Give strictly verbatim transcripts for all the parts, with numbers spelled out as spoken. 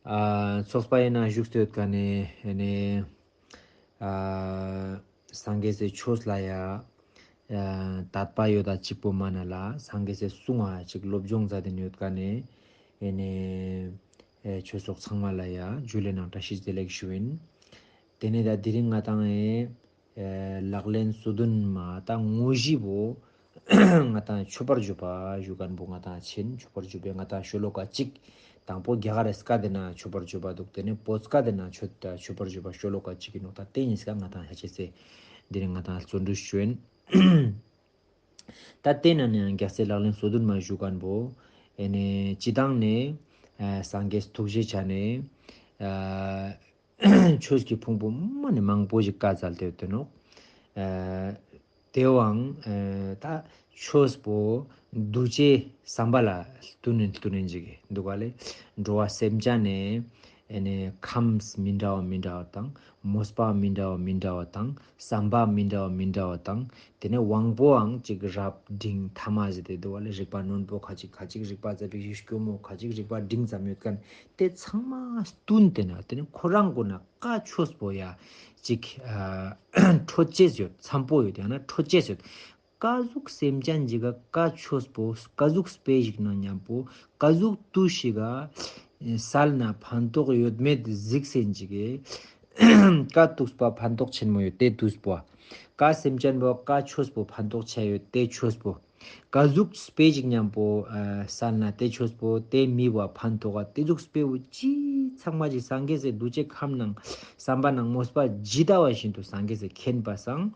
ཨ་ཚོགས་པ་ཡིན་ན་བཞུགས་སྟོད་ཀ་ནས་ཨེ་ནས་ཨ་སངས་རྒྱས་སའི་ཆོས་ལ་ཡ་ཨ་དད་པ་ཡོད་ད་གཅིག་པོ་མ་ན་ལ་སངས་རྒྱས་སའི་གསུང་ང་གཅིག་སློབ་སྦྱོང་མཛད་དེ་ཡོད་ཀ་ནས་ཨེ་ནས་ཨེ་ཆོས་ཚོགས་ཚང་མ་ལ་ཡ་ཇུ་ལེ་ནང་བཀྲ་ཤིས་བདེ་ལེགས་ཞུ་ཡིན། དེ་ནས་ད་དེ་རིང་ང་དང་ཨེ་ལག་ལེན་སོ་བདུན་མ་ད་དངོས་གཞི་བོ་ང་དང་མཆོད་པར་བརྗོད་པ་ཞུ་མཁན་བོ་ང་དང་ཆེན་མཆོད་པར་བརྗོད་པའི་ང་དང་ཤོ་ལོ་ཀ་གཅིག་དང་པོ་རྒྱ་གར་སྐད་དེ་ན་མཆོད་པར་བརྗོད་པ་འདུག་དེ་ནས་བོད་སྐད་དེ་ན་མཆོད་མཆོད་པར་བརྗོད་པ་ཤོ་ལོ་ཀ་གཅིག་གི་ནོ་ད་དེ་ཉིས་ཀ་ང་དང་ཧ་ཅེ་སེ་དེ་རིང་ང་དང་བརྩོན་འགྲུས་ཞུ་ཡིན། ད་དེ་ན་ནས་ཡང་རྒྱལ་སྲས་ལག་ལེན་སོ་བདུན་མ་ཞུ་མཁན་བོ་ཨེ་ནས་སྤྱི་བཏང་ནས་ཨ་སངས་རྒྱས་ཐུགས་རྗེ་ཆ་ནས་ཨ་ཆོས་ཀྱི་ཕུང་པོ་མ་ནས་མང་པོ་ཞིག་བཀའ་སྩལ་ཏེ་ཡོད་དེ་ནོ། ཨ་དེའང་ཨ་ད་ཆོས་པོ་འདུ་བྱེད་བསམ་པ་ལ་བསྟུན་ནས་བསྟུན་ནས་འཇིག་གི་འདུག་ག་ལེ། འགྲོ་བ་སེམས་ཅན་ནས་ཨེ་ནས་ཁམས་མི་འདྲ་བ་མི་འདྲ་བ་དང་མོས་པ་མི་འདྲ་བ་མི་འདྲ་བ་དང་བསམ་པ་མི་འདྲ་བ་མི་འདྲ་བ་དང་དེ་ནས་དབང་པོའང་གཅིག་རབ་འབྲིང་ཐ་མ་ཟེར་ཏེ་འདུག་ག་ལེ། རིག་པ་རྣོན་པོ་ཁ་ཅིག་ཁ་ཅིག་རིག་པ་ཙ་པིག་ཞིག་སྐྱོ་མོ་ཁ་ཅིག་རིག་པ་འབྲིང་ཙམ་ཡོད་མཁན་དེ་ཚང་མ་བསྟུན་ཏེ་ན་དེ་ནས་ཁོ་རང་གོ་ན་བཀའ་ཆོས་པོ་ཡ་གཅིག་ཨ་འཕྲོད་ཅེས་ཡོད་འཚམ་པོ་ཡོད་ཡང་ན་འཕྲོད་ཅེས་ཡོད། ཀ་ཟུག་སེམས་ཅན་ཅིག་ག་ཀ་ཆོས་པོ་ཀ་ཟུག་སྤེ་ཞིག་ན་མཉམ་པོ་ཀ་ཟུག་ཏུ་ཞིག་ག་སལ་ན་ཕན་ཐོགས་ཡོད་མེད་གཟིགས་སེན་ཅིག་གི་ཀ་ཏུགས་པ་ཕན་ཐོགས་ཆེན་མོ་ཡོད་དེ་ཏུས་པོ། ཀ་སེམས་ཅན་པོ་ཀ་ཆོས་པོ་ཕན་ཐོགས་ཆེ་ཡོད་དེ་ཆོས་པོ། ཀ་ཟུག་སྤེ་ཞིག་མཉམ་པོ་ཨ་སལ་ན་དེ་ཆོས་པོ་དེ་མི་བ་ཕན་ཐོགས་དེ་ཟུག་སྤེ་བོ་ཅི་ཚང་མ་ཅིག་སངས་རྒྱས་སི་འདུ་བྱེད་ཁམས་ནང་བསམ་པ་ནང་མོས་པ་ཇི་ལྟ་བ་བཞིན་དུ་སངས་རྒྱས་སི་མཁྱེན་པ་སང་།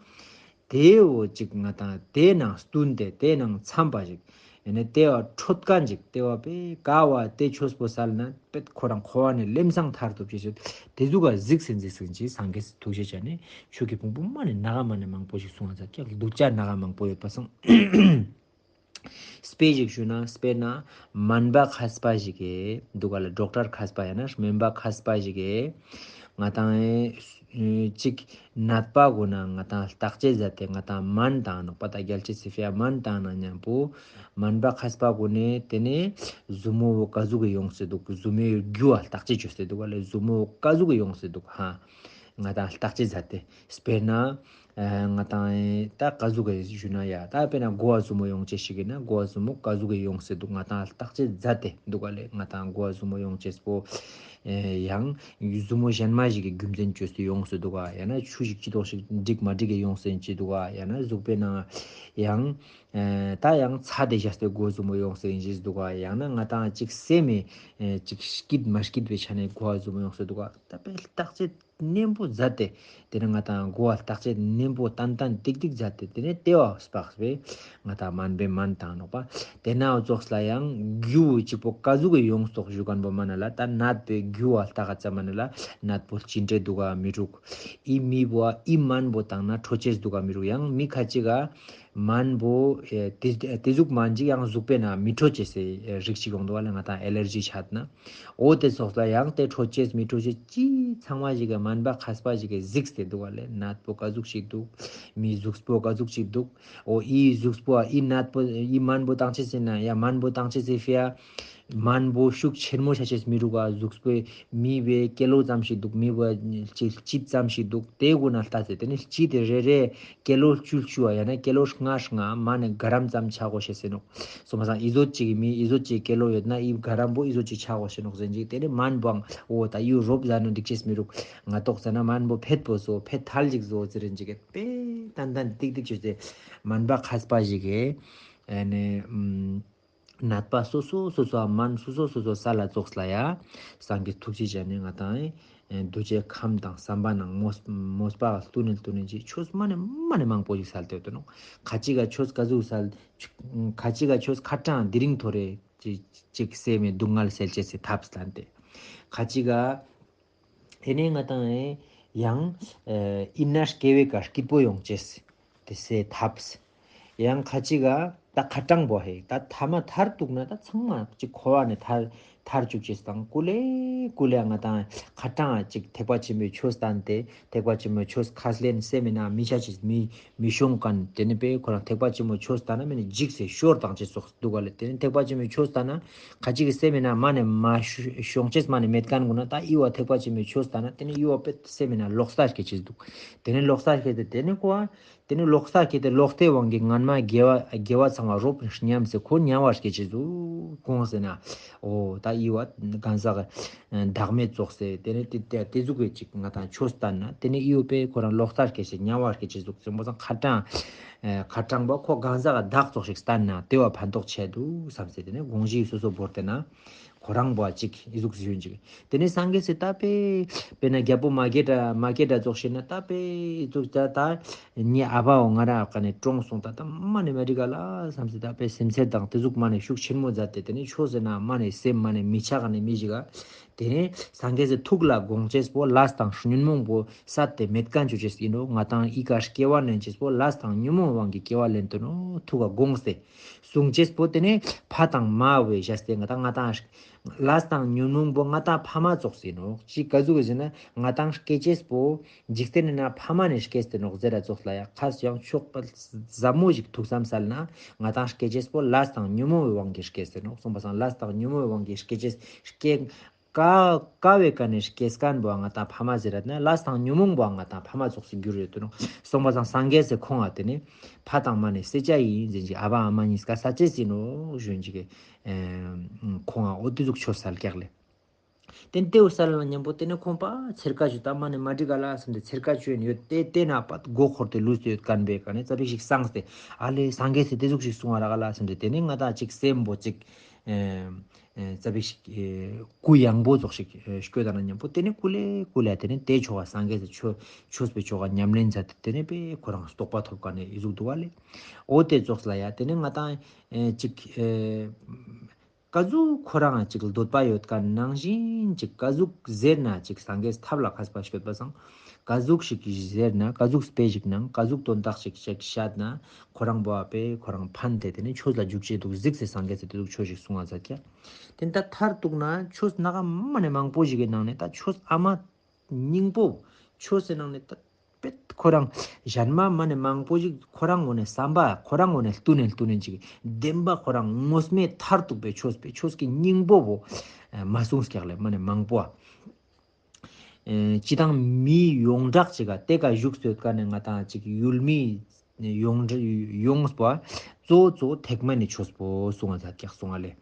དེའོ་ཅིག་ང་དང་དེ་ནང་བསྟུན་ཏེ་དེ་ནང་འཚམ་པ་ཞིག་ཡིན་ན་དེ་བ་འཕྲོད་མཁན་ཅིག་དེ་བ་པེ་ཀ་བ་དེ་ཆོས་པོ་སལ་ན་པེ་ཁོ་རང་འཁོར་བ་ནས་ལེམ་སང་ཐར་ཐུབ་ཅེས་ཞིག་དེ་ཟུག་ག་གཟིགས་སེ་གཟིགས་སེ་ཅིག་སངས་རྒྱས་སི་ཐུགས་རྗེ་ཅན་ནས་ཆོས་ཀྱི་ཕུང་པོ་མ་ནས་ནག་མ་ནས་མང་པོ་ཞིག་གསུང་བ་ཙ་ཀྱག་སྡུག་ཅག་ནག་མང་པོ་ཡོད་པ་སང་། དཔེ་ཞིག་ཞུ་ན་དཔེར་ན་སྨན་པ་མཁས་པ་ཞིག་གིས་འདུག་ག་ལ་ཌོག་ཊར་མཁས་པ་ཡང་ན་སྨན་པ་མཁས་པ་ཞིག་གིས་ང་དང་ཨེ་ཅིག་ནད་པ་གོ་ན་ང་དང་བརྟག་དཔྱད་མཛད་དེ་ང་དང་སྨན་བཏང་ནོག་པ་ད་རྒྱལ་སྤྱི་སི་ཕི་ཡ་སྨན་བཏང་ན་མཉམ་པོ་སྨན་པ་མཁས་པ་གོ་ནས་དེ་ནས་ཟུར་མོ་བོ་ཀ་ཟུག་གི་ཡོང་སྲིད་འདུག་ཟུར་མོའི་རྒྱུ་བ་བརྟག་དཔྱད་བྱོས་སྲིད་འདུག་ག་ལ་ཟུར་མོ་བོ་ཀ་ཟུག་གི་ཡོང་སྲིད་འདུག་ཧ། ང་དང་བརྟག་དཔྱད་མཛད་དེ་དཔེར་ན། ཨ་ང་དང་ད་ཀ་ཟུག་གི་ཞུ་ན་ཡ་ད་དཔེར་ན་མགོ་བ་ཟུར་མོ་ཡོང་ཅེས་ཤིག་ཡིན་ན་མགོ་བ་ཟུར་མོ་ཀ་ཟུག་གི་ཡོང་སྲིད་འདུག་ང་དང་བརྟག་དཔྱད་མཛད་དེ་འདུག་ག་ལེ། ང་དང་མགོ་བ་ཟུར་མོ་ཡོང་ཅེས་པོ་ཡང་ཟུར་མོ་གཞན་མ་ཞིག་གི་རྒྱུ་མཚན་བཅོས་ཏེ་ཡོང་སྲིད་འདུག་ག་ཡང་ན་ཆུ་ཞིག་ཅི་ཏོག་ཞིག་འགྲིག་མ་འགྲིག་གི་ཡོང་སྲིད་ཅི་འདུག་ག་ཡང་ན་གཟུགས་པོའི་ནང་ཡང་ད་ཡང་ཚ་དེ་བཞག་སྟེ་མགོ་ཟུར་མོ་ཡོང་སྲིད་ཅི་འདུག་ག་ཡང་ན་ང་དང་ཅིག་སེམས་མེད་ཅིག་སྐྱིད་མ་སྐྱིད་པའི་ཆ་ནས་མགོ་བ་ཟུར་མོ་ཡོང་སྲིད་འདུག་ག་ད་དཔེ་བརྟག་དཔྱད་ནན་པོ་མཛད་དེ། དེ་ནས་ང་དང་མགོ་བ་བརྟག་དཔྱད་ནན་པོ་ཏན་ཏན་ཏིག་ཏིག་མཛད་དེ་དེ་ནས་ལྟེ་བ་སྤགས་པས་ང་དང་སྨན་པས་སྨན་བཏང་ནོག་པ། དེ་ནའོ་ཙོགས་ལ་ཡང་རྒྱུ་གཅིག་པོ་ཀ་ཟུག་གི་ཡོངས་རྫོགས་ཞུ་མཁན་པོ་མ་ན་ལ་ད་ནད་པའི་རྒྱུ་བ་ལྟ་ག་ཙམ་མ་ན་ལ་ནད་པོ་ཅི་འདྲེ་འདུག་ག་མི་འདུག་ཨི་མི་བོ་ཨི་སྨན་པོ་བཏང་ན་འཕྲོད་ཅེས་འདུག་ག་མི་འདུག་ཡང་མི་ཁ་ཅིག་ག་སྨན་པོ་ཨེ་དེ་དེ་ཟུག་སྨན་ཅིག་ཡང་གཟུགས་པོའི་ནང་མི་འཕྲོད་ཅེས་སི་རིགས་ཅིག་ཡོང་འདུག་ག་ལ་ང་དང་ཨེ་ལར་ཇི་ཆགས་ན། འོ་དེ་སོགས་ལ་ཡང་དེ་འཕྲོད་ཅེས་མི་འཕྲོད་ཅེས་ཅི་ཚང་མ་ཞིག་གི་སྨན་པ་མཁས་པ་ཞིག་གིས་གཟིགས་ཏེ་འདུག་ག་ལེ། ནད་པོ་ཀ་ཟུག་ཞིག་འདུག་མི་གཟུགས་པོ་ཀ་ཟུག་ཞིག་འདུག་འོ་ཨི་གཟུགས་པོ་ཨི་ནད་པོ་ཨི་སྨན་པོ་བཏང་ཅེས་ཟེར་ན་ཡ་སྨན་པོ་བཏང་ཅེས་ཟེར་ཕི་ཡ། སྨན་པོ་ཤུགས་ཆེན་མོ་བྱ་ཅེས་མི་འདུག་ག་གཟུགས་པོའི་མི་བའི་སྐེ་ལོ་ཙམ་ཞིག་འདུག་མི་བ་ཅིག་སྐྱིད་ཙམ་ཞིག་འདུག་དེ་དགོས་ན་ལྟ་ཚེ་དེ་ནི་སྐྱིད་དེ་རེ་རེ། སྐེ་ལོ་བཅུ་བཅུ་བ་ཡང་ན་སྐེ་ལོ་ལྔ་ལྔ་མ་ནི་ག་རམ་ཙམ་ཆ་གོ་ཤེས་ཟེར་ནོག་སོ་མ་སང་ཨི་ཟོ་ཅིག་གི་མི་ཨི་ཟོ་ཅིག་སྐེ་ལོ་ཡོད་ན་ཨི་ག་རམ་པོ་ཨི་ཟོ་ཅིག་ཆ་གོ་ཤེས་ནོག་ཟེར་ཅིག་དེ་ནི་སྨན་པོའང་འོ་ད་ཡུ་རོབ་ཟ་ནོ་འགྲིག་ཅེས་མི་རུག་ང་ཏོག་ཟ་ན་སྨན་པོ་ཕེད་པོ་ཟོ་ཕེད་ཐལ་ཅིག་ཟོ་ཟེར་རིན་ཅིག་གི་དཔེ་ཏན་ཏན་ཏིག་ཏིག་བྱོས་ཏེ་སྨན་པ་མཁས་པ་ཞིག་གི་ཨ་ནི་ཨམ། ནད་པ་སོ་སོ་སོ་སོ་སྨན་སོ་སོ་སོ་སོ་ས་ལ་ཙོགས་ལ་ཡ། སངས་རྒྱས་ཐུགས་རྗེ་ཅན་ནི་ང་དང་ཨེ་འདུ་བྱེད་ཁམས་དང་བསམ་པ་ནང་མོས་མོས་པ་བསྟུན་ནས་བསྟུན་ནས་ཅི་ཆོས་མ་ནས་མ་ནས་མང་པོ་ཞིག་སལ་ཏེ་ཡོད་དོ་ནོ། ཁ་ཅིག་ག་ཆོས་ཀ་ཟུག་སལ། ཁ་ཅིག་ག་ཆོས་ཁ་གྲངས་དེ་རིང་ཐོ་རེ་ཅི་ཅིག་སེམས་མེད་སྡུག་བསྔལ་སེལ་ཅེས་སི་ཐབས་སྟན་ཏེ། ཁ་ཅིག་ག་དེ་ནས་ང་དང་ཨེ་ཡང་ཨེ་ཨིན་ན་སྐྱེ་བའི་ཀ་སྐྱིད་པོ་ཡོང་ཅེས་དེ་སེ་ཐབས། ཡང་ཁ་ཅིག་ག་ད་ཁ་གྲངས་པོ་ཧེ་ད་ཐ་མ་ཐར་ཐུག་ན་ད་ཚང་མ་ཅིག་འཁོར་བ་ནས་ཐར་ ཐར་བཅུག་ཅེས་དང་ཀུ་ལེ་ཀུ་ལེ་ང་དང་ཁ་གྲངས་ཅིག་ཐེག་པ་ཆེན་པོའི་ཆོས་བསྟན་ཏེ་ཐེག་པ་ཆེན་པོའི་ཆོས་ཁས་ལེན་སེམས་མེད་ན་མི་ཆ་ཅེས་མི་མི་ཤོང་མཁན་དེ་ནི་པས་ཁོ་རང་ཐེག་པ་ཆེན་པོའི་ཆོས་བསྟན་ན་མི་ནི་འཇིགས་སེ་ཤོར་དང་ཅེས་སོགས་འདུག་ག་ལེ། དེ་ནི་ཐེག་པ་ཆེན་པོའི་ཆོས་བསྟན་ན་ཁ་ཅིག་གི་སེམས་མེད་ན་མ་ནས་མ་ཤོང་ཅེས་མ་ནས་མེད་མཁན་ཀུན་ན་ད་ཨི་བ་ཐེག་པ་ཆེན་པོའི་ཆོས་བསྟན་ན་དེ་ནི་ཨི་བ་པས་སེམས་མེད་ན་ལོག་ས་སྐྱེ་ཅེས་འདུག་དེ་ནི་ལོག་ས་སྐྱེ་དེ་དེ་ནི་ཁོ་བ། དེ་ནི་ལོག་ས་སྐྱེ་དེ་ལོག་སྟེ་དབང་གིས་ངན་མ་དགེ་བ་དགེ་བ་ཚང་བ་རོབ་ཉམས་སེ་ཁོ་ཉམས་པར་སྐྱེ་ཅེས་འདུག་གོང་ཟེར་ན། འོ་ད་ཨི་བ་གང་ཟག་གི་བདག་མེད་རྫོགས་སེ་དེ་ནི་དེ་དེ་དེ་ཟུག་གི་ཅིག་ང་དང་ཆོས་བསྟན་ན་དེ་ནི་ཨི་བ་པས་ཁོ་རང་ལོག་ས་སྐྱེ་ཅེས་ཉམས་པར་སྐྱེ་ཅེས་འདུག་སེ་མོ་ཚང་ཁ་གྲངས་ཁ་གྲངས་པ་ཁོ་གང་ཟག་གི་བདག་ཙོགས་ཤིག་བསྟན་ན་དེ་བ་ཕན་ཐོགས་ཆེ་འདུག་བསམ་སེ་དེ་ནི་དགོངས་གཞི་སོ་སོ་བོར་ཏེ་ན། ཁོ་རང་བ་གཅིག་ཨི་ཟུག་ཟེར་གཅིག་དེ་ནས་སངས་རྒྱས་སི་ད་པེ། དཔེར་ན་རྒྱལ་པོ་མ་སྐྱེས་དགྲ་མ་སྐྱེས་དགྲ་ཙོགས་ཤེ་ན་ད་པེ་ཨི་ཟུག་ད་ད། ངའི་ཨ་ཕའོ་ང་ར་ཀ་ནས་གྲོངས་སོང་ད་ད་མ་ནས་མ་འགྲིག་ག་ལ་བསམ་སི་ད་པེ་སེམས་ཚེར་དང་དེ་ཟུག་མ་ནས་ཤུགས་ཆེན་མོ་མཛད་དེ་དེ་ནས་ཆོས་ཟེར་ན་མ་ནས་སེམས་མ་ནས་མི་ཆགས་ནས་མི་ཞིག་ག་དེ་ནས་སངས་རྒྱས་སི་ཐུགས་ལ་དགོངས་ཅེས་པོ་ལས་དང་ཉོན་མོངས་པོ་བསད་དེ་མེད་མཁན་ཆོ་ཅེས་ཡིན་ནོ། ང་དང་ཨི་ཀ་སྐྱེ་བ་ལེན་ཅེས་པོ་ལས་དང་ཉོན་མོངས་དབང་གིས་སྐྱེ་བ་ལེན་དོ་ནོ་ཐུགས་ལ་དགོངས་ཏེ། གསུང་ཅེས་པོ་དེ་ནི་ཕ་དང་མ་བའི་བཞག་སྟེ་ང་དང་ང་དང་། ལས་དང་ཉོན་མོངས་པོ་ང་དང་ཕ་མ་ཙོགས་ཡིན་ནོ། ཅི་ག་ཟུག་ཟེར་ན་ང་དང་སྐྱེ་ཅེས་པོ་འཇིག་རྟེན་ནི་ན་ཕ་མ་ནས་སྐྱེས་ཏེ་ནོག་ཟེར་ར་ཙོགས་ལ་ཡ་ཁ་ཡང་ཆོག་པ་ཟབ་མོ་ཞིག་ཐུགས་བསམ་སལ་ན་ང་དང་སྐྱེ་ཅེས་པོ་ལས་དང་ཉོན་མོངས་པའི་དབང་གིས་སྐྱེས་ཏེ་ནོག་གསུངས་པ་སང་ལས་དང་ཉོན་མོངས་པའི་དབང་གིས་སྐྱེ་ཅེས་སྐྱེ་ཀ་ཀ་བའི་ཀ་ནས་སྐྱེས་མཁན་པོ་ང་དང་ཕ་མ་ཟེར་ར་ན་ལས་དང་ཉོན་མོངས་པོ་ང་དང་ཕ་མ་ཙོགས་སུ་གྱུར་ཡོད་དོ་ནོ། གསུངས་པ་སང་སངས་རྒྱས་སི་ཁོང་ང་དེ་ནི་ཕ་དང་མ་ནས་སེ་ཅ་ཡིན་ཟེར་གྱི་ཨ་ཕ་ཨ་མ་གཉིས་ཀ་ས་ཅེས་ཡིན་ནོ་ཞུ་གྱི། ཁོང་ང་འོ་དེ་ཟུག་ཆོས་སལ་ཀྱག་ལེ། དེ་ལྟེའུ་སལ་ལ་མཉམ་པོ་དེ་ནི་ཁོང་པ་ཚེར་ཀ་ཞུ་ད་མ་ནི་མ་འགྲིག་ག་ལ་བསམ་སྟེ་ཚེར་ཀ་ཅོ་ཡིན་ཡོད་དེ་དེ་ན་པ་མགོ་འཁོར་ཏེ་ལུས་ཏེ་ཡོད་མཁན་པའི་ཀ་ནས་ཙ་པིག་ཞིག་སངས་ཏེ་ཨ་ལེ་སངས་རྒྱས་སི་དེ་ཟུག་ཞིག་གསུང་བ་ར་ག་ལ་བསམ་སྟེ་དེ་ནི་ང་དང་ཅིག་སེམས་པོ་ཅིག་ཙ་པིག་ཞིག་གུ་ཡངས་པོ་ཙོགས་ཤིག་སྐྱོད་ད་ན་མཉམ་པོ་དེ་ནི་ཀུ་ལེ་ཀུ་ལེ་དེ་ནི་དེ་ཆོ་ག་སངས་རྒྱས་སི་ཆོས་ཆོས་པའི་ཆོ་ག་ཉམས་ལེན་མཛད་དེ་དེ་ནི་པས་ཁོ་རང་རྟོགས་པ་ཐོབ་ཀ་ནས་ཨི་ཟུག་འདུག་བ་ལེ། འོ་དེ་ཙོགས་ལ་ཡ་དེ་ནི་ང་དང་ཅིག་ཀ་ཟུག་ཁོ་རང་ཅིག་འདོད་པ་ཡོད་ཀ་ནང་བཞིན་ཅིག་ཀ་ཟུག་ཟེར་ན་ཅིག་སངས་རྒྱས་ཐབས་ལ་མཁས་པ་སྐྱོད་པ་སང་། ཀ་ཟུག་ཞིག་གིས་ཟེར་ན་ཀ་ཟུག་དཔེ་ཞིག་ནང་ཀ་ཟུག་དོན་དག་ཞིག་ཅིག་བཤད་ན་ཁོ་རང་བོ་བ་པས་ཁོ་རང་ཕན་ཐེ་དེ་ནི་ཆོས་ལ་འཇུག་ཅེས་འདུག་གཟིགས་སེ་སངས་རྒྱས་སི་དེ་ཟུག་ཆོས་ཞིག་གསུང་བ་མཛད་ཀྱག་དེ་ད་མཐར་གཏུགས་ན་ཆོས་སྣ་ཁ་མ་ནས་མང་པོ་ཞིག་གི་ནང་ནས་ད་ཆོས་ཨ་མ་སྙིང་པོ་ཆོས་སི་ནང་ནས་ད་པེད་ཁོ་རང་གཞན་མ་མ་ནས་མང་པོ་ཞིག་ཁོ་རང་ངོ་ནས་བསམ་པ་ཁོ་རང་ངོ་ནས་བཏུ་ནས་བཏུ་ནས་ཅིག་བདེན་པ་ཁོ་རང་ངོ་མས་མཐར་གཏུགས་པའི་ཆོས་པའི་ཆོས་ཀྱི་སྙིང་པོ་བོ་མ་གསུངས་ཀྱག་ལེ་མ་ནས་མང་པོ་ཨ། སྤྱི་དང་མིའི་ཡོངས་གྲགས་ཅིག་ག་དེ་ཀ་བཞུགས་སོད་ཀ་ནས་ང་དང་ཅིག་ཡུལ་མིའི་ཡོངས་གྲགས་ཡོངས་པ་གཙོ་བོ་གཙོ་བོ་ཐེག་དམན་ནི་ཆོས་པོ་གསུང་བ་ཛད་ཀྱག་གསུང་བ་ལེ།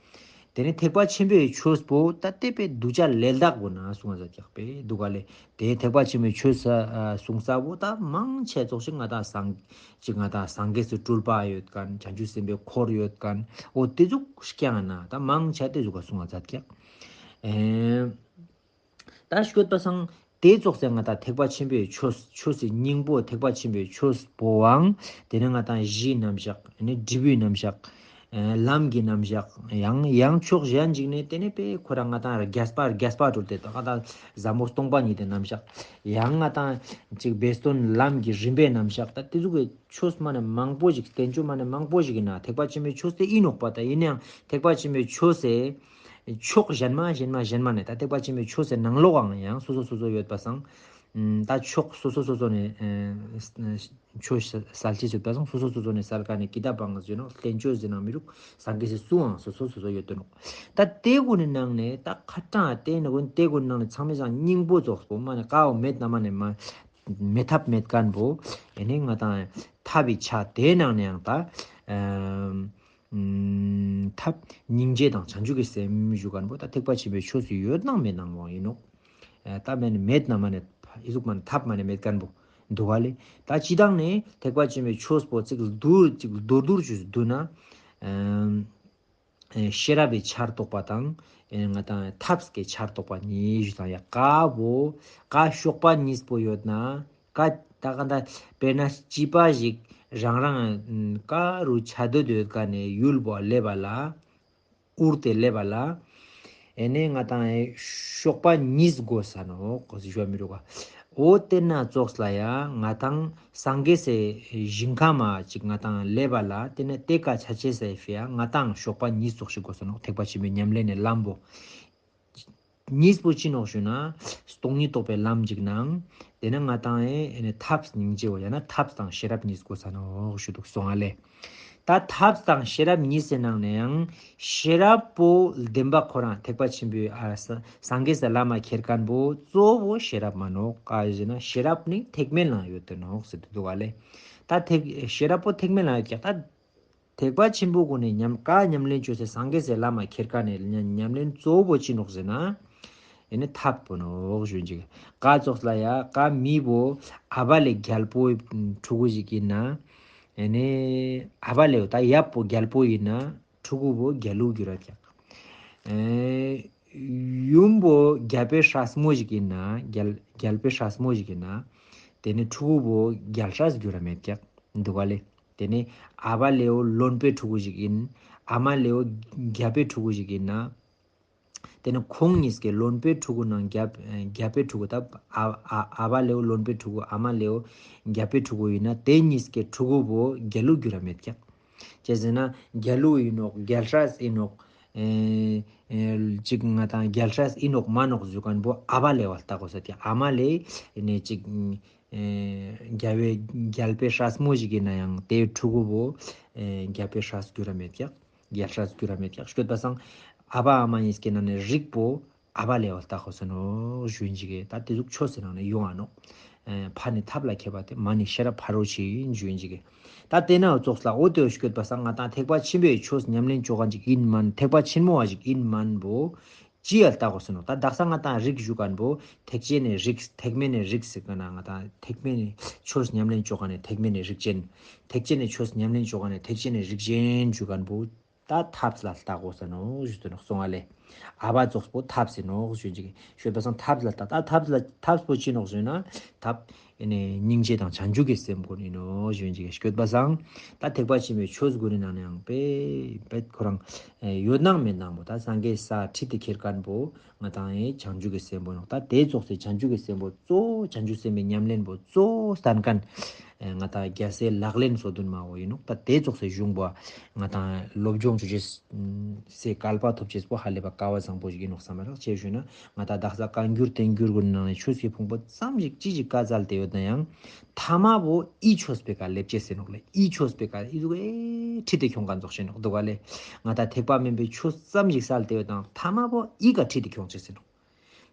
དེ་ནས་ཐེག་པ་ཆེན་པོའི་ཆོས་པོ་ད་དེ་པའི་གདུལ་བྱ་ལས་དག་པོ་ན་གསུང་བ་ཛད་ཀྱག་པས་འདུག་ག་ལེ། དེ་ཐེག་པ་ཆེན་པོའི་ཆོས་ས་གསུང་ས་བོ་ད་མང་ཆེ་ཙོགས་ཤིག་ང་དང་སངས་ཅིག་ང་དང་སངས་རྒྱས་སི་སྤྲུལ་པ་ཡོད་མཁན་བྱང་ཆུབ་སེམས་དཔའི་འཁོར་ཡོད་མཁན་འོ་དེ་ཟུག་ཀྱང་ན་ད་མང་ཆེ་དེ་ཟུག་ག་གསུང་བ་ཛད་ཀྱག་ཨེ། ད་སྐྱོད་པ་སང་དེ་ཙོགས་སེ་ང་དང་ཐེག་པ་ཆེན་པོའི་ཆོས་ཆོས་སི་སྙིང་པོ་ཐེག་པ་ཆེན་པོའི་ཆོས་པོའང་དེ་ནས་ང་དང་གཞིའི་རྣམ་གཞག་ནི་སྒྲིབ་པའི་རྣམ་གཞག་ལམ་གྱི་རྣམ་གཞག་ཡང་ཡང་ཕྱོགས་གཞན་ཅིག་ནས་དེ་ནས་པས་ཁོ་རང་ང་དང་རྒྱས་པ་རྒྱས་པ་གྲུལ་ཏེ་ད་ང་དང་ཟབ་མོ་སྟོང་པ་ཉིད་དེ་རྣམ་གཞག་ཡང་ང་དང་ཅིག་བེ་སྟོན་ལམ་གྱི་རིམ་པའི་རྣམ་གཞག་ད་དེ་ཟུག་གི་ཆོས་མ་ནས་མང་པོ་ཞིག་བསྟན་བཅོས་མ་ནས་མང་པོ་ཞིག་ཡིན་ན་ཐེག་པ་ཆེན་པོའི་ཆོས་དེ་ཡིན་ནོག་པ་ད་ཡིན་ནའང་ཐེག་པ་ཆེན་པོའི་ཆོས་སེ་ཕྱོགས་གཞན་མ་གཞན་མ་གཞན་མ་ནས་ད་ཐེག་པ་ཆེན་པོའི་ཆོས་སེ་ནང་ལོགས་ཨང་ཡང་སོ་སོ་སོ་སོ་ཡོད་པ་སང་། ད་ཕྱོགས་སོ་སོ་སོ་སོ་ནས་ཆོས་སལ་ཅི་ཡོད་པ་སང་སོ་སོ་སོ་སོ་ནས་སལ་ཀ་ནས་ཀི་ད་པང་ཟེར་ནོག་བསྟན་བཅོས་ཟེར་ནང་མི་རུག་སངས་རྒྱས་སི་སུའང་སོ་སོ་སོ་སོ་ཡོད་དོ་ནོག་ད་དེ་གུན་ནི་ནང་ནས་ད་ཁ་གྲངས་དེ་ནི་གུན་དེ་གུན་ནང་ནས་ཚང་མའི་སང་སྙིང་པོ་ཙོགས་པོ་མ་ནས་ཀ་བོ་མེད་ན་མ་ནས་མ། མེད་ཐབས་མེད་མཁན་པོ། ཨེ་ནི་ང་དང་ཐབས་པའི་ཆ་དེ་ནང་ནས་ཡང་ད། ཨམ། ཐབས་སྙིང་རྗེ་དང་བྱང་ཆུབ་ཀྱི་སེམས་ཞུ་མཁན་པོ་ད་ཐེག་པ་ཆེན་པོའི་ཆོས་སུ་ཡོད་ནང་མེད་ནང་བོ་ཡིན་ནོག་ཨ་ད་མེད་ནི་མེད་ན་མ་ནས་ཨི་ཟུག་མ་ནས་ཐབས་མ་ནས་མེད་མཁན་པོ་འདུག་ག་ལེ། ད་སྤྱི་བཏང་ནས་ཐེག་པ་ཆེན་པོའི་ཆོས་པོ་ཚིག་བསྡུར་ཚིག་མདོར་བསྡུར་ཅུས་བསྡུ་ན། ཨམ། ཤེས་རབ་པའི་ཆར་གཏོགས་པ་དང་། ང་དང་ཐབས་ཀྱི་ཆར་གཏོགས་པ་གཉིས་ཞུ་དང་ཡ་ཀ་བོ་ཀ་གཤོག་པ་གཉིས་པོ་ཡོད་ན་ཀ་ད་ག་ད་དཔེར་ན་སྐྱིད་པ་ཞིག་རང་རང་ཀ་རུ་ཆ་སྡོད་ཡོད་ཀ་ནས་ཡུལ་བོ་སླེབས་པ་ལ་འུར་ཏེ་སླེབས་པ་ལ། ཨེ་ནས་ང་དང་གཤོག་པ་གཉིས་དགོས་ས་ནོ་གོ་ཞུ་བ་མི་རུ་ག་འོ་དེ་ན་ཙོགས་ལ་ཡ་ང་དང་སངས་རྒྱས་སའི་ཞིང་ཁམས་མ་ཅིག་ང་དང་སླེབས་པ་ལ་དེ་ནས་དེ་ཀ་ཆ་ཆེ་སའི་ཕི་ཡ་ང་དང་གཤོག་པ་གཉིས་ཙོགས་ཤིག་དགོས་ས་ནོ་ཐེག་པ་ཆེན་པོའི་ཉམས་ལེན་ནས་ལམ་བོ། གཉིས་པོ་ཅི་ནོག་ཞུ་ན། སྟོང་ཉིད་རྟོགས་པའི་ལམ་གཅིག་ནང་། དེ་ནས་ང་ཏང་ཨེ་ནི་ཐབས་སྙིང་རྗེ་བོ་ཡང་ན་ཐབས་དང་ཤེས་རབ་གཉིས་དགོས་ས་ནོག་ཞུ་འདུག་སོང་ཨ་ལེ། ད་ཐབས་དང་ཤེས་རབ་གཉིས་སི་ནང་ནས་ཡང་ཤེས་རབ་པོ་བདེན་པ་ཁོ་རང་ཐེག་པ་ཆེན་པོའི་ཨ་ས་སངས་རྒྱས་སི་བླ་མ་ཁྱེར་མཁན་པོ་གཙོ་བོ་ཤེས་རབ་མ་ནོག་ག་ཞེ་ན་ཤེས་རབ་ནི་ཐེག་དམན་ལ་ཡོད་དེ་ནོག་ཟེར་དུ་འདུག་ག་ལེ། ད་ཐེག་ཤེས་རབ་པོ་ཐེག་དམན་ལ་ཡོད་ཀྱག་ད། ཐེག་པ་ཆེན་པོ་གུན་ནས་ཉམས་ཀ་ཉམས་ལེན་བཅོས་སེ་སངས་རྒྱས་སི་བླ་མ་ཁྱེར་མཁན་ནས་ཉམས་ཉམས་ལེན་གཙོ་བོ་ཅི་ནོག་ཟེར་ན། ཨེ་ནི་ཐབས་པོ་ནོག་ཞུ་ཅིག་ག་ཙོགས་ལ་ཡ་ག་མི་བོ་ཨ་བ་ལེ་རྒྱལ་པོའི་ཕྲུ་གུ་ཞིག་ཡིན་ན། ཨེ་ནི་ཨ་བ་ལེ་བོ་ད་ཡབ་པོ་རྒྱལ་པོ་ཡིན་ན་ཕྲུ་གུ་བོ་རྒྱལ་ལུགས་འགྱུར་ར་ཀྱག་ཨེ་ཡུམ་བོ་རྒྱལ་པོའི་སྲས་མོ་ཞིག་ཡིན་ན་རྒྱལ་རྒྱལ་པོའི་སྲས་མོ་ཞིག་ཡིན་ན། དེ་ནི་ཕྲུ་གུ་བོ་རྒྱལ་སྲས་འགྱུར་ར་མེད་ཀྱག་འདུག་ག་ལེ། དེ་ནི་ཨ་བ་ལེའོ་བློན་པོའི་ཕྲུ་གུ་ཞིག་ཡིན། ཨ་མ་ལེའོ་རྒྱལ་པོའི་ཕྲུ་གུ་ཞིག་ཡིན་ན། དེ་ནི་ཁོང་གཉིས་ཀའི་བློན་པོའི་ཕྲུ་གུ་ནང་རྒྱལ་རྒྱལ་པོའི་ཕྲུ་གུ་ད་ཨ་ཨ་ཨ་བ་ལེའོ་བློན་པོའི་ཕྲུ་གུ་ཨ་མ་ལེའོ་རྒྱལ་པོའི་ཕྲུ་གུ་ཡིན་ན་དེ་གཉིས་ཀའི་ཕྲུ་གུ་བོ་རྒྱལ་ལུགས་འགྱུར་ར་མེད་ཀྱག་ཅེས་ཟེར་ན་རྒྱལ་ལུགས་ཡིན་ནོག་རྒྱལ་སྲས་ཡིན་ནོག་ཨེ་ཨེ་ཅིག་ང་ཏང་རྒྱལ་སྲས་ཡིན་ནོག་མ་ནོག་ཟེར་མཁན་པོ་ཨ་བ་ལེ་བ་ལྟ་དགོས་ས་དེ་ཨ་མ་ལེ་ནས་ཅིག་ཨེ་རྒྱལ་བའི་རྒྱལ་པོའི་སྲས་མོ་ཞིག་ཡིན་ན་ཡང་དེའི་ཕྲུ་གུ་བོ་ཨེ་རྒྱལ་པོའི་སྲས་འགྱུར་ར་མེད་ཀྱག་རྒྱལ་སྲས་འགྱུར་ར་མེད་ཀྱག་ཤོད་པ་སང་ཨ་བ་ཨ་མ་གཉིས་ཀའི་ནང་ནས་རིགས་པོ་ཨ་བ་ལེ་བ་ལྟ་དགོས་ས་ནོག་ཞུ་ཡིན་ཅིག་གི་ད་དེ་ཟུག་ཆོས་སི་ནང་ནས་ཡོང་ཨ་ནོག་ཨེ་ཕ་ནི་ཐབས་ལ་མཁས་པ་སྟེ་མ་ནི་ཤེས་རབ་ཕ་རོལ་ཕྱིན་ཞུ་ཡིན་ཅིག་གི་ད་དེ་ན་ཙོགས་ལ་འོ་དེ་ཤོད་པ་སང་ང་ཏང་ཐེག་པ་ཆེན་པོའི་ཆོས་ཉམས་ལེན་བཅོ་མཁན་ཅིག་ཡིན་མན་ཐེག་པ་ཆེན་མོ་བ་ཞིག་ཡིན་མན་པོ་ཅི་ཡ་ལྟ་དགོས་ས་ནོག་ད་དག་ས་ང་ཏང་རིགས་ཞུ་མཁན་པོ་ཐེག་ཆེན་ནས་རིགས་ཐེག་དམན་ནས་རིགས་ཟེར་གི་ན་ང་ཏང་ཐེག་དམན་ནས་ཆོས་ཉམས་ལེན་བཅོ་མཁན་ནས་ཐེག་དམན་ནས་རིགས་ཅན། ཐེག་ཆེན་ནས་ཆོས་ཉམས་ལེན་བཅོ་མཁན་ནས་ཐེག་ཆེན་ནས་རིགས་ཅན་ཞུ་མཁན་པོ། ད་ཐབས་ལ་ལྟ་དགོས་ས་ནོག་ཞུ་དུ་ནོག་སོང་ཨ་ལེ། ཨ་བ་ཙོགས་པོ་ཐབས་ཟེར་ནོག་ཞུ་ཅིག་ཤོད་པ་སང་ཐབས་ལ་ལྟ་ད་ཐབས་ལ་ཐབས་པོ་ཅི་ནོག་ཞུ་ན་ཐབས་ཨེ་ནི་སྙིང་རྗེ་དང་བྱང་ཆུབ་ཀྱི་སེམས་ཀུན་ཡིན་ནོག་ཞུ་ཅིག་ཤོད་པ་སང་ད་ཐེག་པ་ཆེན་པོའི་ཆོས་ཀུན་ནི་ནང་ནས་ཡང་པེ་པེ་ཁོ་རང་ཡོད་སྣང་མེད་སྣང་མོ་ད་སངས་རྒྱས་ས་ཁྲིད་དེ་ཁྱེར་མཁན་པོ་ང་ཏང་ཨེ་བྱང་ཆུབ་ཀྱི་སེམས་པོ་ནོག་ད་དེ་ཙོགས་སེ་བྱང་ཆུབ་ཀྱི་སེམས་པོ་གཙོ་བོ་བྱང་ཆུབ་སེམས་དཔའི་ཉམས་ལེན་པོ་གཙོ་བོ་སྟན་མཁན། ང་ཏང་རྒྱལ་སྲས་ལག་ལེན་སོ་བདུན་མ་བོ་ཡིན་ནོག་ད་དེ་ཙོགས་སེ་གཞུང་པོ་ང་ཏང་སློབ་སྦྱོང་བཅུ་ཅེས་སེ་སྐལ་པ་ཐོབ་ཅེས་པོ་ཧ་ལས་པ་སྐལ་བ་བཟང་པོ་ཞིག་ཡིན་ནོག་བསམ་མ་རག་ཅེས་ཞུས་ན་ང་ཏང་དག་ས་བཀའ་འགྱུར་བསྟན་འགྱུར་གུན་ནང་ནས་ཆོས་ཀྱི་ཕུང་པོ་ཙམ་ཞིག་ཅི་ཞིག་བཀའ་སྩལ་ཏེ་ཡོད་ན་ཡང་ཐ་མ་བོ་ཨི་ཆོས་པའི་ཀ་ལེབ་ཅེས་ཟེར་ནོག་ལེ། ཨི་ཆོས་པའི་ཀ་ཨི་ཟུག་ཨེ་ཁྲིད་དེ་ཁྱོང་ག་འཛོག་ཤེས་ནོག་འདུག་ག་ལེ། ང་ཏང་ཐེག་པ་དམན་པའི་ཆོས་ཙམ་ཞིག་སྩལ་ཏེ་ཡོད་དང་ཐ་མ་བོ་ཨི་ཀ་ཁྲིད་དེ་ཁྱོང་ཅེས་ཟེར་ནོག་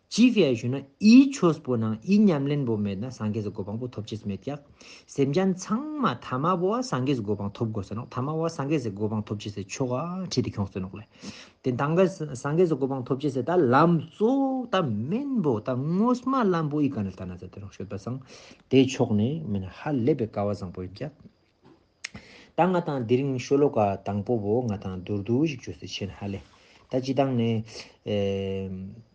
ཅི་ཕི་ཡ་ཞུ་ན་ཨི་ཆོས་པོ་ནང་ཨི་ཉམས་ལེན་པོ་མེད་ན་སངས་རྒྱས་སི་གོ་འཕང་པོ་ཐོབ་ཅེས་མེད་ཀྱག་སེམས་ཅན་ཚང་མ་ཐ་མ་བོ་སངས་རྒྱས་སི་གོ་འཕང་ཐོབ་དགོས་ས་ནོག་ཐ་མ་བོ་སངས་རྒྱས་སི་གོ་འཕང་ཐོབ་ཅེས་སི་ཆོ་ག་ཁྲིད་དེ་ཁྱོང་ཟེར་ནོག་ལེ། དེ་དང་ག་སངས་རྒྱས་སི་གོ་འཕང་ཐོབ་ཅེས་སི་ད་ལམ་གཙོ་བོ་ད་མེན་པོ་ད་ངོས་མ་ལམ་པོ་ཨི་ཀ་ནས་ལྟ་ན་ཟེར་དེ་རང་ཤོད་པ་སང་དེ་ཕྱོགས་ནས་མེན་ཧ་ལས་པའི་སྐལ་བ་བཟང་པོ་ཡིན་ཀྱག་ད་ང་ཏང་དེ་རིང་ཤོ་ལོ་ཀ་དང་པོ་བོ་ང་ཏང་མདོར་བསྡུས་ཤིག་བཅོས་སེ་ཆེན་ཧ་ལེ། ད་སྤྱི་བཏང་ནས་ཨེ་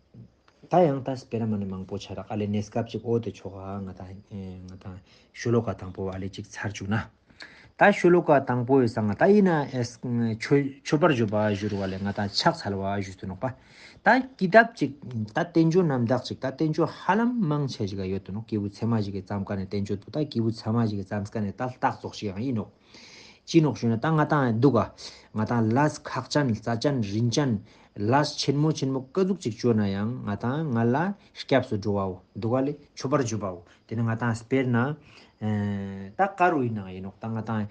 ད་ཡང་ད་སྤེ་ར་མ་ནི་མང་པོ་ཆ་ར་ཨ་ལེ་གནས་སྐབས་ཅིག་འོ་དེ་ཆོ་ག་ང་ཏང་ཨེ་ང་ཏང་ཤོ་ལོ་ཀ་དང་པོ་བོ་ཨ་ལེ་ཅིག་ཚར་བཅུག་ན། ད་ཤོ་ལོ་ཀ་དང་པོ་ཡོད་ས་ང་ད་ཡིན་ན་ཨེ་མཆོད་མཆོད་པར་བརྗོད་པ་ཞུ་རུ་བ་ལེ་ང་ཏང་ཕྱག་འཚལ་བ་ཞུ་སུ་ནོག་པ། ད་ཀི་ཏབ་ཅིག་ད་བསྟན་བཅོས་རྣམ་དག་ཅིག་ད་བསྟན་བཅོས་ཧ་ལམ་མང་ཆེ་ཞིག་ག་ཡོད་དུ་ནོག་སྐྱེས་བུ་ཚད་མ་ཞིག་གི་བརྩམས་ཀ་ནས་བསྟན་བཅོས་པོ་ད་སྐྱེས་བུ་ཚད་མ་ཞིག་གི་བརྩམས་ཀ་ནས་ད་རྟགས་ཙོགས་ཤིག་ཡང་ཡིན་ནོག་ཅི་ནོག་ཞུ་ན་ད་ང་ཏང་འདུག་ག་ང་ཏང་ལས་ཁག་ཅན་རྩ་ཅན་རིན་ཅན་ལས་ཆེན་མོ་ཆེན་མོ་ཀ་ཟུག་ཅིག་བཅོ་ན་ཡང་ང་ཏང་ང་ལ་སྐྱབས་སུ་འགྲོ་བའོ་འདུག་ག་ལེ་མཆོད་པར་བརྗོད་པའོ། དེ་ནི་ང་ཏང་དཔེར་ན། ཨེ་ད་ཀ་རུ་ཡིན་ན་ཡིན་ནོག་ད་ང་ཏང་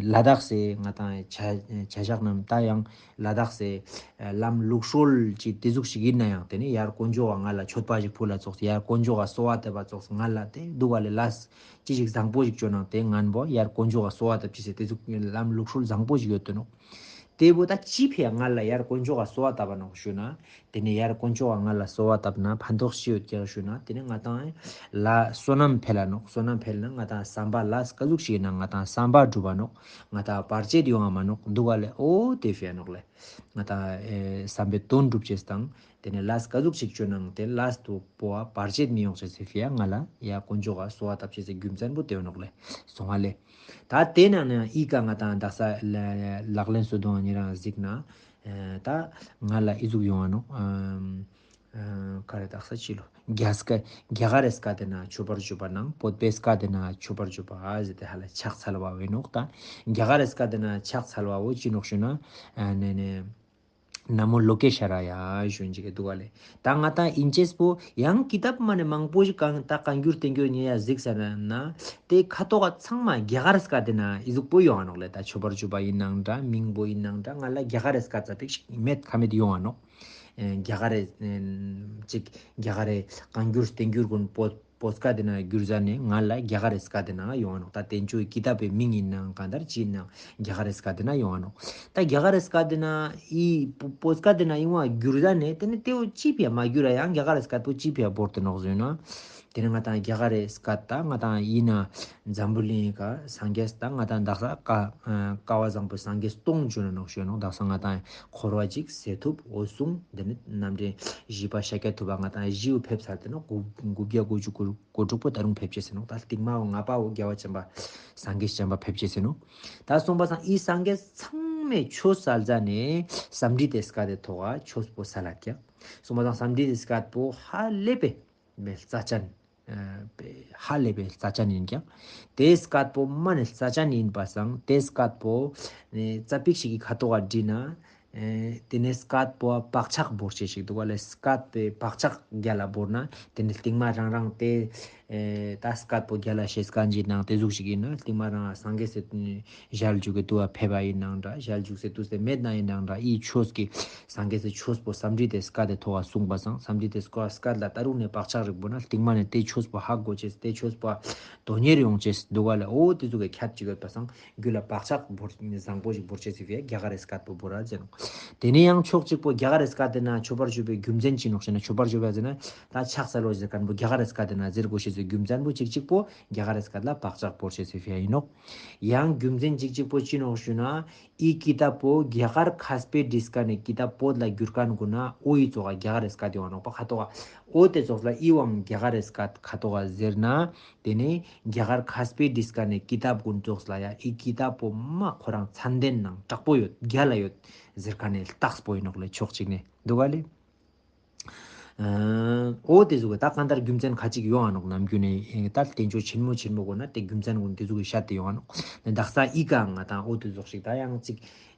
ལ་དྭགས་སེ་ང་ཏང་བྱ་བྱ་བཞག་རྣམས་ད་ཡང་ལ་དྭགས་སེ་ལམ་ལུགས་སྲོལ་གྱི་དེ་ཟུག་ཞིག་ཡིན་ན་ཡང་དེ་ནི་ཡར་དཀོན་མཆོག་ག་ང་ལ་མཆོད་པ་ཞིག་ཕུལ་ལ་ཙོགས་ཡར་དཀོན་མཆོག་ག་གསོལ་བ་བཏབ་པ་ཙོགས་ང་ལ་དེ་འདུག་ག་ལེ་ལས་ཅི་ཞིག་བཟང་པོ་ཞིག་བཅོ་ན་དེ་ངན་པོ་ཡར་དཀོན་མཆོག་ག་གསོལ་བ་བཏབ་ཅི་སེ་དེ་ཟུག་ལམ་ལུགས་སྲོལ་བཟང་པོ་ཞིག་ཡོད་དོ་ནོག་དེ་བོ་ད་ཅི་ཕི་ཡ་ང་ལ་ཡར་དཀོན་མཆོག་ག་གསོལ་བ་བཏབ་པ་ནོག་ཞུ་ན། དེ་ནས་ཡར་དཀོན་མཆོག་ག་ང་ལ་གསོལ་བ་བཏབ་ན་ཕན་ཐོགས་ཅི་ཡོད་ཀྱག་ཞུ་ན་དེ་ནས་ང་ཏང་ལ་བསོད་ནམས་འཕེལ་ལ་ནོག་བསོད་ནམས་འཕེལ་ན་ང་ཏང་བསམ་པ་ལས་ཀ་ཟུག་ཞིག་ཡིན་ན་ང་ཏང་བསམ་པ་འགྲུབ་པ་ནོག་ང་ཏང་བར་ཆད་ཡོང་བ་མ་ནོག་འདུག་ག་ལེ་ཨོ་དེ་ཕི་ཡ་ནོག་ལེ། ང་ཏང་ཨེ་བསམ་པའི་དོན་འགྲུབ་ཅེས་དང་དེ་ནས་ལས་ཀ་ཟུག་ཅིག་བཅོ་ནང་དེ་ལས་དུ་པོ་བ་བར་ཆད་མི་ཡོང་ཅེས་སི་ཕི་ཡ་ང་ལ་ཡ་དཀོན་མཆོག་ག་གསོལ་བ་བཏབ་ཅེས་སི་རྒྱུ་མཚན་པོ་དེ་ཡོད་ནོག་ལེ། སོང་བ་ལེ། ད་དེ་ནང་ནས་ཨི་ཀ་ང་ཏང་དག་ས་ལ་ལག་ལེན་སོ་བདུན་ཉེ་རང་གཟིགས་ན། ཨ་ད་ང་ལ་ཨི་ཟུག་ཡོང་བ་ནོག་ཨམ་ཨ་ག་རེ་དག་ས་ཅི་ལོ། རྒྱ་སྐ་རྒྱ་གར་རི་སྐད་དེ་ན་མཆོད་པར་བརྗོད་པ་ནང་བོད་པའི་སྐད་དེ་ན་མཆོད་པར་བརྗོད་པ་ཨ་ཟེར་ཏེ་ཧ་ལ་ཕྱག་འཚལ་བ་བོ་ཡིན་ནོག་ད་རྒྱ་གར་རི་སྐད་དེ་ན་ཕྱག་འཚལ་བ་བོ་ཅི་ནོག་ཞུ་ན། ཨ་ནེ་ནེ། ན་མོ་ལོ་ཀེ་ཤ་ར་ཡ་ཞུ་ཡིན་ཅིག་འདུག་ག་ལེ། ད་ང་ཏང་ཨིན་ཅེས་པོ་ཡང་ཀི་ཏབ་མ་ནེ་མང་པོ་ཞིག་གང་ད་བཀའ་འགྱུར་བསྟན་འགྱུར་ཉེ་ཡ་གཟིགས་ས་ན་ན་དེ་ཁ་ཐོག་ག་ཚང་མ་རྒྱ་གར་སྐད་དེ་ན་ཨི་ཟུག་པོ་ཡོང་ང་ནོག་ལེ། ད་ཆོས་པར་ཆོས་པ་ཡིན་ནང་འདྲ་མིང་པོ་ཡིན་ནང་འདྲ་ང་ལ་རྒྱ་གར་སྐད་ཙ་པིག་ཞིག་མེད་ཁ་མེད་ཡོང་ང་ནོག། ཨེ་རྒྱ་གར་ཨེ་ཅིག་རྒྱ་གར་བཀའ་འགྱུར་བསྟན་འགྱུར་ཀུན་པོ་པོ་སྐད་དེ་ན་བསྒྱུར་ཟ་ནས་ང་ལ་རྒྱ་གར་སྐད་དེ་ན་ཡོང་ང་ནོག། ད་བསྟན་བཅོས་ཀི་ཏབ་པའི་མིང་ཡིན་ནང་གང་ལྟར་ཅི་ཡིན་ནང་རྒྱ་གར་སྐད་དེ་ན་ཡོང་ང་ནོག། ད་རྒྱ་གར་སྐད་དེ་ན་ཨི་པོ་པོ་སྐད་དེ་ན་ཡིན་བ་བསྒྱུར་ཟ་ནས་དེ་ནི་དེ་བོ་ཅི་ཕི་ཡ་མ་བསྒྱུར་ར་ཡང་རྒྱ་གར་སྐད་པོ་ཅི་ཕི་ཡ་བོར་ཏེ་ནོག་ཟེར་ན། དེ་ནི་ང་ཏང་རྒྱ་གར་སྐད་ད་ང་ཏང་ཡིན་ན་འཛམ་བུ་གླིང་ག་སངས་རྒྱས་ད་ང་ཏང་དག་ས་ཀ་ཀ་བ་བཟང་པོ་སངས་རྒྱས་སྟོང་བྱོན་ནོག་ཞུ་ནོག། དག་ས་ང་ཏང་འཁོར་བ་ཅིག་ཟད་ཐུབ་འོད་སྲུང་འདི་ནི་རྣམ་འདྲེན་བཞི་པ་ཤཱཀྱ་ཐུབ་པ་ང་ཏང་བཞི་བོ་ཕེབས་ཚར་ཏེ་ནོག། དགུ་དགུ་བརྒྱ་དགུ་བཅུ་གོ་དྲུག་པོ་ད་རུང་ཕེབས་ཅེས་ཟེར་ནོག། ད་རྟིང་མ་བོ་ལྔ་པ་བོ་རྒྱལ་བ་བྱམས་པ་སངས་རྒྱས་བྱམས་པ་ཕེབས་ཅེས་ཟེར་ནོག། ད་གསུངས་པ་སང་ཨི་སངས་རྒྱས་ཚང་མས་ཆོས་སལ་ཟ་ནས་སམ་ཌི་ཏེ་སྐད་དེ་ཐོག་ག་ཆོས་པོ་སལ་ལ་ཀྱག། གསུངས་པ་སང་སམ་ཌི་ཏེ་སྐད་པོ་ཧ་ལས་པའི་མེ་རྩ་ཅན། ཨ་ཧ་ལས་པའི་རྩ་ཅན་ཡིན་ཀྱང་། དེ་སྐད་པོ་མ་ནི་རྩ་ཅན་ཡིན་པ་སང་དེ་སྐད་པོ་ནི་རྩ་པིག་ཞིག་གི་ཁ་ཐོག་ག་བྲིས་ན། ཨེ་དེ་ནས་སྐད་པོ་བག་ཆགས་བོར་ཆེ་ཞིག་འདུག་ག་ལེ། སྐད་པའི་བག་ཆགས་རྒྱ་ལ་བོར་ན་དེ་ནི་རྟིང་མ་རང་རང་དེ་ཨེ་ད་སྐད་པོ་རྒྱ་ལ་ཤེས་སྐད་འཇིག་ནང་དེ་ཟུག་ཞིག་ཡིན་ན་རྟིང་མ་རང་སངས་རྒྱས་སི་ཞལ་འཇུག་གི་དུ་བ་ཕེབས་པ་ཡིན་ནང་འདྲ། ཞལ་འཇུག་སི་དུས་སེ་མེད་ན་ཡིན་ནང་འདྲ། ཨི་ཆོས་ཀྱི་སངས་རྒྱས་སི་ཆོས་པོ་སམ་ཌི་ཏེ་སྐད་དེ་ཐོག་ག་གསུངས་པ་སང་སམ་ཌི་ཏེ་སྐད་ལ་ད་རུང་ནས་བག་ཆགས་རིག་པོ་ན་རྟིང་མ་ནས་དེ་ཆོས་པོ་ཧ་གོ་ཆེས་དེ་ཆོས་པོ་དོན་གཉེར་ཡོང་ཆེས་འདུག་ག་ལེ། འོ་དེ་ཚོ་གི་ཁྱད་ཅིག་ཡོད་པ་སང་རྒྱུད་ལ་བག་ཆགས་བོར་བཟང་པོ་ཞིག་བོར་ཆེས་སི་ཕི་ཡ་རྒྱ་གར་རི་སྐད་པོ་བོར་ར་ཟེར་ནོག། དེ་ནས་ཡང་ཕྱོགས་གཅིག་པོ་རྒྱ་གར་རི་སྐད་དེ་ན་ཆོས་པར་ཆོས་པའི་རྒྱུ་མཚན་ཅི་ནོག་ཞེ་ན། ཆོས་པར་ཆོས་པ་ཟེར་ན་ད་ཕྱག་འཚལ་ལོ་ཟེར་མཁན་པོ་རྒྱ་གར་རི་སྐད་དེ་ན་ཟེར་དགོས་ཤེས་སི་རྒྱུ་མཚན་པོ་གཅིག་གཅིག་པོ་རྒྱ་གར་རི་སྐད་ལ་བག་ཆགས་བོར་ཆེས་སི་ཕི་ཡ་ཡིན་ནོག། ཡང་རྒྱུ་མཚན་གཅིག་གཅིག་པོ་ཅི་ནོག་ཞུ་ན། ཨི་ཀི་ཏབ་པོ་རྒྱ་གར་མཁས་པའི་བྲིས་ཀ་ནས་ཀི་ཏབ་པོ་ལ་བསྒྱུར་མཁན་ཀུན་ན་ཨོ་ཡི་ཙོགས་རྒྱ་གར་རི་སྐད་དེ་བ་ནོག་པ་ཁ་ཐོག་ག། ཨོ་དེ་ཙོགས་ལ་ཨི་བའང་རྒྱ་གར་རི་སྐད་ཁ་ཐོག་ག་ཟེར་ན། དེ་ནས་རྒྱ་གར་མཁས་པའི་བྲིས་ཀ་ནས་ཀི་ཏབ་ཀུན་ཙོགས་ལ་ཡ་ཨི་ཀི་ཏབ་པོ་མ་ཁོ་རང་མཚན་ལྡན་ནང་དྲག་པོ་ཡོད་རྒྱ་ལ་ཡོད་ཟེར་མཁན་ནས་རྟགས་པོ་ཡིན་ནོག་ལེ། ཕྱོགས་གཅིག་ནས་འདུག་ག་ལེ། ཨོ་དེ་ཟུག་གི་ད་གང་ལྟར་རྒྱུ་མཚན་ཁ་ཅིག་ཡོང་ང་ནོག། ནམ་རྒྱུན་ནས་ད་བསྟན་བཅོས་ཆེན་མོ་ཆེན་མོ་གོ་ན་དེ་རྒྱུ་མཚན་ཀུན་དེ་ཟུག་གི་བཤད་དེ་ཡོང་ང་ནོག། དག་ས་ཨི་ཀ་ང་དང་ཨོ་དེ་ཟུག་ཞིག་ད་ཡང་ཅིག་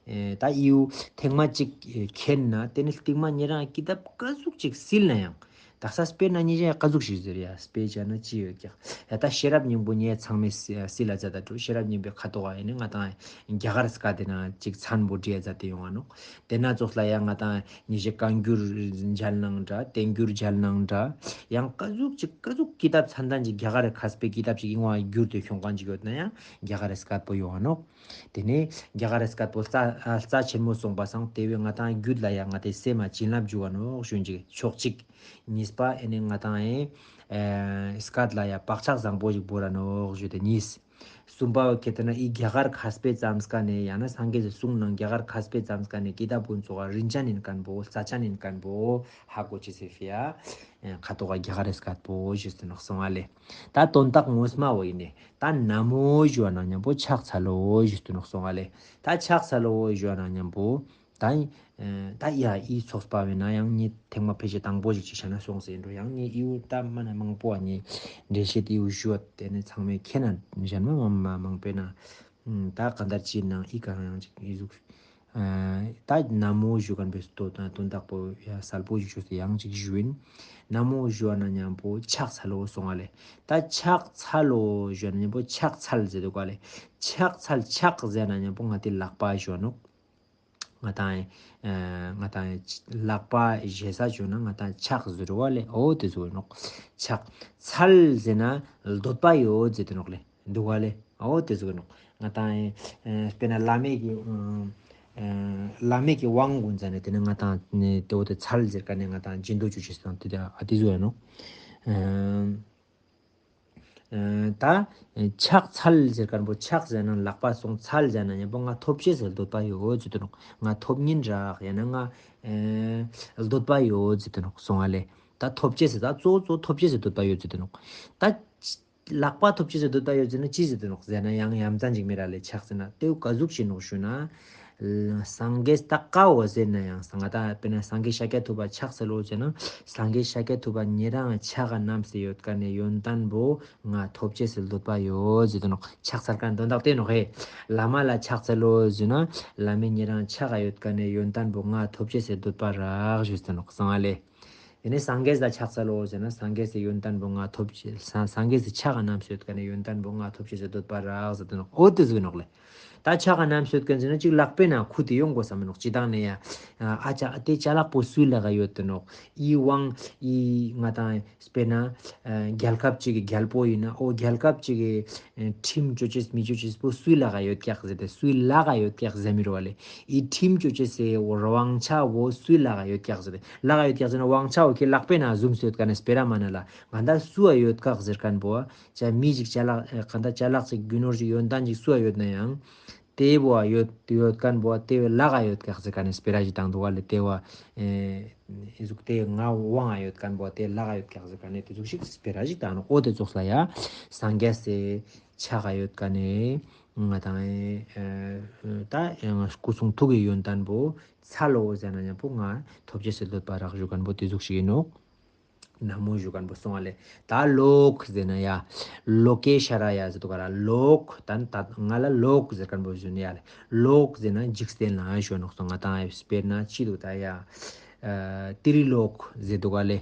ད་ཨིའུ་ཐེངས་མ་ཅིག་མཁྱེན་ན་དེ་ནི་རྟིང་མ་ཉེ་རང་ཀི་ཏབ་ཀ་ཟུག་ཅིག་སིལ་ན་ཡང་། དག་ས་དཔེར་ན་ཉེ་ཞའི་ཀ་ཟུག་ཞིག་ཟེར་ཡ་དཔེ་བྱས་ན་ཅི་ཡོད་ཀྱག། ཡ་ད་ཤེས་རབ་སྙིང་པོ་ཉེ་ཚང་མས་སི་ལ་མཛད་ད་འགྲོ། ཤེས་རབ་སྙིང་པོའི་ཁ་ཐོག་ཨེ་ནི་ང་དང་རྒྱ་གར་སྐད་དེ་ན་ཅིག་མཚན་པོ་བྲིས་མཛད་དེ་ཡོང་ང་ནོག། དེ་ན་ཙོགས་ལ་ཡང་ང་དང་ཉེ་ཞའི་བཀའ་འགྱུར་མཇལ་ནང་འདྲ་བསྟན་འགྱུར་མཇལ་ནང་འདྲ་ཡང་ཀ་ཟུག་ཅིག་ཀ་ཟུག་ཀི་ཏབ་མཚན་ལྡན་ཅིག་རྒྱ་གར་མཁས་པའི་ཀི་ཏབ་ཅིག་ཡིན་བ་བསྒྱུར་དུ་ཤོང་མཁན་ཅིག་ཡོད་ན་ཡང་རྒྱ་གར་སྐད་པོ་ཡོང་ང་ནོག། དེ་ནས་རྒྱ་གར་སྐད་པོ་རྩ་རྩ་ཆེན་མོ་གསུངས་པ་སང་དེ་བས་ང་དང་རྒྱུད་ལ་ཡང་ང་དེ་སེམས་མ་བྱིན་རླབས་འཇུག་ག་ནོག་ཞུ་ཅིག་ཕྱོགས་གཅིག། གཉིས་པ་ཨེ་ནི་ང་དང་ཨེ་སྐད་ལ་ཡང་བག་ཆགས་བཟང་པོ་ཞིག་བོར་ར་ནོག་ཞུ་དེ་གཉིས། གསུམ་པ་ཁེ་ཏེ་ན་ཨི་རྒྱ་གར་མཁས་པའི་རྩམ་སྐད་ནས་ཡང་ན་སངས་རྒྱས་སི་གསུང་ནང་རྒྱ་གར་མཁས་པའི་རྩམ་སྐད་ནས་ཀི་ཏབ་ཀུན་ཙོགས་རིན་ཅན་ཡིན་མཁན་པོ་རྩ་ཅན་ཡིན་མཁན་པོ་ཧ་གོ་ཅི་སི་ཕི་ཡ། ཁ་ཐོག་ག་རྒྱ་གར་སྐད་པོ་ཞུས་ཏེ་ནོག་སོང་ཨ་ལེ། ད་དོན་དག་ངོ་མ་བོ་ཡིན་ནས་ད་ན་མོ་ཞུ་བ་ན་མཉམ་པོ་ཕྱག་འཚལ་ལོ་ཞུས་ཏེ་ནོག་སོང་ཨ་ལེ། ད་ཕྱག་འཚལ་ལོ་ཞུ་བ་ན་མཉམ་པོ་ད་ད་ཡ་ཨི་ཚོགས་པ་བས་ན་ཡང་ཉིད་ཐེངས་མ་ཕལ་ཆེར་དང་པོ་ཞིག་ཅིག་བྱ་ན་སོང་ཟེར་འགྲོ། ཡང་ཉིད་ཨིའུ་ད་མ་ན་མང་པོ་བ་ཉིད་འགྲེལ་བཤད་ཨིའུ་ཞུ་བ་དེ་ནས་ཚང་མས་མཁྱེན་ན་གཞན་མ་མ་མ་མང་པོས་ན། ད་ག་འདར་ཅི་ནང་ཨི་ག་རང་ཅིག་ཨི་ཟུག་ད་ན་མོ་ཞུ་མཁན་པོའི་དོན་དག་པོ་ཡ་གསལ་པོ་ཞིག་ཞུ་སྟེ་ཡང་ཅིག་ཞུ་ཡིན། ན་མོ་ཞུ་བ་ན་མཉམ་པོ་ཕྱག་འཚལ་ལོ་སོང་བ་ལེ། ད་ཕྱག་འཚལ་ལོ་ཞུ་བ་ན་མཉམ་པོ་ཕྱག་འཚལ་ཟེར་འདུག་ག་ལེ། ཕྱག་འཚལ་ཕྱག་ཟེར་ན་མཉམ་པོ་ང་དེ་ལག་པ་ཞུ་བ་ནོག། ང་དང་ང་དང་ལག་པ་ཞེ་ས་ཞུ་ན་ང་དང་ཕྱག་ཟེར་བ་ལེ། འོ་དེ་ཟེར་ནོག། ཕྱག་འཚལ་ཟེར་ན་འདོད་པ་ཡོད་ཟེར་དེ་ནོག་ལེ། འདུག་ག་ལེ། འོ་དེ་ཟེར་གི་ནོག། ང་དང་ཨེ་དཔེར་ན་བླ་མེད་ཀྱི་ཨ་བླ་མེད་ཀྱི་དབང་ཀུན་ཟེར་ནས་དེ་ནས་ང་དང་ནས་དེ་འོ་དེ་འཚལ་ཟེར་ག་ནས་ང་དང་སྦྱིན་བདག་ཅུ་ཅེས་དང་དེ་དེ་ཨ་དེ་ཟེར་ནོག། ཨ་ད་ཕྱག་འཚལ་ཟེར་ག་ན་པོ་ཕྱག་ཟེར་ན་ལག་པ་སོང་འཚལ་ཟེར་ན་ཡང་པོ་ང་ཐོབ་ཅེས་ཟེར་འདོད་པ་ཡོད་ཟེར་དུ་ནོག། ང་ཐོབ་ཉིན་རག་ཡང་ན་ང་ཨེ་འདོད་པ་ཡོད་ཟེར་དུ་ནོག་སོང་ཨ་ལེ། ད་ཐོབ་ཅེས་ཟེར་ད་གཙོ་བོ་གཙོ་བོ་ཐོབ་ཅེས་ཟེར་འདོད་པ་ཡོད་ཟེར་དུ་ནོག། ད་ལག་པ་ཐོབ་ཅེས་ཟེར་འདོད་པ་ཡོད་ཟེར་ན་ཅི་ཟེར་དུ་ནོག་ཟེར་ན་ཡང་ཡ་མཚན་ཅིག་མི་ར་ལེ་ཕྱག་ཟེར་ན་དེའུ་ག་ཟུག་ཅིག་ནོག་ཞུ་ན། སངས་རྒྱས་ད་ཀའོ་ཟེར་ན་ཡང་ང་ད་དཔེར་ན་སངས་རྒྱས་ཤཱཀྱ་ཐུབ་པ་ཕྱག་འཚལ་ལོ་ཟེར་ན། སངས་རྒྱས་ཤཱཀྱ་ཐུབ་པ་ཉེ་རང་ཕྱག་ག་བསྣམས་སེ་ཡོད་ཀ་ནས་ཡོན་ཏན་པོ་ང་ཐོབ་ཅེས་སི་འདོད་པ་ཡོད་ཟེར་དུ་ནོག་ཕྱག་འཚལ་ཀ་དོན་དག་དེ་ནོག་ཧེ། བླ་མ་ལ་ཕྱག་འཚལ་ལོ་ཟེར་ན་བླ་མའི་ཉེ་རང་ཕྱག་ག་ཡོད་ཀ་ནས་ཡོན་ཏན་པོ་ང་ཐོབ་ཅེས་སི་འདོད་པ་རག་ཞུས་ཏེ་ནོག་སོང་ཨ་ལེ། དེ་ནས་སངས་རྒྱས་ལ་ཕྱག་འཚལ་ལོ་ཟེར་ན་སངས་རྒྱས་སི་ཡོན་ཏན་པོ་ང་ཐོབ་ཅེས་སངས་སངས་རྒྱས་སི་ཕྱག་ག་བསྣམས་སེ་ཡོད་ཀ་ནས་ཡོན་ཏན་པོ་ང་ཐོབ་ཅེས་སི་འདོད་པ་རག་ཟེར་དུ་ནོག་འོ་དེ་ཟེར་ནོག་ལེ། ད་ཕྱག་ག་བསྣམས་སེ་ཡོད་ཀ་ཟེར་ན་ཅིག་ལག་པའི་ནང་ཁུར་ཏེ་ཡོང་དགོས་བསམ་མི་ནོག་སྤྱིར་བཏང་ནས་ཡ། ཨ་ཅག་དེ་ཅ་ལག་པོ་སུའི་ལག་ག་ཡོད་དེ་ནོག་ཨི་དབང་ཨི་ང་དང་དཔེར་ན་རྒྱལ་ཁབ་ཅིག་གི་རྒྱལ་པོ་ཡིན་ན་ཨོ་རྒྱལ་ཁབ་ཅིག་གི་ཁྲིམས་བཅོ་ཅེས་མི་བཅོ་ཅེས་པོ་སུའི་ལག་ག་ཡོད་ཀྱག་ཟེར་ཏེ་སུའི་ལག་ག་ཡོད་ཀྱག་ཟེར་མི་རོ་བ་ལེ། ཨི་ཁྲིམས་བཅོ་ཅེས་སི་དབང་ཆ་བོ་སུའི་ལག་ག་ཡོད་ཀྱག་ཟེར་ཏེ་ལག་ག་ཡོད་ཀྱག་ཟེར་ན་དབང་ཆ་བོ་ཁྱེད་ལག་པའི་ནང་བཟུང་སེ་ཡོད་ཀ་ནས་སྤེ་ར་མ་ན་ལ་ང་ད་སུའ་ཡོད་ཀྱག་ཟེར་མཁན་པོ། ཅ་མི་ཅིག་ཅ་ལག་ཨེ་གང་ལྟར་ཅ་ལག་ཅིག་རྒྱུ་ནོར་ཅིག་ཡོན་ཏན་ཅིག་སུའ་ཡོད་ན་ཡང་། དེ་བོ་ཡོད་ཡོད་མཁན་བོ་དེ་བོ་ལག་ག་ཡོད་ཀྱག་ཟེར་ག་ནས་སྤེ་ར་ཞིག་བཏང་འདུག་བ་ལེ། དེ་བོ་ཨེ་ཨི་ཟུག་དེ་ང་དབང་ཡོད་མཁན་བོ་དེ་ལག་ག་ཡོད་ཀྱག་ཟེར་ག་ནས་དེ་ཟུག་ཞིག་སྤེ་ར་ཞིག་བཏང་ནོག་འོ་དེ་ཙོགས་ལ་ཡ་སངས་རྒྱས་སི་ཕྱག་ག་ཡོད་ག་ནས་ང་དང་ཨེ་ད་ཨེ་ང་སྐུ་གསུང་ཐུགས་ཀྱི་ཡོན་ཏན་བོ་འཚལ་ལོ་ཟེར་ན་མཉམ་པོ་ང་ཐོབ་ཅེས་སི་འདོད་པ་རག་ཞུ་མཁན་བོ་དེ་ཟུག་ཞིག་ཡིན་ནོག་ན་མོ་ཞུ་མཁན་པོ་སོང་བ་ལེ། ད་ལོག་ཟེར་ན་ཡ། ལོ་ཀེ་ཤྭ་ར་ཡ་ཟེར་དུ་ག་ར་ལོག་ད་ད་ང་ལ་ལོག་ཟེར་མཁན་པོ་ཞུ་ན་ཡ་ལེ། ལོག་ཟེར་ན་འཇིག་རྟེན་ལ་ཞུ་ནོག་སོང་ང་དང་ཨེ་དཔེར་ན་ཅི་འདུག་ད་ཡ། ཨ་ཏི་རི་ལོག་ཟེར་དུ་ག་ལེ།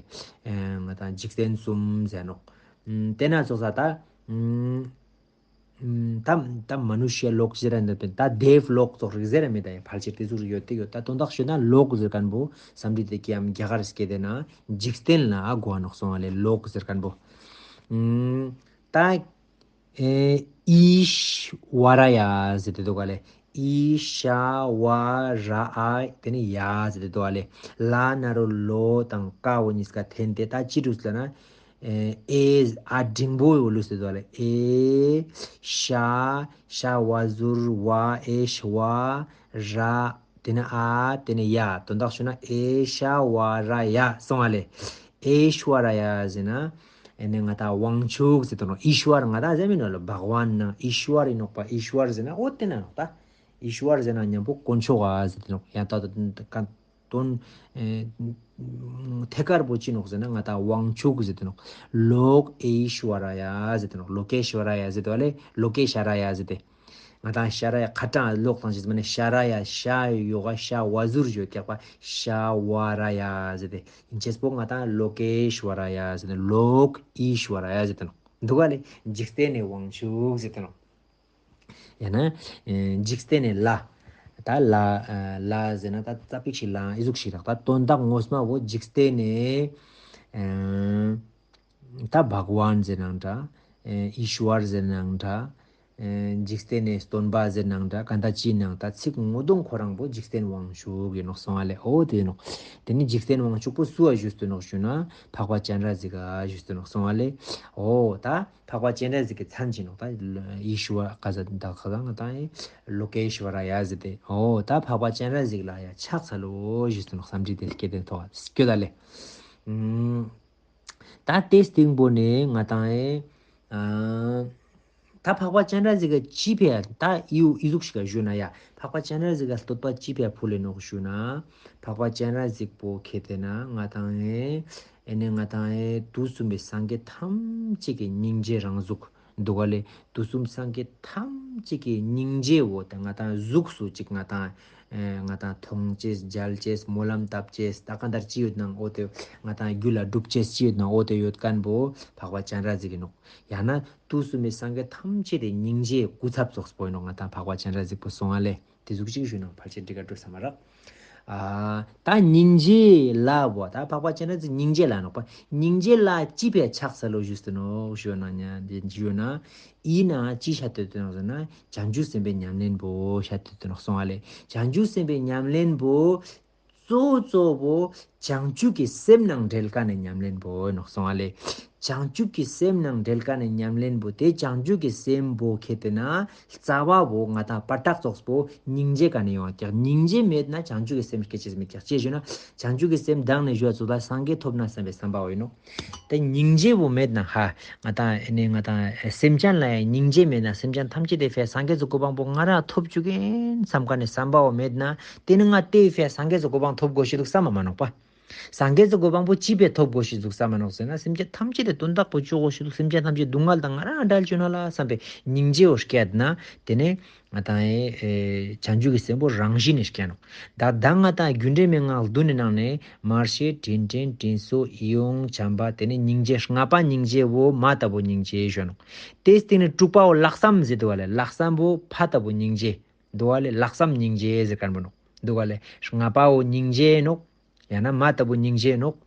ཨ་ང་དང་འཇིག་རྟེན་གསུམ་ཟེར་ནོག་ཨམ་དེ་ན་ཙོགས་ས་ད། ཨམ། ད་ད་མ་ནུ་ཤ་ལོག་ཟེར་ར་འདོད་པས་ད་དེབ་ལོག་ཙོགས་རིག་ཟེར་ར་མེད་ད་ཡང་ཕལ་ཆེར་དེ་ཟུག་རིག་ཡོད་དེ་ཡོད་ད་དོན་དག་ཤོད་ན་ལོག་ཟེར་མཁན་པོ་སམ་རི་དེ་ཀྱི་ཡམ་རྒྱ་གར་སྐད་དེ་ན་འཇིག་རྟེན་ལ་གོ་ནོག་སོང་བ་ལེ་ལོག་ཟེར་མཁན་པོ། ད་ཨེ་ཨི་ཤྭ་ར་ཡ་ཟེར་དེ་འདུག་ག་ལེ། ཨི་ཤྭ་ར་ཨ་དེ་ནི་ཡ་ཟེར་དེ་འདུག་ག་ལེ། ལ་ན་རོ་ལོ་དང་ཀ་བོ་གཉིས་ཀ་འཐེན་ཏེ་ད་ཅི་འདུག་ཟེར་ན། ཨེ་ཨ་འགྲེང་བུ་ཡོད་ལུགས་སུ་འདུག་ལེ། ཨེ་ཤ་ཤ་བ་ཟུར་བ་ཨེ་ཤ་བ་ར་དེ་ནས་ཨ་དེ་ནས་ཡ་དོན་དག་ཞུ་ན་ཨེ་ཤ་བ་ར་ཡ་སོང་བ་ལེ། ཨེ་ཤྭ་ར་ཡ་ཟེར་ན་ཨེ་ནས་ང་ད་དབང་ཕྱུག་ཟེར་དུ་ནོག་ཨི་ཤྭ་ར་ང་ད་ཟེར་མི་ནོག་ལེ། བྷག་ཝན་ན་ཨི་ཤྭ་ར་ཡིན་ནོག་པ། ཨི་ཤྭ་ར་ཟེར་ན་ཨོ་དེ་ན་ནོག་ད། ཨི་ཤྭ་ར་ཟེར་ན་མཉམ་པོ་དཀོན་མཆོག་ག་ཟེར་དུ་ནོག་ཡང་ད་ད་ད་དོན། ཨེ་ཐད་ཀར་པོ་ཅི་ནོག་ཟེར་ན་ང་ད་དབང་ཕྱུག་ཟེར་དེ་ནོག་ལོག་ཨེ་ཤྭ་ར་ཡ་ཟེར་དེ་ནོག་ལོ་ཀེ་ཤྭ་ར་ཡ་ཟེར་དེ་བ་ལེ། ལོ་ཀེ་ཤྭ་ར་ཡ་ཟེར་དེ། ང་ད་ཤྭ་ར་ཡ་ཁ་གྲངས་ལོག་དང་ཞིག་མ་ནེ་ཤྭ་ར་ཡ་ཤྭ་ཡོ་ག་ཤྭ་བ་ཟུར་ཡོད་ཀྱག་པ་ཤྭ་བ་ར་ཡ་ཟེར་དེ། ཡིན་ཅེས་པོ་ང་ད་ལོ་ཀེ་ཤྭ་ར་ཡ་ཟེར་དེ་ལོག་ཨེ་ཤྭ་ར་ཡ་ཟེར་དེ་ནོག་འདུག་ག་ལེ། འཇིག་རྟེན་ནི་དབང་ཕྱུག་ཟེར་དེ་ནོག་ཡང་ན། ཨེ་འཇིག་རྟེན་ནི་ལྷ། ད་ལྷ་ཨ་ལྷ་ཟེར་ན་ད་ཙ་པིག་ཞིག་ལྷ་ཨི་ཟུག་ཞིག་རག་ད་དོན་དག་ངོ་མ་བོ་འཇིག་རྟེན་ནི། ཨེ་ད་བྷག་ཝན་ཟེར་ནའང་འདྲ། ཨེ་ཨི་ཤྭ་ར་ཟེར་ནའང་འདྲ། ཨེ་འཇིག་རྟེན་ནི་སྟོན་པ་ཟེར་ནའང་འདྲ་ག་ད་ཅི་ནའང་ད་ཚིག་ངོ་གདོང་ཁོ་རང་བོ་འཇིག་རྟེན་དབང་ཕྱུག་ཡིན་ནོག་སོང་བ་ལེ། ཨོ་དེ་ཡིན་ནོག་དེ་ནི་འཇིག་རྟེན་དབང་ཕྱུག་པོ་སུ་བ་ཞུས་ཏེ་ནོག་ཞུ་ན་འཕགས་པ་སྤྱན་རས་གཟིགས་ག་ཞུས་ཏེ་ནོག་སོང་བ་ལེ། ཨོ་ད། འཕགས་པ་སྤྱན་རས་གཟིགས་ཀྱི་མཚན་ཅིག་ནོག་ད་ཨི་ཤྭ་ར་ག་ཟ་ད་ག་ཟ་ང་ད་ཨེ་ལོ་ཀེ་ཤྭ་ར་ཡ་ཟེར་ཏེ། ཨོ་ད་འཕགས་པ་སྤྱན་རས་གཟིགས་ལ་ཡ་ཕྱག་འཚལ་ལོ་ཞུས་ཏེ་ནོག་སམ་རི་དེ་སྐད་དེ་ཐོག་སྐྱོ་ད་ལེ། ཨུམ། ད་དེ་སྟེང་པོ་ནས་ང་ད་ཨེ་ཨ་ད་འཕགས་པ་སྤྱན་རས་གཟིགས་ཀྱི་ཅི་ཕི་ཡ་ད་ཨི་ཨི་ཟུག་ཞིག་ག་ཞུ་ན་ཡ་འཕགས་པ་སྤྱན་རས་གཟིགས་ཀྱི་བསྟོད་པ་ཅི་ཕི་ཡ་ཕུལ་ལེ་ནོག་ཞུ་ན། འཕགས་པ་སྤྱན་རས་གཟིགས་པོ་ཁེ་ཏེ་ན་ང་ད་ཨེ། ཨེ་ནས་ང་ད་ཨེ་དུས་གསུམ་པའི་སངས་རྒྱས་ཐམས་ཅད་ཀྱི་སྙིང་རྗེ་རང་གཟུགས་འདུག་ག་ལེ། དུས་གསུམ་སངས་རྒྱས་ཐམས་ཅད་ཀྱི་སྙིང་རྗེ་བོ་དེ་ང་ད་གཟུགས་སུ་ཅིག་ང་ད་ཨེ་ང་ད་མཐོང་ཅེས་མཇལ་ཅེས་སྨོན་ལམ་བཏབ་ཅེས་ད་ག་འདར་ཅི་ཡོད་ནའང་ཨོ་དེ་ང་ད་རྒྱུད་ལ་སྒྲུབ་ཅེས་ཅི་ཡོད་ནའང་ཨོ་དེ་ཡོད་མཁན་བོ་འཕགས་པ་སྤྱན་རས་གཟིགས་ཡིན་ནོག་ཡང་ན་དུས་གསུམ་པའི་སངས་རྒྱས་ཐམས་ཅད་དེ་སྙིང་རྗེ་སྐུ་ཚབ་ཙོགས་པོ་ཡིན་ནོག་ང་ད་འཕགས་པ་སྤྱན་རས་གཟིགས་པོ་སོང་ང་ལེ། དེ་ཟུག་ཅིག་ཞུས་ན་ཕལ་ཆེར་འགྲིག་ག་འགྲོ་ས་མ་རེད། ཨ་ད་སྙིང་རྗེ་ལ་བོ་ད་འཕགས་པ་སྤྱན་རས་གཟིགས་སྙིང་རྗེ་ལ་ནོག་པ། སྙིང་རྗེ་ལ་ཅི་ཕི་ཡ་ཕྱག་འཚལ་ལོ་ཞུས་ཏེ་ནོག་ཞུ་ན་ཉ་ཞུ་ན། ཨི་ན་ཅི་བཤད་དོད་དེ་ནོག་ཟེར་ན་བྱང་ཆུབ་སེམས་དཔའི་ཉམས་ལེན་པོ་བཤད་དོད་དེ་ནོག་སོང་བ་ལེ། བྱང་ཆུབ་སེམས་དཔའི་ཉམས་ལེན་པོ་གཙོ་བོ་གཙོ་བོ་ བྱང་ཆུབ་ཀྱི་སེམས་ནང་འབྲེལ་ཀ་ནས་ཉམས་ལེན་པོ་ནོག་སོང་བ་ལས། བྱང་ཆུབ་ཀྱི་སེམས་ནང་འབྲེལ་ཀ་ནས་ཉམས་ལེན་པོ་དེ་བྱང་ཆུབ་ཀྱི་སེམས་པོ་ཁེ་ཏེ་ན་རྩ་བ་བོ་ང་དང་པ་ཏག་ཙོགས་པོ་སྙིང་རྗེ་ཀ་ནས་ཡོང་བ་ཀྱག་སྙིང་རྗེ་མེད་ན་བྱང་ཆུབ་ཀྱི་སེམས་སྐད་ཅེས་མེད་ཀྱག་ཅེས་ཞུ་ན། བྱང་ཆུབ་ཀྱི་སེམས་དང་ནས་ཞུ་བ་ཚོ་ལ་སངས་རྒྱས་ཐོབ་ན་བསམ་པའི་བསམ་པ་བོ་ཡིན་ནོག་དེ་སྙིང་རྗེ་བོ་མེད་ན་ཧ། ང་དང་ཨེ་ནས་ང་དང་སེམས་ཅན་ལ་ཡང་སྙིང་རྗེ་མེད་ན་སེམས་ཅན་ཐམས་ཅད་དེ་ཕའི་སངས་རྒྱས་ཀྱི་གོ་འཕང་པོ་ང་ར་ཐོབ་བཅུག་གིན་བསམ་ཀ་ནས་བསམ་པ་བོ་མེད་ན་དེ་ནི་ང་དེ་ཕའི་སངས་རྒྱས་ཀྱི་གོ་འཕང་ཐོབ་དགོས་ཤེས་འདུག་བསམ་མ་མ་ནོག་པ། སངས་རྒྱས་ཀྱི་གོ་འཕང་པོ་ཅི་ཕའི་ཐོབ་དགོས་ཤེས་འདུག་བསམ་མ་ནོག་ཟེར་ན་སེམས་ཅན་ཐམས་ཅད་དེ་དོན་དག་པོ་བཅོ་དགོས་ཤེས་འདུག་སེམས་ཅན་ཐམས་ཅད་སྡུག་བསྔལ་དང་ང་ར་འབྲལ་བཅུག་ན་ལ་བསམ་པའི་སྙིང་རྗེ་བོ་སྐྱེད་ན་དེ་ནས། ང་དང་ཨེ་ཨེ་བྱང་ཆུབ་ཀྱི་སེམས་པོ་རང་བཞིན་ནས་སྐྱེ་ནོག་ད་ད་ང་དང་རྒྱུ་འབྲས་མན་ངག་བདུན་ནི་ནང་ནས་མར་ཤེས་དྲིན་དྲན་དྲིན་གཟོ་ཡིད་འོང་བྱམས་པ་དེ་ནས་སྙིང་རྗེ་ལྔ་པ་སྙིང་རྗེ་བོ་མ་ལྟ་བུ་སྙིང་རྗེ་ཞུ་ནོག་དེའི་སྟེང་ནས་དྲུག་པ་བོ་ལྷག་བསམ་ཟེར་འདུག་བ་ལས་ལྷག་བསམ་བོ་ཕ་ལྟ་བུ་སྙིང་རྗེ་འདུག་བ་ལས་ལྷག་བསམ་སྙིང་རྗེ་ཟེར་མཁན་པོ་ནོག་འདུག་བ་ལས་ལྔ་པ་བོ་སྙིང་རྗེ་ནོག་ཡང་ན་མ་ལྟ་བུ་སྙིང་རྗེ་ནོག་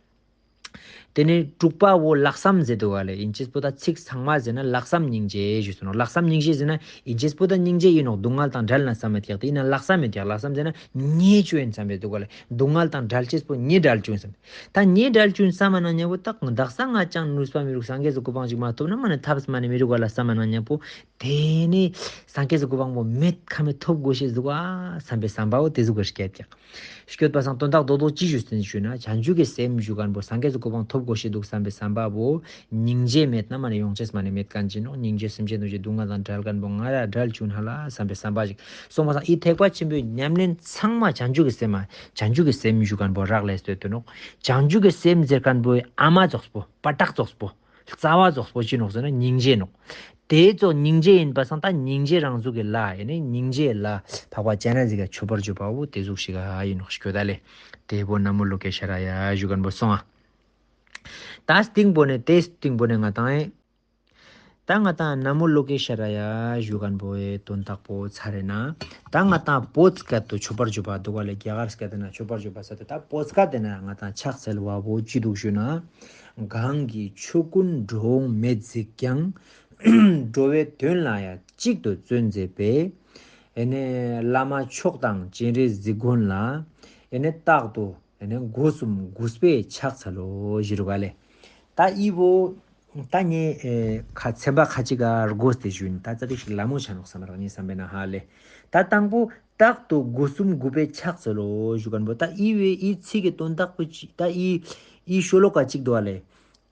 དེ་ནས་དྲུག་པ་བོ་ལྷག་བསམ་ཟེར་འདུག་ག་ལས་ཨིན་ཅེས་པོ་ད་ཚིག་ཚང་མ་ཟེར་ན་ལྷག་བསམ་སྙིང་རྗེ་ཞུ་སོང་ནོག་ལྷག་བསམ་སྙིང་རྗེ་ཟེར་ན་ཨིན་ཅེས་པོ་ད་སྙིང་རྗེ་ཡིན་ནོག་སྡུག་བསྔལ་དང་བྲལ་ན་བསམ་མེད་ཀྱག་དེ་ཡིན་ན་ལྷག་བསམ་མེད་ཀྱག་ལྷག་བསམ་ཟེར་ན་ཉེས་བཅོས་ཡིན་བསམ་པའི་འདུག་ག་ལས་སྡུག་བསྔལ་དང་བྲལ་ཅེས་པོ་ཉེས་བྲལ་བཅོས་ཡིན་བསམ། ད་ཉེས་བྲལ་བཅོས་ཡིན་བསམ་མ་ན་ཉེ་བོ་ད་དག་ས་ང་ཅང་ནུས་པ་མི་རུག་སངས་རྒྱས་སུ་གོ་འཕང་ཞིག་མ་ཐོབ་ན་མ་ནི་ཐབས་མ་ནི་མི་རུག་ག་ལ་བསམ་མ་ན་ཉེ་བོ། དེ་ནས་སངས་རྒྱས་སུ་གོ་འཕང་པོ་མེད་ཁ་མེད་ཐོབ་དགོས་ཤེས་འདུག་ག་བསམ་པའི་བསམ་པ་བོ་དེ་ཟུག་གི་སྐྱེད་ཀྱག་སྐྱོད་པ་སང་དོན་དག་རྡོག་རྡོག་ཅི་ཞུ་ཟིན་ཞུས་ན་བྱང་ཆུབ་ཀྱི་སེམས་ཞུ་མཁན་པོ་སངས་རྒྱས་སུ་གོ་འཕང་ཐོབ་དགོས་ཤེས་འདུག་བསམ་པའི་བསམ་པ་བོ་སྙིང་རྗེ་མེད་ན་མ་ནི་ཡོང་ཆེས་མ་ནི་མེད་མཁན་ཅི་ནོག་སྙིང་རྗེ་སེམས་ཅན་ཐམས་ཅད་སྡུག་བསྔལ་དང་བྲལ་མཁན་པོ་ང་ར་བྲལ་བཅུག་ན་ལ་བསམ་པའི་བསམ་པ་ཞིག་སོང་བ་སང་ཨི་ཐེག་པ་ཆེན་པོའི་ཉམས་ལེན་ཚང་མ་བྱང་ཆུབ་ཀྱི་སེམས་མ་བྱང་ཆུབ་ཀྱི་སེམས་ཞུ་མཁན་པོ་རག་ལས་སྟོད་དུ་ནོག་བྱང་ཆུབ་ཀྱི་སེམས་ཟེར་མཁན་པོའི་ཨ་མ་ཙོགས་པོ་པ་ཏག་ཙོགས་པོ་རྩ་བ་ཙོགས་པོ་ཅི་ནོག་ཟེར་ན་སྙིང་རྗེ་ནོག་དེ་ཚོ་སྙིང་རྗེ་ཡིན་པ་སང་ད་སྙིང་རྗེ་རང་གཟུགས་ཀྱི་ལ་ཡིན་ནི་སྙིང་རྗེ་ལ་འཕགས་པ་སྤྱན་རས་གཟིགས་ཀྱི་མཆོད་པར་བརྗོད་པ་བོ་དེ་གཟུགས་ཤིག་ཨ་ཡིན་ནོག་ཤིག་ད་ལེ། དེ་བོ་ན་མོ་ལོ་ཀེ་ཤ་ར་ཡ་ཞུ་མཁན་པོ་སོང་ཨ། ད་སྟིང་པོ་ནས་དེ་སྟིང་པོ་ནས་ང་དང་ཨེ། ད་ང་དང་ན་མོ་ལོ་ཀེ་ཤ་ར་ཡ་ཞུ་མཁན་པོ་ཨེ་དོན་དག་པོ་ཚར་རེ་ན། ད་ང་དང་བོད་སྐད་དུ་མཆོད་པར་བརྗོད་པ་འདུག་ག་ལེ་རྒྱ་གར་སྐད་དུ་ན་མཆོད་པར་བརྗོད་པ་ཟེར་ཏེ་ད་བོད་སྐད་དུ་ན་ང་དང་ཕྱག་འཚལ་བ་བོ་ཅི་འདུག་ཞུ་ན། གང་གི་ཆོས་ཀུན་འགྲོ་འོང་མེད་གཟིགས་ཀྱང་། འགྲོ་བའི་དོན་ལ་ཡང་གཅིག་ཏུ་བརྩོན་མཛད་པའི། ཨེ་ནས་བླ་མ་མཆོག་དང་སྤྱན་རས་གཟིགས་མགོན་ལ། ཨེ་ནས་རྟག་ཏུ་ཨེ་ནས་སྒོ་གསུམ་གུས་པས་ཕྱག་འཚལ་ལོ་ཞུ་རུ་ག་ལེ། ད་ཨི་བོ། ད་ངས་ཨེ་ཁ་ཚན་པ་ཁ་ཅིག་ག་སྒོ་སྟེ་ཞུ་ནི་ད་ཙ་པིག་ཞིག་ལ་མོ་ཆ་ནོག་བསམ་རག་ངས་བསམ་པས་ན་ཧ་ལེ། ད་དང་པོ། རྟག་ཏུ་སྒོ་གསུམ་གུས་པས་ཕྱག་འཚལ་ལོ་ཞུ་མཁན་པོ་ད་ཨི་བའི་ཨི་ཚིག་གི་དོན་དག་པོ་ཅི་ད་ཨི་ཨི་ཤོ་ལོ་ཀ་གཅིག་འདུག་ཨ་ལེ།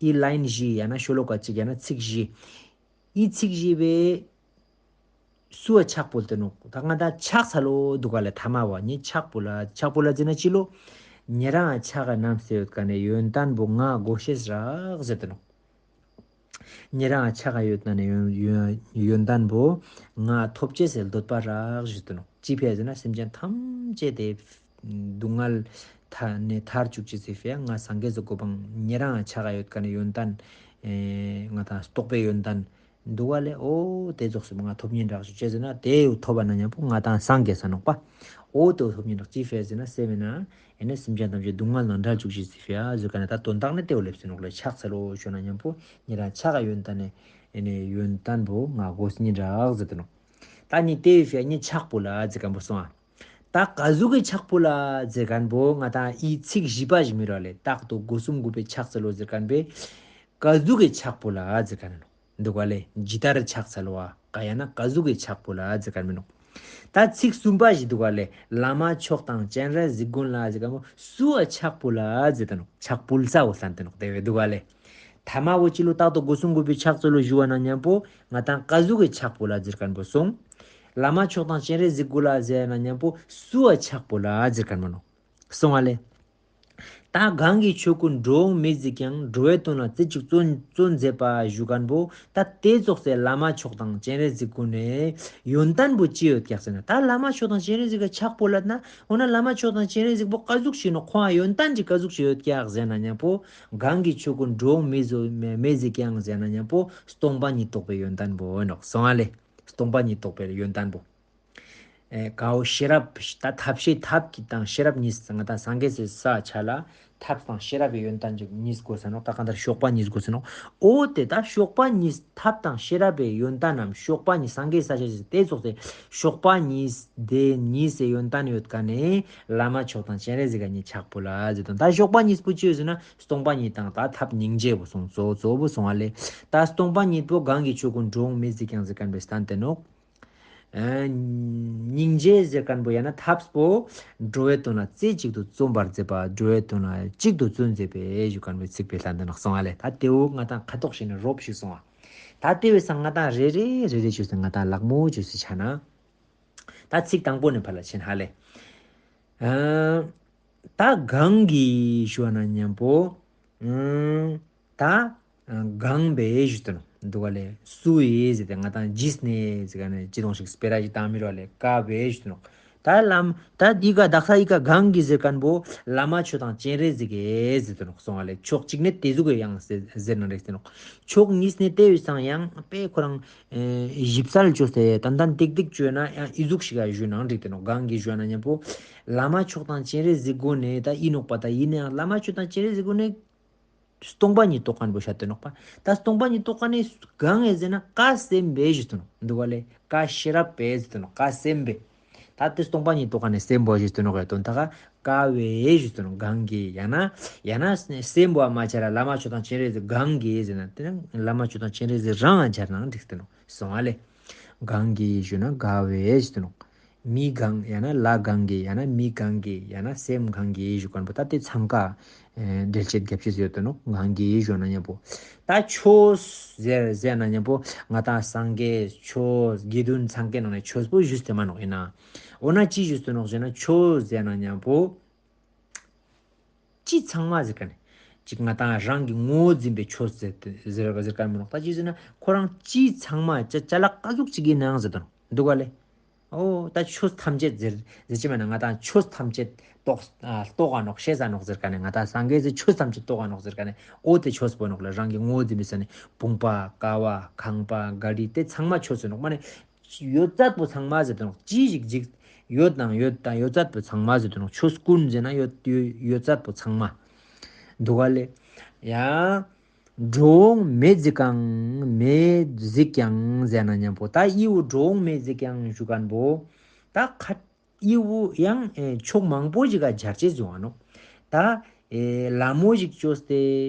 ཨི་ལ་ཡིན་བཞི་ཡང་ན་ཤོ་ལོ་ཀ་གཅིག་ཡང་ན་ཚིག་བཞི། ཨི་ཚིག་བཞི་བའི་སུ་བ་ཕྱག་ཕུལ་ཏེ་ནོག་ད་ང་ད་ཕྱག་འཚལ་ལོ་འདུག་ག་ལེ་ཐ་མ་བ་ཉི་ཕྱག་ཕུལ་ལ་ཕྱག་ཕུལ་ལ་ཟེར་ན་ཅི་ལོ། ཉེ་རང་ཕྱག་ག་རྣམས་སེ་ཡོད་ག་ནས་ཡོན་ཏན་པོ་ང་དགོས་ཤེས་རག་ཟེར་ཏེ་ནོག་ཉེ་རང་ཕྱག་ག་ཡོད་ན་ནས་ཡོན་ཡོན་ཡོན་ཏན་པོ་ང་ཐོབ་ཅེས་སེ་འདོད་པ་རག་ཞུ་ཏེ་ནོག་ཅི་ཕི་ཟེར་ན་སེམས་ཅན་ཐམས་ཅད་དེ་སྡུག་བསྔལ་ཐ་ནས་ཐར་བཅུག་ཅེས་སེ་ཕི་ང་སངས་རྒྱས་སུ་གོ་འཕང་ཉེ་རང་ཕྱག་ག་ཡོད་ག་ནས་ཡོན་ཏན་ཨེ་ང་དང་རྟོགས་པའི་ཡོན་ཏན་འདུག་ག་ལེ། ཨོ་དེ་ཙོགས་སུ་ང་ཐོབ་ཉེན་རག་ཞུ་ཅེས་ཟེར་ན་དེ་ཐོབ་པ་ན་མཉམ་པོ་ང་དང་སངས་རྒྱས་ས་ནོག་པ། ཨོ་དེ་ཐོབ་ཉེན་རག་ཅི་ཕི་ཟེར་ན་སེ་མེ་ན་ཨེ་ནས་སེམས་ཅན་ཐམས་ཅད་སྡུག་བསྔལ་ནང་འབྲལ་བཅུག་ཅེས་སེ་ཕི་ཨ་ཟེར་ག་ནས་ད་དོན་དག་ནི་དེ་བོ་ལེབ་སེ་ནོག་ལེ་ཕྱག་འཚལ་ལོ་ཞུ་ན་མཉམ་པོ་ཉེ་རང་ཕྱག་ག་ཡོན་ཏན་ནས་ཨེ་ནས་ཡོན་ཏན་པོ་ང་དགོས་ཉེན་རག་ཟེར་ཏེ་ནོག་ད་ནི་དེ་ཡི་ཕི་ཨ་ཉི་ཕྱག་ཕུལ་ལ་ཟེར་མཁན་པོ་སོང་ཨ། ད་ག་ཟུག་གི་ཕྱག་ཕུལ་ལ་ཟེར་མཁན་པོ་ང་དང་ཨི་ཚིག་བཞི་པ་ཞིག་མི་རོ་ལེ་རྟག་ཏུ་སྒོ་གསུམ་གུས་པས་ཕྱག་འཚལ་ལོ་ཟེར་མཁན་པས་ག་ཟུག་གི་ཕྱག་ཕུལ་ལ་ཟེར་མཁན་ནོག་འདུག་ག་ལེ་ཇི་ལྟར་ཕྱག་འཚལ་བ་ག་ཡང་ན་ག་ཟུག་གི་ཕྱག་ཕུལ་ལ་ཟེར་མཁན་མི་ནོག་ད་ཚིག་གསུམ་པ་ཞིག་འདུག་ག་ལེ་བླ་མ་མཆོག་དང་སྤྱན་རས་གཟིགས་མགོན་ལ་ཟེར་མཁན་པོ་སུ་བ་ཕྱག་ཕུལ་ལ་ཟེར་ཏེ་ནོག་ཕྱག་ཕུལ་ས་བོ་ལྷན་ཏེ་ནོག་དེ་བས་འདུག་ག་ལེ། ཐ་མ་བོ་ཅི་ལོ་རྟག་ཏུ་སྒོ་གསུམ་གུས་པས་ཕྱག་འཚལ་ལོ་ཞུ་བ་ན་མཉམ་པོ་ང་དང་ག་ཟུག་གི་ཕྱག་ཕུལ་ལ་ཟེར་མཁན་པོ་སོང་། བླ་མ་མཆོག་དང་སྤྱན་རས་གཟིགས་མགོན་ལ་ཟེར་ན་མཉམ་པོ་སུ་བ་ཕྱག་ཕུལ་ལ་ཟེར་མཁན་མི་ནོག་སོང་བ་ལེ། ད་གང་གི་ཆོས་ཀུན་འགྲོ་འོང་མེད་གཟིགས་ཀྱང་། འགྲོ་བའི་དོན་ལ་རྩེ་གཅིག་བརྩོན་བརྩོན་མཛད་པ་ཞུ་མཁན་པོ་ད་དེ་ཙོགས་སེ་བླ་མ་མཆོག་དང་སྤྱན་རས་གཟིགས་མགོན་ནས་ཡོན་ཏན་པོ་ཅི་ཡོད་ཀྱག་ཟེར་ན་ད་བླ་མ་མཆོག་དང་སྤྱན་རས་གཟིགས་ཀྱི་ཕྱག་ཕུལ་ལ་ན་འོ་ན་བླ་མ་མཆོག་དང་སྤྱན་རས་གཟིགས་པོ་ག་ཟུག་ཞིག་ནོག་ཁོང་ཡོན་ཏན་ཅིག་ག་ཟུག་ཞིག་ཡོད་ཀྱག་ཟེར་ན་མཉམ་པོ་གང་གི་ཆོས་ཀུན་འགྲོ་འོང་མེད་གཟིགས་མེད་གཟིགས་ཀྱང་ཟེར་ན་མཉམ་པོ་སྟོང་པ་ཉིད་རྟོགས་པའི་ཡོན་ཏན་པོ་ནོག་སོང་བ་ལེ། སྟོང་པ་ཉིད་རྟོགས་པའི་ཡོན་ཏན་པོ། ཨེ་གའོ་ཤེས་རབ་ད་ཐབས་ཤེས་ཐབས་ཀྱི་དང་ཤེས་རབ་གཉིས་ང་དང་སངས་རྒྱས་སི་ས་ཆ་ལ་ ཐབས་དང་ཤེས་རབ་པའི་ཡོན་ཏན་གྱི་གཉིས་དགོས་ས་ནོག་ད་གང་ལྟར་གཤོག་པ་གཉིས་དགོས་ས་ནོག་འོ་དེ་ད་གཤོག་པ་གཉིས་ཐབས་དང་ཤེས་རབ་པའི་ཡོན་ཏན་ནམ་གཤོག་པ་གཉིས་སངས་རྒྱས་ས་ཆ་ཞིག་དེ་ཙོགས་ཏེ་གཤོག་པ་གཉིས་དེ་གཉིས་སའི་ཡོན་ཏན་ཡོད་ཀ་ནས་བླ་མ་མཆོག་དང་སྤྱན་རས་གཟིགས་ཀ་གཉིས་ཆགས་པོ་ལ་ཟེར་དང་ད་གཤོག་པ་གཉིས་པོ་ཅི་ཡོད་ཟེར་ན་སྟོང་པ་ཉིད་དང་ད་ཐབས་སྙིང་རྗེ་བོ་སོང་གཙོ་གཙོ་བོ་སོང་བ་ལས་ད་སྟོང་པ་ཉིད་པོ་གང་གིས་ཆོས་ཀུན་འགྲོ་འོང་མེད་གཟིགས་ཀྱང་ཟེར་མཁན་པའི་སྟན་དེ་ནོག་སྙིང་རྗེ་ཟེར་མཁན་པོ་ཡང་ན་ཐབས་པོ་འགྲོ་བའི་དོན་ལ་རྩེ་གཅིག་ཏུ་བརྩོན་པར་མཛད་པ། འགྲོ་བའི་དོན་ལ་གཅིག་ཏུ་བརྩོན་མཛད་པའི་ཞུ་མཁན་པོའི་ཚིག་པའི་ལྷ་འདི་ནག་སོང་བ་ལས་ད་དེའུ་ང་དང་ཁ་དོག་བྱས་ནས་རོབ་ཞིག་སོང་བ། ད་དེ་བས་སང་ང་དང་རེ་རེ་རེ་རེ་བྱོས་སེ་ང་དང་ལག་མོ་བྱོས་སེ་ཆ་ན། ད་ཚིག་དང་པོ་ནས་ཕར་ལ་ཕྱིན་ཧ་ལས། ཨ། ད་གང་གིས་ཞུ་བ་ན་མཉམ་པོ། ཨ། ད། གང་བས་ཞུ་དོ་ནོ་འདུག་ག་ལས་སུ་ཡིས་ཟེར་ཏེ་ང་དང་ཇིས་ནས་ཟེར་ག་ནས་ཅི་དོང་ཞིག་སྤེ་ར་ཞིག་བཏང་མི་རོགས་ལས་ཀ་བས་ཞུ་དོ་ནོ། ད་ལམ་ད་འདི་ག་དག་ས་ཡི་ག་གང་གིས་ཟེར་མཁན་པོ་བླ་མ་མཆོག་དང་སྤྱན་རས་གཟིགས་ཀྱིས་ཟེར་དོ་ནོ་སོང་བ་ལས་ཕྱོགས་གཅིག་ནས་དེ་ཟུག་གི་ཡང་ཟེར་ཟེར་ན་རེད་ཟེར་ནོ། ཕྱོགས་གཉིས་ནས་དེ་བས་སང་ཡང་དཔེ་ཁོ་རང་ཞིབ་གསལ་བཅོས་ཏེ་ཏན་ཏན་ཏིག་ཏིག་བཅོས་ན་ཡང་ཨི་ཟུག་ཞིག་ག་ཞུས་ན་འགྲིག་དེ་ནོ། གང་གིས་ཞུ་ན་མཉམ་པོ་བླ་མ་མཆོག་དང་སྤྱན་རས་གཟིགས་སྒོ་ནས་ད་ཨི་ནོག་པ་ད་ཡིན་ནའང་བླ་མ་མཆོག་དང་སྤྱན་རས་གཟིགས་སྒོ་ནས་སྟོང་པ་ཉིད་རྟོགས་མཁན་པོ་བཤད་དེ་ནོག་པ། ད་སྟོང་པ་ཉིད་རྟོགས་མཁན་ནི་གང་ངས་ཟེར་ན་ཀ་སེམས་པས་ཞུས་དེ་ནོ་འདུག་ག་ལས་ཀ་ཤེས་རབ་པས་ཟེར་དེ་ནོ་ཀ་སེམས་པས། ད་དེ་སྟོང་པ་ཉིད་རྟོགས་མཁན་ནི་སེམས་པོ་ཞུས་དེ་ནོ་ག་དོན་ད་ག་ཀ་བས་ཞུས་དེ་ནོ་གང་གིས་ཡང་ན་ཡང་ན་སེམས་པོ་མ་བྱ་ར་བླ་མ་མཆོག་དང་སྤྱན་རས་གཟིགས་གང་གིས་ཟེར་ན་དེ་ནི་བླ་མ་མཆོག་དང་སྤྱན་རས་གཟིགས་རང་ང་སྦྱར་ནའང་འགྲིག་དེ་ནོ་སོང་ཨ་ལས། གང་གིས་ཞུ་ན་ག་བས་ཞུས་དེ་ནོ། མི་གང་ཡང་ན་ལྷ་གང་གིས་ཡང་ན་མི་གང་གིས་ཡང་ན་སེམས་གང་གིས་ཞུ་མཁན་པོ་ད་དེ་ཚང་ཀ་འགྲེལ་བཤད་རྒྱབ་ཤེས་ཡོད་དོ་ནོ། གང་གིས་ཞུ་ན་མཉམ་པོ་ད་ཆོས་ཟེར་ཟེར་ན་མཉམ་པོ་ང་དང་སངས་རྒྱས་ཆོས་དགེ་འདུན་ཚང་ཀའི་ནང་ནས་ཆོས་པོ་ཞུས་ཏེ་མ་ནོག་ཡིན་ན། འོ་ན་ཅི་ཞུས་ཏེ་ནོག་ཟེར་ན་ཆོས་ཟེར་ན་མཉམ་པོ། ཅི་ཚང་མ་ཟེར་ག་ནས། ཅིག་ང་དང་རང་གི་ངོ་བོ་འཛིན་པའི་ཆོས་ཟེར་ཏེ་ཟེར་ག་ཟེར་ག་མི་ནོག་ད་ཅི་ཟེར་ན་ཁོ་རང་ཅི་ཚང་མ་ཅ་ཅ་ལག་ཀ་ཟུག་ཅིག་གི་ནང་ཟེར་དོ་འདུག་ག་ལས། ཨོ་ད་ཆོས་ཐམས་ཅད་ཟེར་ཟེར་ཅི་མ་ན་ང་དང་ཆོས་ཐམས་ཅད་རྟོགས་ཨ་རྟོགས་ག་ནོག་ཤེས་ས་ནོག་ཟེར་ག་ནས་ང་དང་སངས་རྒྱས་ཟེར་ཆོས་ཐམས་ཅད་རྟོགས་ག་ནོག་ཟེར་ག་ནས་ཨོ་དེ་ཆོས་པོ་ནོག་ལ་རང་གི་ངོ་བོ་འཛིན་པའི་ས་ནས་བུམ་པ་ཀ་བ་ཁང་པ་ག་རི་དེ་ཚང་མ་ཆོས་ཟེར་ནོག་མ་ནས། ཡོད་ཚད་པོ་ཚང་མ་ཟེར་དུ་ནོག་ཅི་ཞིག་ཅིག་ཡོད་དང་ཡོད་དང་ཡོད་ཚད་པོ་ཚང་མ་ཟེར་དུ་ནོག་ཆོས་ཀུན་ཟེར་ན་ཡོད་ཡོད་ཡོད་ཚད་པོ་ཚང་མ། འདུག་ག་ལས། ཡང་། འགྲོ་འོང་མེད་གཟིགས་ཀྱང་མེད་གཟིགས་ཀྱང་ཟེར་ན་མཉམ་པོ་ད་ཨི་བོ་འགྲོ་འོང་མེད་གཟིགས་ཀྱང་ཞུ་མཁན་པོ། ད་ཁ་ཨི་བོ་ཡང་ཕྱོགས་མང་པོ་ཞིག་ག་སྦྱར་ཅེས་བཟུང་བ་ནོག་ད་ལ་མོ་ཞིག་བཅོས་ཏེ་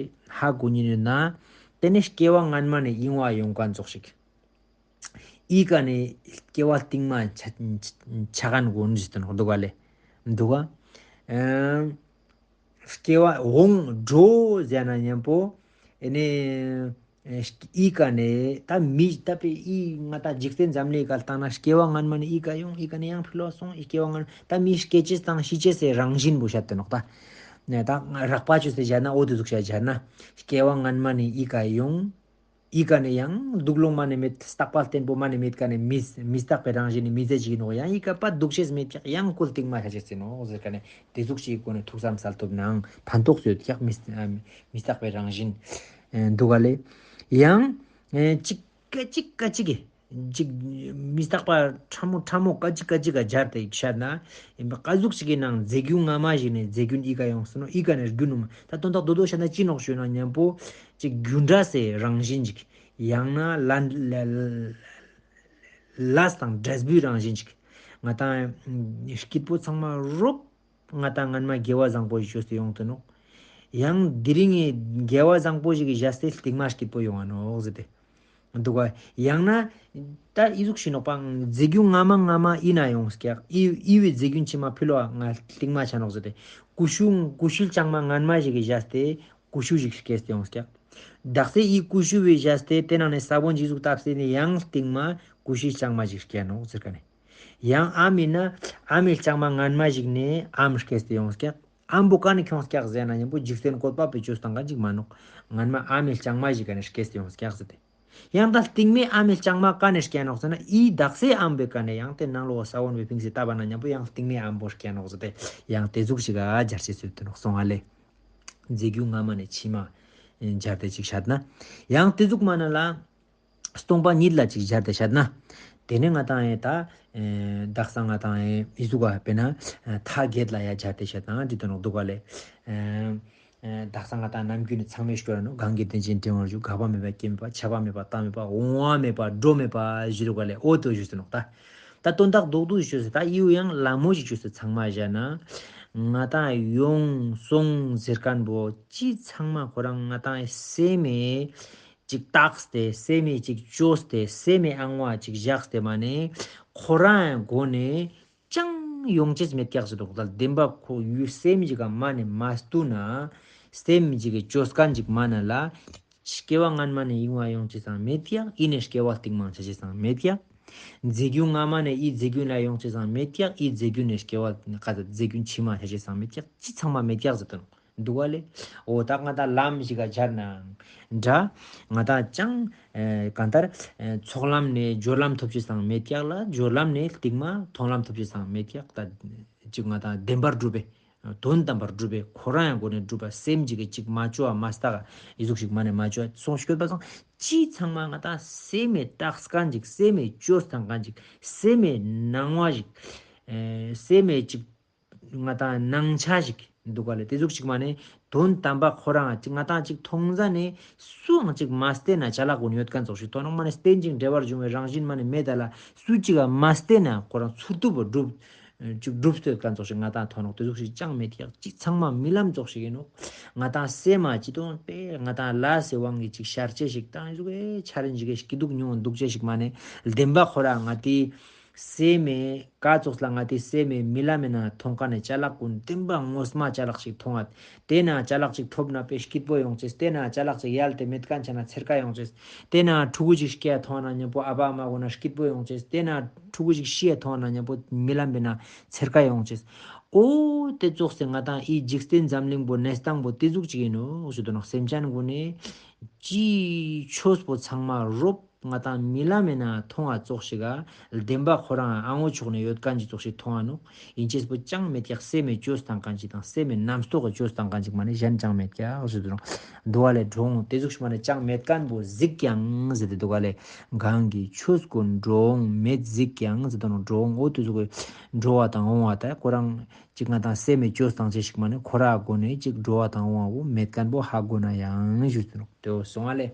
ཧ་གོ་ཉིན་ཡོད་ན། དེ་ནི་སྐྱེ་བ་སྔན་མ་ནས་ཡིན་བ་ཡོང་མཁན་ཙོགས་ཤིག་ཨི་ཀ་ནས་སྐྱེ་བ་རྟིང་མ་ཆ་ཆ་ག་ནས་གོ་འདྲི་དུ་ནོག་འདུག་ག་ལས། འདུག་ག་ཨམ། སྐྱེ་བ་འོང་འགྲོ་ཟེར་ན་མཉམ་པོ། ཨེ་ནས། ཨི་ཀ་ནས་ད་མི་ད་པའི་ཨི་ང་ད་འཇིག་རྟེན་འཛམ་གླིང་ག་ལྟ་ན་སྐྱེ་བ་སྔན་མ་ནས་ཨི་ཀ་ཡོང་ཨི་ཀ་ནས་ཡང་ཕི་ལོ་སོང་ཨི་སྐྱེ་བ་སྔན་ད་མི་སྐྱེ་ཅེས་དང་ཤི་ཅེས་སའི་རང་བཞིན་པོ་བཤད་དུ་ནོག་ད། ནས་ད་རགས་པ་ཆོས་སེ་བྱ་ན་འོ་དེ་ཟུག་བྱ་བྱ་ན་སྐྱེ་བ་སྔན་མ་ནས་ཨི་ཀ་ཡོང་། ཨི་ཀ་ནས་ཡང་སྡུག་ལོང་མ་ནས་མེད་རྟག་པ་བརྟན་པོ་མ་ནས་མེད་ཀ་ནས་མི་མི་རྟག་པའི་རང་བཞིན་ནས་མི་ཚེ་ཅིག་ཡིན་ནོག་ཡང་ཨི་ཀ་པ་སྡུག་ཤེས་མེད་ཀྱག་ཡང་ཀུལ་སྟེང་མ་ཤ་ཤེས་ཟིན་ནོག་ཟེར་ཀ་ནས་དེ་ཟུག་ཅིག་གི་སྒོ་ནས་ཐུགས་བསམ་གསལ་ཐུབ་ནའང་ཕན་ཐོགས་ཡོད་ཀྱག་མི་མི་རྟག་པའི་རང་བཞིན་འདུག་ག་ལས་ཡང་ཅིག་ཀ་ཅིག་ཀ་ཅིག་གི་ཅིག་མི་རྟག་པ་ཕྲ་མོ་ཕྲ་མོ་ཀ་ཅིག་ཀ་ཅིག་ག་སྦྱར་ཏེ་བཤད་ན། ཡིན་པ་ཀ་ཟུག་ཅིག་གི་ནང་རྫས་རྒྱུན་སྔ་མ་ཞིག་ནས་རྫས་རྒྱུན་ཨི་ཀ་ཡོང་སོང་ནོ་ཨི་ཀ་ནས་རྒྱུན་ནུ་མ་ད་དོན་དག་རྡོ་རྡོ་བཤད་ན་ཅི་ནོག་ཞུས་ན་མཉམ་པོ། ཅིག་རྒྱུ་འབྲས་སའི་རང་བཞིན་ཅིག་ཡང་ན་ལ་ལ་ལས་དང་འབྲས་བུའི་རང་བཞིན་ཅིག་ང་དང་སྐྱིད་པོ་ཚང་མ་རོབ། ང་དང་སྔན་མ་དགེ་བ་བཟང་པོ་ཞིག་བཅོས་ཏེ་ཡོང་དུ་ནོག་ཡང་དེ་རིང་ངས་དགེ་བ་བཟང་པོ་ཞིག་གི་བཞག་སྟེ་རྟིང་མ་སྐྱིད་པོ་ཡོང་བ་ནོག་ཟེར་ཏེ། འདུག་ག་ཡང་ན། ད་ཨི་ཟུག་ཤི་ནོག་པ་རྫས་རྒྱུ་སྔ་མ་སྔ་མ་ཨི་ན་ཡོང་སྐྱག་ཨི་ཨི་བའི་རྫས་རྒྱུན་ཕྱི་མ་ཕི་ལོ་ང་རྟིང་མ་ཆ་ནོག་ཟེར་ཏེ། ཀུ་ཤུ་ཀུ་ཤུ་ལྕང་མ་སྔན་མ་ཞིག་གི་བཞག་སྟེ་ཀུ་ཤུ་ཞིག་སྐྱེས་ཏེ་ཡོང་སྐྱག་དག་སེ་ཨི་ཀུ་ཤུ་བའི་བཞག་སྟེ་དེ་ནང་ནས་ས་བོན་ཞིག་ཟུག་བཏབ་སྟེ་ནས་ཡང་རྟིང་མ་ཀུ་ཤུའི་ལྕང་མ་ཞིག་སྐྱེས་ནོག་ཟེར་ག་ནས། ཡང་ཨམ་ཡིན་ན་ཨ་མའི་ལྕང་མ་སྔན་མ་ཞིག་ནས་ཨམ་སྐྱེས་ཏེ་ཡོང་སྐྱག་ཨམ་བོ་ཀ་ནས་ཁྱོང་སྐྱག་ཟེར་ན་ཡང་པོ་འཇིག་རྟེན་བཀོད་པ་པའི་བཅོས་སྟངས་ག་འཇིག་མ་ནོག་སྔན་མ་ཨ་མའི་ལྕང་མ་ཞིག་ག་ནས་སྐྱེས་ཏེ་ཡོང་སྐྱག་ཟེར་ཏེ། ཡང་ད་རྟིང་མའི་ཨ་མའི་ལྕང་མ་ཀ་ནས་སྐྱེས་ནོག་ཟེར་ན་ཨི་དག་སེ་ཨམ་བོའི་ཀ་ནས་ཡང་དེ་ནང་ལོགས་ས་བོན་བའི་ཕིང་སེ་ལྟ་བ་ན་མཉམ་པོ་ཡང་རྟིང་མའི་ཨམ་བོ་སྐྱེས་ནོག་ཟེར་ཏེ་ཡང་དེ་ཟུག་ཞིག་ག་སྦྱར་ཤེས་ཚུལ་དུ་ནོག་སོང་ཨ་ལེ། རྫས་རྒྱུ་སྔ་མ་ནས་ཕྱི་མ་སྦྱར་ཏེ་ཅིག་བཤད་ན། ཡང་དེ་ཟུག་མ་ན་ལ། སྟོང་པ་ཉིད་ལ་ཅིག་སྦྱར་ཏེ་བཤད་ན། དེ་ནས་ང་དང་ཡང་ད། ཨེ་དག་ས་ང་དང་ཡང་ཨི་ཟུག་ག་དཔེར་ན། ཨེ་མཐའ་བརྒྱད་ལ་ཡང་སྦྱར་ཏེ་བཤད་ན་འདི་དོན་ནོག་འདུག་ག་ལས། ཨེ་ ཨེ་དག་ས་ང་དང་ནམ་རྒྱུན་ནས་ཚང་མས་ཤོད་ར་ནོ། གང་གི་དོན་ཆེན་དྲན་བར་ཞུ། འགག་པ་མེད་པ་སྐྱེ་མེད་པ། ཆགས་པ་མེད་པ་རྟག་མེད་པ། འོང་བ་མེད་པ་འགྲོ་མེད་པ་ཞུ་རུ་ག་ལས་ཨོ་ཏོ་ཞུ་སུ་ནོག་ད། ད་དོན་དག་རྡོག་རྡོག་ཞུ་སུ་ད་ཡིའུ་ཡང་ལ་མོ་ཞིག་ཞུ་སུ་ཚང་མ་བཞག་ན། ང་དང་ཡོང་སོང་ཟེར་མཁན་པོ་ཅི་ཚང་མ་ཁོ་རང་ང་དང་སེམས་མེད་ཅིག་བཏགས་ཏེ། སེམས་མེད་ཅིག་བཅོས་ཏེ། སེམས་མེད་ཨང་བ་ཅིག་བཞག་སྟེ་མ་ནས་ཁོ་རང་སྒོ་ནས་ཅང་ཡོང་ཅེས་མེད་ཀྱག་ཟེར་དོག་ད་བདེན་པ་ཁོ་ཡུལ་སེམས་ཅིག་ག་མ་ནས་མ་བཏུ་ན། སེམས་ཅིག་གི་བཅོས་མཁན་ཅིག་མ་ན་ལ། སྐྱེ་བ་སྔན་མ་ནས་ཡིན་བ་ཡོང་ཅེས་སང་མེད་ཀྱག་ཡིན་ནས་སྐྱེ་བ་རྟིང་མ་ཆ་ཅེས་སང་མེད་ཀྱག་རྫས་རྒྱུན་སྔ་མ་ནས་ཡི་རྫས་རྒྱུན་ལ་ཡོང་ཅེས་སང་མེད་ཀྱག་ཡི་རྫས་རྒྱུན་ནས་སྐྱེ་བ་ཀ་ད་རྫས་རྒྱུན་ཕྱི་མ་ཆ་ཅེས་སང་མེད་ཀྱག་ཅི་ཚང་མ་མེད་ཀྱག་ཟེར་དོ་ནོ། འདུག་ག་ལེ། འོ་ད་ང་དང་ལམ་ཞིག་ག་སྦྱར་ནའང་འདྲ། ང་དང་ཅང་ཨེ་གང་ལྟར་ཨེ་ཚོགས་ལམ་ནས་སྦྱོར་ལམ་ཐོབ་ཅེས་སང་མེད་ཀྱག་ལ། སྦྱོར་ལམ་ནས་རྟིང་མ་མཐོང་ལམ་ཐོབ་ཅེས་སང་མེད་ཀྱག་ད་ཅིག་ང་དང་བདེན་པར་གྲུབ་པའི་དོན་དམ་པར་གྲུབ་པའི་ཁོ་རང་ཡང་སྒོ་ནས་གྲུབ་པ་སེམས་ཅིག་གི་ཅིག་མ་བཅོ་བ་མ་སྟག་ཡི་ཟུག་ཞིག་མ་ནས་མ་བཅོ་བ་སོང་ཤོད་པ་སང་ཅི་ཚང་མ་ང་དང་སེམས་མེད་བཏགས་མཁན་ཅིག་སེམས་མེད་བཅོས་བཏང་མཁན་ཅིག་སེམས་མེད་སྣང་བ་ཞིག་ཨེ་སེམས་མེད་ཅིག་ང་དང་སྣང་ཆ་ཞིག་འདུག་ག་ལེ། དེ་ཟུག་ཅིག་མ་ནས་དོན་དམ་པ་ཁོ་རང་ཅིག་ང་དང་ཅིག་མཐོང་ཟ་ནས་སུའང་ཅིག་མ་བལྟས་ན་ཅ་ལག་གོན་ཡོད་མཁན་ཙོག་ཞིག་མཐོང་ནོག་མ་ནས་རྟེན་ཅིང་འབྲེལ་བར་འབྱུང་བའི་རང་བཞིན་མ་ནས་མེད་ད་ལ། སུ་ཅིག་ག་མ་བལྟས་ན་ཁོ་རང་ཚུར་བཏུབ་པ་སྒྲུབ་ཅིག་སྒྲུབ་སྟོད་མཁན་ཙོག་ཞིག་ང་དང་མཐོང་ནོག་དེ་ཟུག་ཞིག་ཅང་མེད་ཀྱག་ཅིག་ཚང་མ་རྨི་ལམ་ཙོག་ཞིག་ཡིན་ནོག་ང་དང་སེམས་མ་ཅི་དོན་པས་ང་དང་ལ་སེ་དབང་གི་ཅིག་ཤར་ཆེ་ཞིག་དང་ཟུག་ཨེ་ཆ་རེ་འཇིག་གི་སྐྱིད་སྡུག་མྱོང་འདུག་ཆེ་ཞིག་མ་ནས་བདེན་པ་ཁོ་རང་ང་དེ། སེམས་མེད་ཀ་ཙོགས་ལ་ང་དེ་སེམས་མེད་རྨི་ལམ་མེད་ན་མཐོང་ཀ་ནས་ཅ་ལག་ཀུན་བདེན་པ་ངོ་མ་ཅ་ལག་ཅིག་མཐོང་ང་། དེ་ན་ཅ་ལག་ཅིག་ཐོབ་ན་དཔེ་སྐྱིད་པོ་ཡོང་ཅེས། དེ་ན་ཅ་ལག་ཅིག་ཡལ་ཏེ་མེད་མཁན་ཆ་ན་འཚེར་ཀ་ཡོང་ཅེས། དེ་ན་ཕྲུ་གུ་ཅིག་སྐྱེ་མཐོང་ན་མཉམ་པོ་ཨ་ཕ་ཨ་མ་གོ་ན་སྐྱིད་པོ་ཡོང་ཅེས། དེ་ན་ཕྲུ་གུ་ཅིག་ཤི་མཐོང་ན་མཉམ་པོ་རྨི་ལམ་མེད་ན་འཚེར་ཀ་ཡོང་ཅེས། ཨོ་དེ་ཙོགས་སེ་ང་དང་ཨི་འཇིག་རྟེན་འཛམ་གླིང་པོ་གནས་སྟངས་པོ་དེ་ཟུག་ཅིག་ཡིན་ནོ་ཞུ་དོ་ནོག་སེམས་ཅན་ཀུན་ནས་ཅི་ཆོས་པོ་ཚང་མ་རོབ། ང་དང་རྨི་ལམ་མེད་ན་མཐོང་བ་ཙོག་ཞིག་ག་བདེན་པ་ཁོ་རང་ཨ་ངོ་ཆོག་ནས་ཡོད་མཁན་ཅིག་ཙོག་ཞིག་མཐོང་བ་ནོག་ཡིན་ཅེས་པོ་ཅང་མེད་ཀྱག་སེམས་མེད་བཅོས་བཏང་མཁན་ཅིག་དང་སེམས་མེད་རྣམ་རྟོག་གི་བཅོས་བཏང་མཁན་ཅིག་མ་ནས་གཞན་ཅང་མེད་ཀྱག་ཞུ་དུ་རུང་། འདུག་ག་ལས་གྲོང་དེ་ཟུག་ཞིག་མ་ནས་ཅང་མེད་མཁན་པོ་གཟིགས་ཀྱང་ཟེར་ཏེ་འདུག་ག་ལས་གང་གི་ཆོས་ཀུན་འགྲོ་འོང་མེད་གཟིགས་ཀྱང་ཟེར་དུ་རུང་། འགྲོ་འོང་འོ་དེ་ཟུག་གི་འགྲོ་བ་དང་འོང་བ་ད་ཁོ་རང་ཅིག་ང་དང་སེམས་མེད་བཅོས་བཏང་ཅེས་ཞིག་མ་ནས་ཁོ་ར་སྒོ་ནས་ཅིག་འགྲོ་བ་དང་འོང་བ་འོ་མེད་མཁན་པོ་ཧ་གོ་ན་ཡང་ཞུ་དུ་རུང་དེ་འོ་སོང་བ་ལས།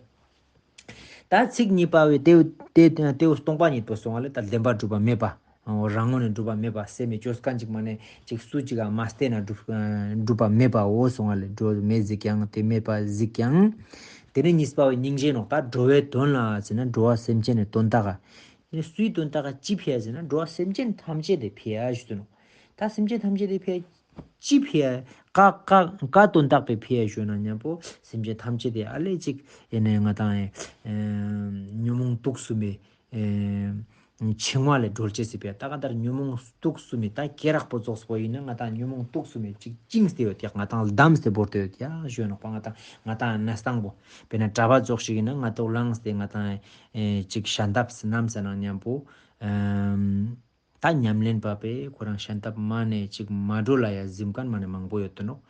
ད་ཚིག་གཉིས་པ་བའི་དེའུ་དེ་དེའུ་སྟོང་པ་ཉིད་པོ་སོང་བ་ལས་ད་བདེན་པ་གྲུབ་པ་མེད་པ། རང་ངོས་ནས་གྲུབ་པ་མེད་པ་སེམས་མེད་བཅོས་མཁན་ཅིག་མ་ནས་ཅིག་སུ་ཅིག་ག་མ་བལྟས་ན་གྲུབ་གྲུབ་པ་མེད་པའོ་སོང་བ་ལས་འགྲོ་མེད་གཟིགས་ཀྱང་དེ་མེད་པ་གཟིགས་ཀྱང་། དེ་ནས་གཉིས་པ་བའི་སྙིང་རྗེ་ནོག་ད་འགྲོ་བའི་དོན་ལ་ཟེར་ན་འགྲོ་བ་སེམས་ཅན་ནི་དོན་དག་ག་ཡིན་སུའི་དོན་དག་ག་ཅི་ཕི་ཡ་ཟེར་ན་འགྲོ་བ་སེམས་ཅན་ཐམས་ཅད་དེ་ཕི་ཡ་ཞུ་དུ་ནོག་ད་སེམས་ཅན་ཐམས་ཅད་དེ་ཕི་ཡ། ཅི་ཕི་ཡ། ཀ་ཀ་ཀ་དོན་དག་པའི་ཕི་ཡ་ཞུ་ན་མཉམ་པོ་སེམས་ཅན་ཐམས་ཅད་དེ་ཨ་ལས་ཅིག་ཡིན་ནའི་ང་དང་ཨེ་ཉོན་མོངས་དུག་གསུམ་པའི་ཨེ་འཆིང་བ་ལས་སྒྲོལ་ཅེས་སི་ཕི་ཡ། ད་ག་ལྟར་ཉོན་མོངས་དུག་གསུམ་པའི་ད་སྐེ་རགས་པོ་ཙོགས་པོ་ཡིན་ན་ང་དང་ཉོན་མོངས་དུག་གསུམ་པའི་ཅིག་བཅིངས་ཏེ་ཡོད་ཀྱག་ང་དང་བསྡམས་ཏེ་བོར་ཏེ་ཡོད་ཀྱག་ཞུ་ནོག་པ། ང་དང་ང་དང་གནས་སྟངས་པོ་དཔེར་ན་གྲྭ་པ་ཙོགས་ཤིག་ཡིན་ན་ང་ཏོག་ལངས་ཏེ་ང་དང་ཨེ་ཅིག་ཞལ་འདེབས་སྣམ་ས་ནང་མཉམ་པོ་ཨེ། ད་ཉམས་ལེན་པ་པས་ཁོ་རང་ཤམ་ཐབས་མ་ནས་ཅིག་མ་འགྲོ་ལ་ཡ་གཟིམ་མཁན་མ་ནས་མང་པོ་ཡོད་དོ་ནོ།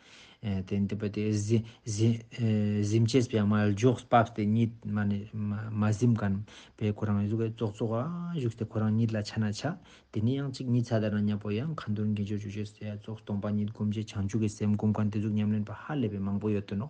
ཨེ་དེ་འདི་པ་དེ་གཟི་གཟི་ཨེ་གཟིམ་ཅེས་པའི་མ་ལྗོགས་བབས་ཏེ་གཉིད་མ་ནས་མ་མ་གཟིམ་མཁན་པས་ཁོ་རང་གཟུགས་ཙོག་ཙོག་ཨ་བཞུགས་ཏེ་ཁོ་རང་གཉིད་ལ་ཆ་ན་ཆ། དེ་ནས་ཡང་ཅིག་གཉིད་ཚ་ད་ན་མཉམ་པོ་ཡང་ཁ་འདོན་དགེ་སྦྱོར་ཅོ་ཅེས་ཡ་ཙོགས་སྟོང་པ་ཉིད་སྒོམ་ཅེས་བྱང་ཆུབ་ཀྱི་སེམས་སྒོམ་མཁན་དེ་ཟུག་ཉམས་ལེན་པ་ཧ་ལས་པའི་མང་པོ་ཡོད་དོ་ནོ།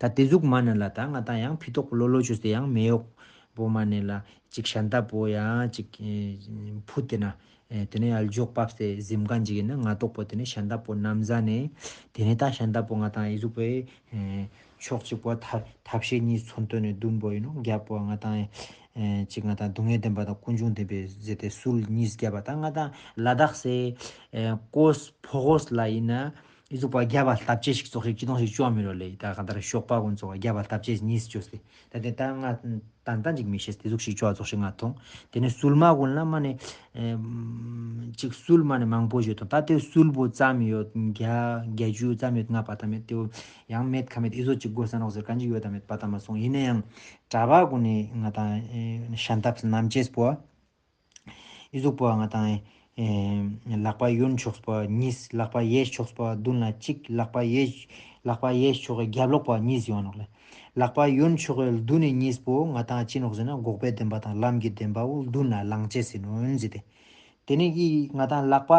ད་དེ་ཟུག་མ་ནས་ལ་ད་ང་ད་ཡང་ཕི་ཏོག་ལོ་ལོ་ཅོས་ཏེ་ཡང་མེ་ཡོག་པོ་མ་ནས་ལ། ཅིག་ཤམ་ཐབས་པོ་ཡང་ཅིག་ཨེ་ཕུད་དེ་ན། ཨེ་དེ་ནས་ཡར་འཇོག་བབས་ཏེ་གཟིམ་མཁན་ཅིག་ཡིན་ན་ང་ཏོག་པོ་དེ་ནས་ཤམ་ཐབས་པོ་ནམ་ཟ་ནས། དེ་ནས་ད་ཤམ་ཐབས་པོ་ང་དང་ཨི་ཟུག་པོའི་ཨེ་ཕྱོགས་གཅིག་པོ་ཐབས་ཐབས་ཤེས་གཉིས་མཚོན་དོན་ནས་བདུན་པོ་ཡིན་ནོ། རྒྱབ་པོ་ང་དང་ཨེ་ཅིག་ང་དང་སྡུག་བསྔལ་བདེན་པ་དང་ཀུན་འབྱུང་བདེན་པའི་ཟེར་ཏེ་སུལ་གཉིས་རྒྱབ་པ་ད་ང་དང་ལ་དྭགས་སེ་ཨེ་ཀོས་ཕོ་ཧོས་ལ་ཡིན་ན། ཨི་ཟུག་པ་རྒྱབ་པ་ལྟབ་ཅེས་ཤིག་ཙོགས་ཤིག་ཅི་དང་ཞིག་ཅོ་མི་རོ་ལེ། ད་ག་ད་ར་ཤོག་པ་ཀུན་ཙོགས་རྒྱབ་པ་ལྟབ་ཅེས་གཉིས་ཅོས་ཏེ། ད་དེ་ད་ང་ཏན་ཏན་ཅིག་མི་ཤེས་དེ་ཟུག་ཞིག་ཅོ་ཙོགས་ཤིག་ང་མཐོང་། དེ་ནས་སུལ་མ་ཀུན་ལ་མ་ནས་ཨེ་ཅིག་སུལ་མ་ནས་མང་པོ་ཞིག་མཐོང་། ད་དེ་སུལ་པོ་ཙམ་ཡོད་བརྒྱ་བརྒྱད་ཅུ་ཙམ་ཡོད་ང་པ་ད་མེད་དེ་ཡང་མེད་ཁ་མེད་ཨི་ཟོ་ཅིག་དགོས་ས་ནོག་ཟེར་གང་ཅིག་ཡོད་ད་མེད་པ་ད་མ་སོང་། ཡིན་ན་ཡང་གྲྭ་པ་ཀུན་ནས་ང་དང་ཨེ་ཤམ་ཐབས་སྣམ་ཅེས་པོ། ཨི་ཟུག་པོ་ང་དང་ཨེ་ལག་པ་གཡོན་ཕྱོགས་པ་གཉིས། ལག་པ་གཡས་ཕྱོགས་པ་མདུན་ལ་གཅིག་ལག་པ་གཡས་ལག་པ་གཡས་ཕྱོགས་ཀྱི་རྒྱབ་ལོགས་པ་གཉིས་ཡོང་ནོག་ལེ། ལག་པ་གཡོན་ཕྱོགས་ཀྱི་མདུན་ནས་གཉིས་པོ་ང་དང་ཅི་ནོག་ཟེར་ན་འགོག་པའི་བདེན་པ་དང་ལམ་གྱི་བདེན་པ་བོ་མདུན་ལ་ལངས་ཅེས་ཟེར་ནོ་ཟེར་ཏེ། དེ་ནས་ཀྱི་ང་དང་ལག་པ་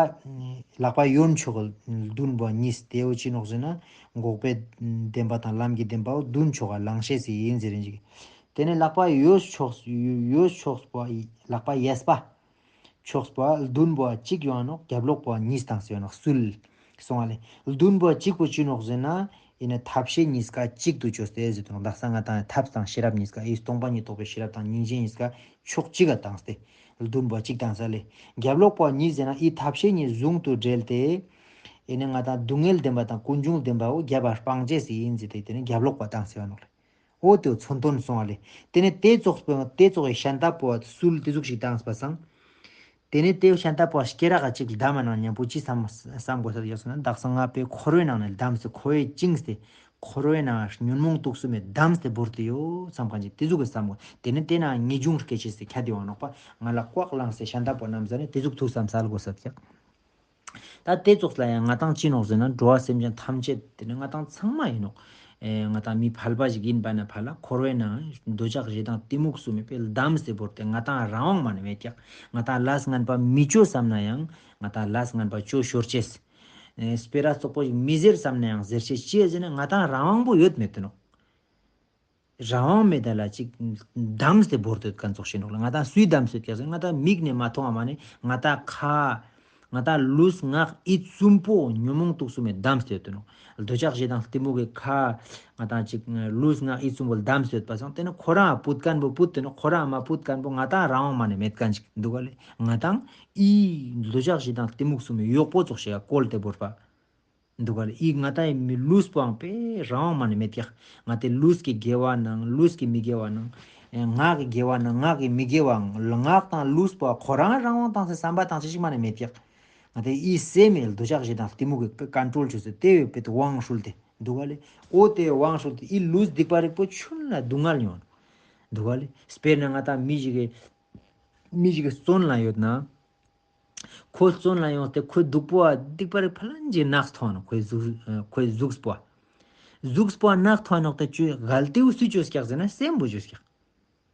ལག་པ་གཡོན་ཕྱོགས་ཀྱི་མདུན་པོ་གཉིས་དེ་འོ་ཅི་ནོག་ཟེར་ན་འགོག་པའི་བདེན་པ་དང་ལམ་གྱི་བདེན་པའོ་མདུན་ཕྱོགས་ཀ་ལང་ཤེས་སི་ཡིན་ཟེར་རིན་ཅིག་དེ་ནས་ལག་པ་གཡོས་ཕྱོགས་གཡོས་ཕྱོགས་པོ་ལག་པ་གཡས་པ་ཕྱོགས་པོ་མདུན་པོ་གཅིག་ཡོང་ནོག་རྒྱབ་ལོགས་པོ་གཉིས་དང་ཟེར་ནོག་སུལ་སོང་བ་ལས་མདུན་པོ་གཅིག་པོ་ཅི་ནོག་ཟེར་ན་ཡིན་ན་ཐབས་ཤེས་གཉིས་ཀ་གཅིག་ཏུ་བཅོས་ཏེ་ཟེར་དུ་ནོག་དག་ས་ང་དང་ཐབས་དང་ཤེས་རབ་གཉིས་ཀ་ཡི་སྟོང་པ་ཉིད་རྟོགས་པའི་ཤེས་རབ་དང་སྙིང་རྗེ་གཉིས་ཀ་ཕྱོགས་གཅིག་ག་བཏང་སྟེ། ལྡུམ་པ་གཅིག་བཏང་ས་ལས། རྒྱབ་ལོགས་པ་གཉིས་ཟེར་ན་ཨི་ཐབས་ཤེས་གཉིས་ཟུང་དུ་འབྲེལ་ཏེ། ཨེ་ནི་ང་དང་སྡུག་བསྔལ་བདེན་པ་དང་ཀུན་འབྱུང་བདེན་པའོ་རྒྱབ་པ་སྤང་བྱེད་ཟེར་ཡིན་ཟེར་ཏེ་དེ་ནི་རྒྱབ་ལོགས་པ་བཏང་ཟེར་བ་ནོག་ལེ། ཨོ་དེའོ་མཚོན་དོན་སོང་བ་ལེ། དེ་ནི་དེ་ཙོགས་པོ་དེ་ཙོགས་ཡི་ཤན་ཏ་པོ་སུལ་དེ་ཟུག་ཞིག་བཏང་པ་སང་། དེ་ནི་དེའོ་ཤན་ཏ་པོ་སྐེ་རག་ག་ཅིག་བསྡམས་ན་མཉམ་པོ་ཅི་བསམ་བསམ་དགོས་ས་ཡོད་སོང་ན་དག་ས་ང་པའི་འཁོར་བའི་ནང་ནས་བསྡམས་ཏེ་འཁོར་བའི་བཅིངས་ཏེ། འཁོར་བའི་ནང་ཉོན་མོངས་དུག་གསུམ་མེད་བསྡམས་ཏེ་བོར་ཏེ་ཡོད་བསམ་གང་ཅི་དེ་ཟུག་གི་བསམ་དགོས། དེ་ནི་དེ་ན་ངེས་འབྱུང་སྐད་ཆེ་སེ་ཁྱད་དེ་ཡོང་ནོག་པ། ང་ལ་ལྐོག་ལངས་སེ་ཤན་ཏ་པོ་རྣམས་ཟ་ནས་དེ་ཟུག་ཐུག་བསམ་སལ་དགོས་ས་ཀྱག་ད་དེ་ཙོགས་ལ་ཡང་ང་དང་ཅི་ནོག་ཟེར་ན་འགྲོ་བ་སེམས་ཅན་ཐམས་ཅད་དེ་ནི་ང་དང་ཚང་མ་ཡིན་ནོག་ཨེ་ང་དང་མི་ཕལ་པ་ཞིག་ཡིན་པ་ན་ཕ་ལ་འཁོར་བའི་ནང་འདོད་ཆགས་ཞེ་སྡང་གཏི་མུག་གསུམ་མེད་པའི་བསྡམས་ཏེ་བོར་ཏེ་ང་དང་རང་དབང་མ་ནི་མེད་ཀྱག་ང་དང་ལས་ངན་པ་མི་བཅོ་བསམ་ན་ཡང་ང་དང་ལས་ངན་པ་བཅོ་ཤོར་ཅེས། ཨེ་སྤེ་ར་བཙོག་པོ་ཞིག་མི་ཟེར་བསམ་ན་ཡང་ཟེར་ཤེས་ཅི་ཟེར་ན་ང་དང་རང་དབང་པོ་ཡོད་མེད་དུ་ནོག་རང་དབང་མེད་ད་ལ་ཅིག་བསྡམས་ཏེ་བོར་དུ་ཀན་ཙོགས་ཤེས་ནོག་ལ་ང་དང་སུའི་བསྡམས་སུ་ཀྱག་ཟེར་ང་དང་མིག་ནས་མ་མཐོང་བ་མ་ནི་ང་དང་ཁ་ང་དང་ལུས་ངག་ཡིད་གསུམ་པོ་ཉོན་མོངས་དུག་གསུམ་མེད་བསྡམས་ཏེ་ཡོད་དུ་ནོག་འདོད་ཆགས་ཞེ་སྡང་གཏི་མུག་གི་ཁ་ང་དང་ཅིག་ལུས་ངག་ཡིད་གསུམ་པོ་བསྡམས་ཏེ་ཡོད་པ་སང་དེ་ནི་ཁོ་རང་བུད་ཀན་པོ་བུད་དེ་ནི་ཁོ་རང་མ་བུད་ཀན་པོ་ང་དང་རང་དབང་མ་ནི་མེད་ཀན་ཅིག་འདུག་ག་ལེ་ང་དང་ཨི་འདོད་ཆགས་ཞེ་སྡང་གཏི་མུག་གསུམ་མེད་གཡོག་པོ་ཙོགས་ཤེས་ཀ་བཀོལ་ཏེ་བོར་པ། འདུག་ག་ལེ། ཨི་ང་ད་ཡི་མི་ལུས་པོའང་པེ་རང་དབང་མ་ནི་མེད་ཀྱག་ང་དེ་ལུས་ཀྱི་དགེ་བ་ནང་ལུས་ཀྱི་མི་དགེ་བ་ནང་། ཨེ་ངག་གི་དགེ་བ་ནང་ངག་གི་མི་དགེ་བའང་ངག་དང་ལུས་པོ་ཁོ་རང་རང་དབང་བཏང་སའི་བསམ་པ་བཏང་ས་ཞིག་མ་ནི་མེད་ཀྱག་ང་དེ་ཨི་སེམས་མེད་འདོད་ཆགས་ཞེ་སྡང་གཏི་མུག་གི་ཀ་ཀོན་ཊོལ་བྱོས་སོ་དེ་བས་པེ་དབང་ཧྲུལ་ཏེ་འདུག་ག་ལེ། ཨོ་དེ་དབང་ཧྲུལ་ཏེ་ཨི་ལུས་སྡིག་པ་རིག་པོ་ཆུན་ལ་སྡུག་བསྔལ་མྱོང་། འདུག་ག་ལེ། དཔེར་ན་ང་དང་མི་ཞིག་གི་མི་ཞིག་གི་བཙོན་ལ་ཡོད་ན། ཁོ་བཙོན་ལ་ཡོང་སྟེ་ཁོའི་སྡུག་པོ་བ་སྡིག་པ་རིག་ཕ་ལན་གྱི་ནགས་ཐོན་ཁོའི་གཟུགས་ཁོའི་གཟུགས་པོ་བ། གཟུགས་པོ་བ་ནགས་ཐོན་ནོག་དེ་ཅུའི་གལ་ཏེའུ་སུས་བཅོས་ཀྱག་ཟེར་ན་སེམས་པོ་བཅོས་ཀྱག་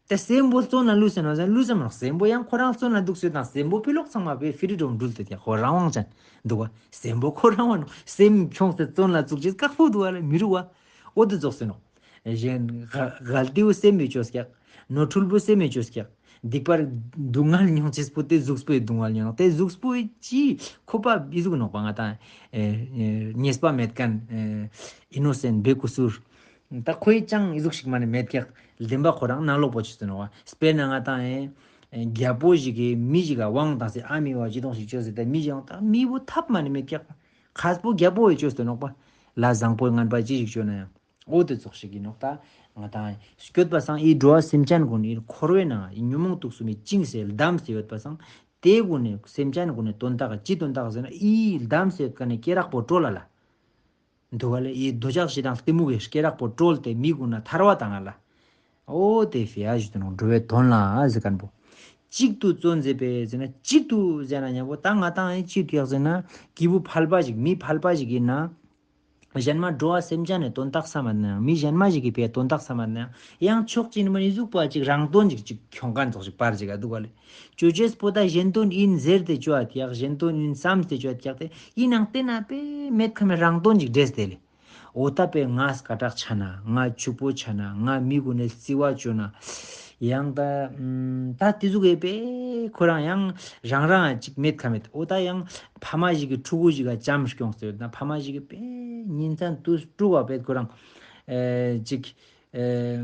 དེ་སེམས་པོ་བཙོན་ལ་ལུས་ཟེར་ནོ་ཟེར་ན་ལུས་ཟེར་མ་ནོག་སེམས་པོ་ཡང་ཁོ་རང་བཙོན་ལ་འདུག་སོད་དང་སེམས་པོ་ཕི་ལོག་ཚང་མ་པའི་ཕི་རི་ཌོམ་འགྲུལ་ཏེ་ཀྱག་ཁོ་རང་དབང་ཅན་འདུག་བ། སེམས་པོ་ཁོ་རང་དབང་ནོག་སེམས་ཁྱོངས་ཏེ་བཙོན་ལ་བཙུགས་ཅེས་བཀག་པོ་འདུག་བ་ལ་མི་རུ་བ། ཨོ་དེ་རྫོགས་སེ་ནོག་གཞན་གལ་ཏེའུ་སེམས་མི་བཅོས་ཀྱག་ནོར་འཁྲུལ་པོ་སེམས་མི་བཅོས་ཀྱག་སྡིག་པར་སྡུག་བསྔལ་མྱོང་ཅེས་པོ་དེ་གཟུགས་པོའི་སྡུག་བསྔལ་མྱོང་དེ་གཟུགས་པོའི་ཅི་ཁོ་པ་ཨི་ཟུག་ནོག་པ་ང་དང་ཉེས་པ་མེད་མཁན་ཨི་ནོ་སེན་བེ་ཀུ་སུར་ད་ཁོའི་ཅང་ཨི་ཟུག་ཞིག་མ་ནི་མེད་ཀྱག་བདེན་པ་ཁོ་རང་ནང་ལོག་པོ་ཆུ་ཚོད་ནོག་པ་དཔེར་ན་ང་དང་རྒྱལ་པོ་ཞིག་གིས་མི་ཞིག་ག་དབང་དང་སེ་ཨ་མི་བ་ཅི་དོང་ཞིག་བཅོས་ཟེར་ཏེ་མི་ཞིག་དབང་དང་མི་བོ་ཐབས་མ་ནི་མེད་ཀྱག་ཁ་སྤོ་རྒྱལ་པོ་བས་བཅོས་ཏེ་ནོག་པ། ལ་བཟང་པོའི་ངན་པ་ཅི་ཞིག་བཅོས་ན་ཡང་། ཨོ་དེ་ཙོགས་ཤིག་ཡིན་ནོག་ད། ང་དང་སྐྱོད་པ་སང་ཨི་འགྲོ་བ་སེམས་ཅན་ཀུན་ནི་འཁོར་བའི་ནང་ཉོན་མོངས་དུག་གསུམ་མི་བཅིངས་སེ་བསྡམས་སེ་ཡོད་པ་སང་། དེ་ཀུན་ནི་སེམས་ཅན་ཀུན་ནི་དོན་དག་ཅི་དོན་དག་ཟེར་ན་ཨི་བསྡམས་སེ་ཡོད་ཀ་ནི་སྐེ་རགས་པོ་དཀྲོལ་ལ་ལ། འདུག་ག་ལེ་ཨི་འདོད་ཆགས་ཞེ་སྡང་གཏི་མུག་གི་སྐེ་རགས་པོ་དཀྲོལ་ཏེ་མི་ཀུན་ན་ཐར་བ་བཏང་ང་ལ། ཨོ་དེ་ཕི་ཡ་ཞུ་དུ་ནོ་འགྲོ་བའི་དོན་ལ་ཟེར་མཁན་པོ། གཅིག་ཏུ་བརྩོན་མཛད་པས་ཟེར་ན་གཅིག་ཏུ་ཟེར་ན་མཉམ་པོ་ད་ང་དང་ཨེ་གཅིག་ཏུ་ཡག་ཟེར་ན་སྐྱེས་བུ་ཕལ་པ་ཞིག་མི་ཕལ་པ་ཞིག་ཡིན་ན། གཞན་མ་འགྲོ་བ་སེམས་ཅན་ནི་དོན་དག་བསམ་པ་ན་ཡང་མི་གཞན་མ་ཞིག་གི་ཕའི་དོན་དག་བསམ་པ་ན་ཡང་ཡང་ཕྱོགས་གཅིག་ནི་མ་ནི་གཟུགས་པོ་གཅིག་རང་དོན་ཅིག་ཅིག་ཁྱོང་མཁན་ཙོགས་ཤིག་པར་ཅིག་ག་འདུག་ག་ལེ། ཅོ་ཅེས་པོ་ད་གཞན་དོན་ཡིན་ཟེར་ཏེ་ཅོ་ཨ་ཏེ་ཡག་གཞན་དོན་ཡིན་བསམ་སྟེ་ཅོ་ཨ་ཏེ་ཡག་དེ་ཡིན་ནང་དེ་ན་པེ་མེད་ཁ་མེད་རང་དོན་ཅིག་འདྲེས་ཏེ་ལེ། འོ་ད་པའི་ང་སྐད་གྲགས་ཆ་ན་ང་ཕྱུག་པོ་ཆ་ན་ང་མི་ཀུན་ནས་བརྩི་བ་བཅོ་ན། ཡང་ད་ཨམ་ད་དེ་ཟུག་གི་པའི་ཁོ་རང་ཡང་རང་རང་ཅིག་མེད་ཁ་མེད་འོ་ད་ཡང་ཕ་མ་ཞིག་གི་ཕྲུ་གུ་ཞིག་ག་བྱམས་སྐྱོང་ཟེར་ན་ཕ་མ་ཞིག་གི་པའི་ཉིན་མཚན་དུས་དྲུག་པ་པའི་ཁོ་རང་ཨེ་ཅིག་ཨེ་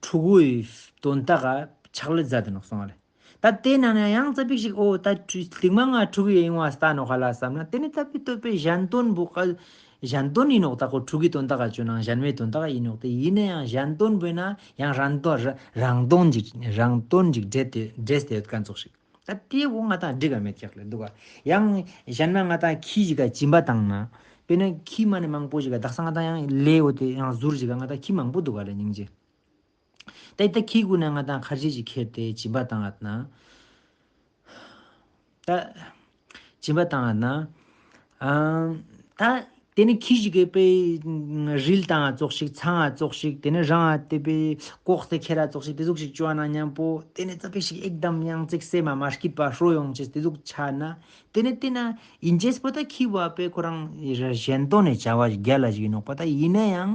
ཕྲུ་གུའི་དོན་དག་ག་ཕྱག་ལས་མཛད་དེ་ནོག་སོང་བ་ལེ། ད་དེ་ན་ནས་ཡང་ཙ་པིག་ཞིག་ཨོ་ད་ཁྲུ་ལིག་མ་ང་ཕྲུ་གུ་ཡིན་བ་ལྟ་ནོ་ཁ་ལ་བསམ་ན་དེ་ནི་ད་པི་ཏོ་པའི་གཞན་དོན་བུ་ཁ་གཞན་དོན་ཡིན་ནོག་ད་ཁོ་ཕྲུ་གུའི་དོན་དག་ག་བཅོ་ན་གཞན་མའི་དོན་དག་ཡིན་ནོག་དེ་ཡིན་ན་ཡང་གཞན་དོན་བུ་ན་ཡང་རང་དོན་རང་དོན་ཅིག་རང་དོན་ཅིག་འདྲེས་ཏེ་འདྲེས་ཏེ་ཡོད་མཁན་ཙོགས་ཤིག་ད་དེ་འོ་ང་དང་འགྲིག་ག་མེད་ཀྱག་ལེ་འདུག་ག་ཡང་གཞན་མ་ང་དང་ཁྱི་ཞིག་ག་སྦྱིན་པ་བཏང་ན་དཔེར་ན་ཁྱི་མ་ནི་མང་པོ་ཞིག་ག་དག་ས་ང་དང་ཡང་ལེ་འོ་དེ་ཡང་ཟུར་ཞིག་ག་ང་དང་ཁྱི་མང་པོ་འདུག་ག་ལེ་སྙིང་རྗེ། ད་ད་ཁྱི་ཀུན་ནས་ང་དང་ཁར་ཇི་ཞིག་ཁྱེར་ཏེ་སྦྱིན་པ་བཏང་ཨ་ན། ད་སྦྱིན་པ་བཏང་ཨ་ན། ཨ་ད་ དེ་ནས་ཁྱི་ཞིག་གིས་པའི་རིལ་དང་ཙོགས་ཤིག་ཚང་ཙོགས་ཤིག་དེ་ནས་རང་དེ་པའི་ལྐོག་སྟེ་ཁྱེར་ཙོགས་ཤིག་དེ་ཟུག་ཞིག་བཅོ་ན་མཉམ་པོ་དེ་ནས་ཙ་པིག་ཞིག་ཨེག་དམ་ཡང་ཙིག་སེམས་མ་མ་སྐྱིད་པ་ཧྲོ་ཡོང་ཅེས་དེ་ཟུག་ཆགས་ན། དེ་ནས་དེ་ན་ཨིན་ཅེས་པོ་ད་ཁྱི་བ་པའི་ཁོ་རང་གཞན་དོན་ནས་བྱ་བ་རྒྱལ་ལ་ཞིག་ཡིན་ནོག་པ། ད་ཡིན་ན་ཡང་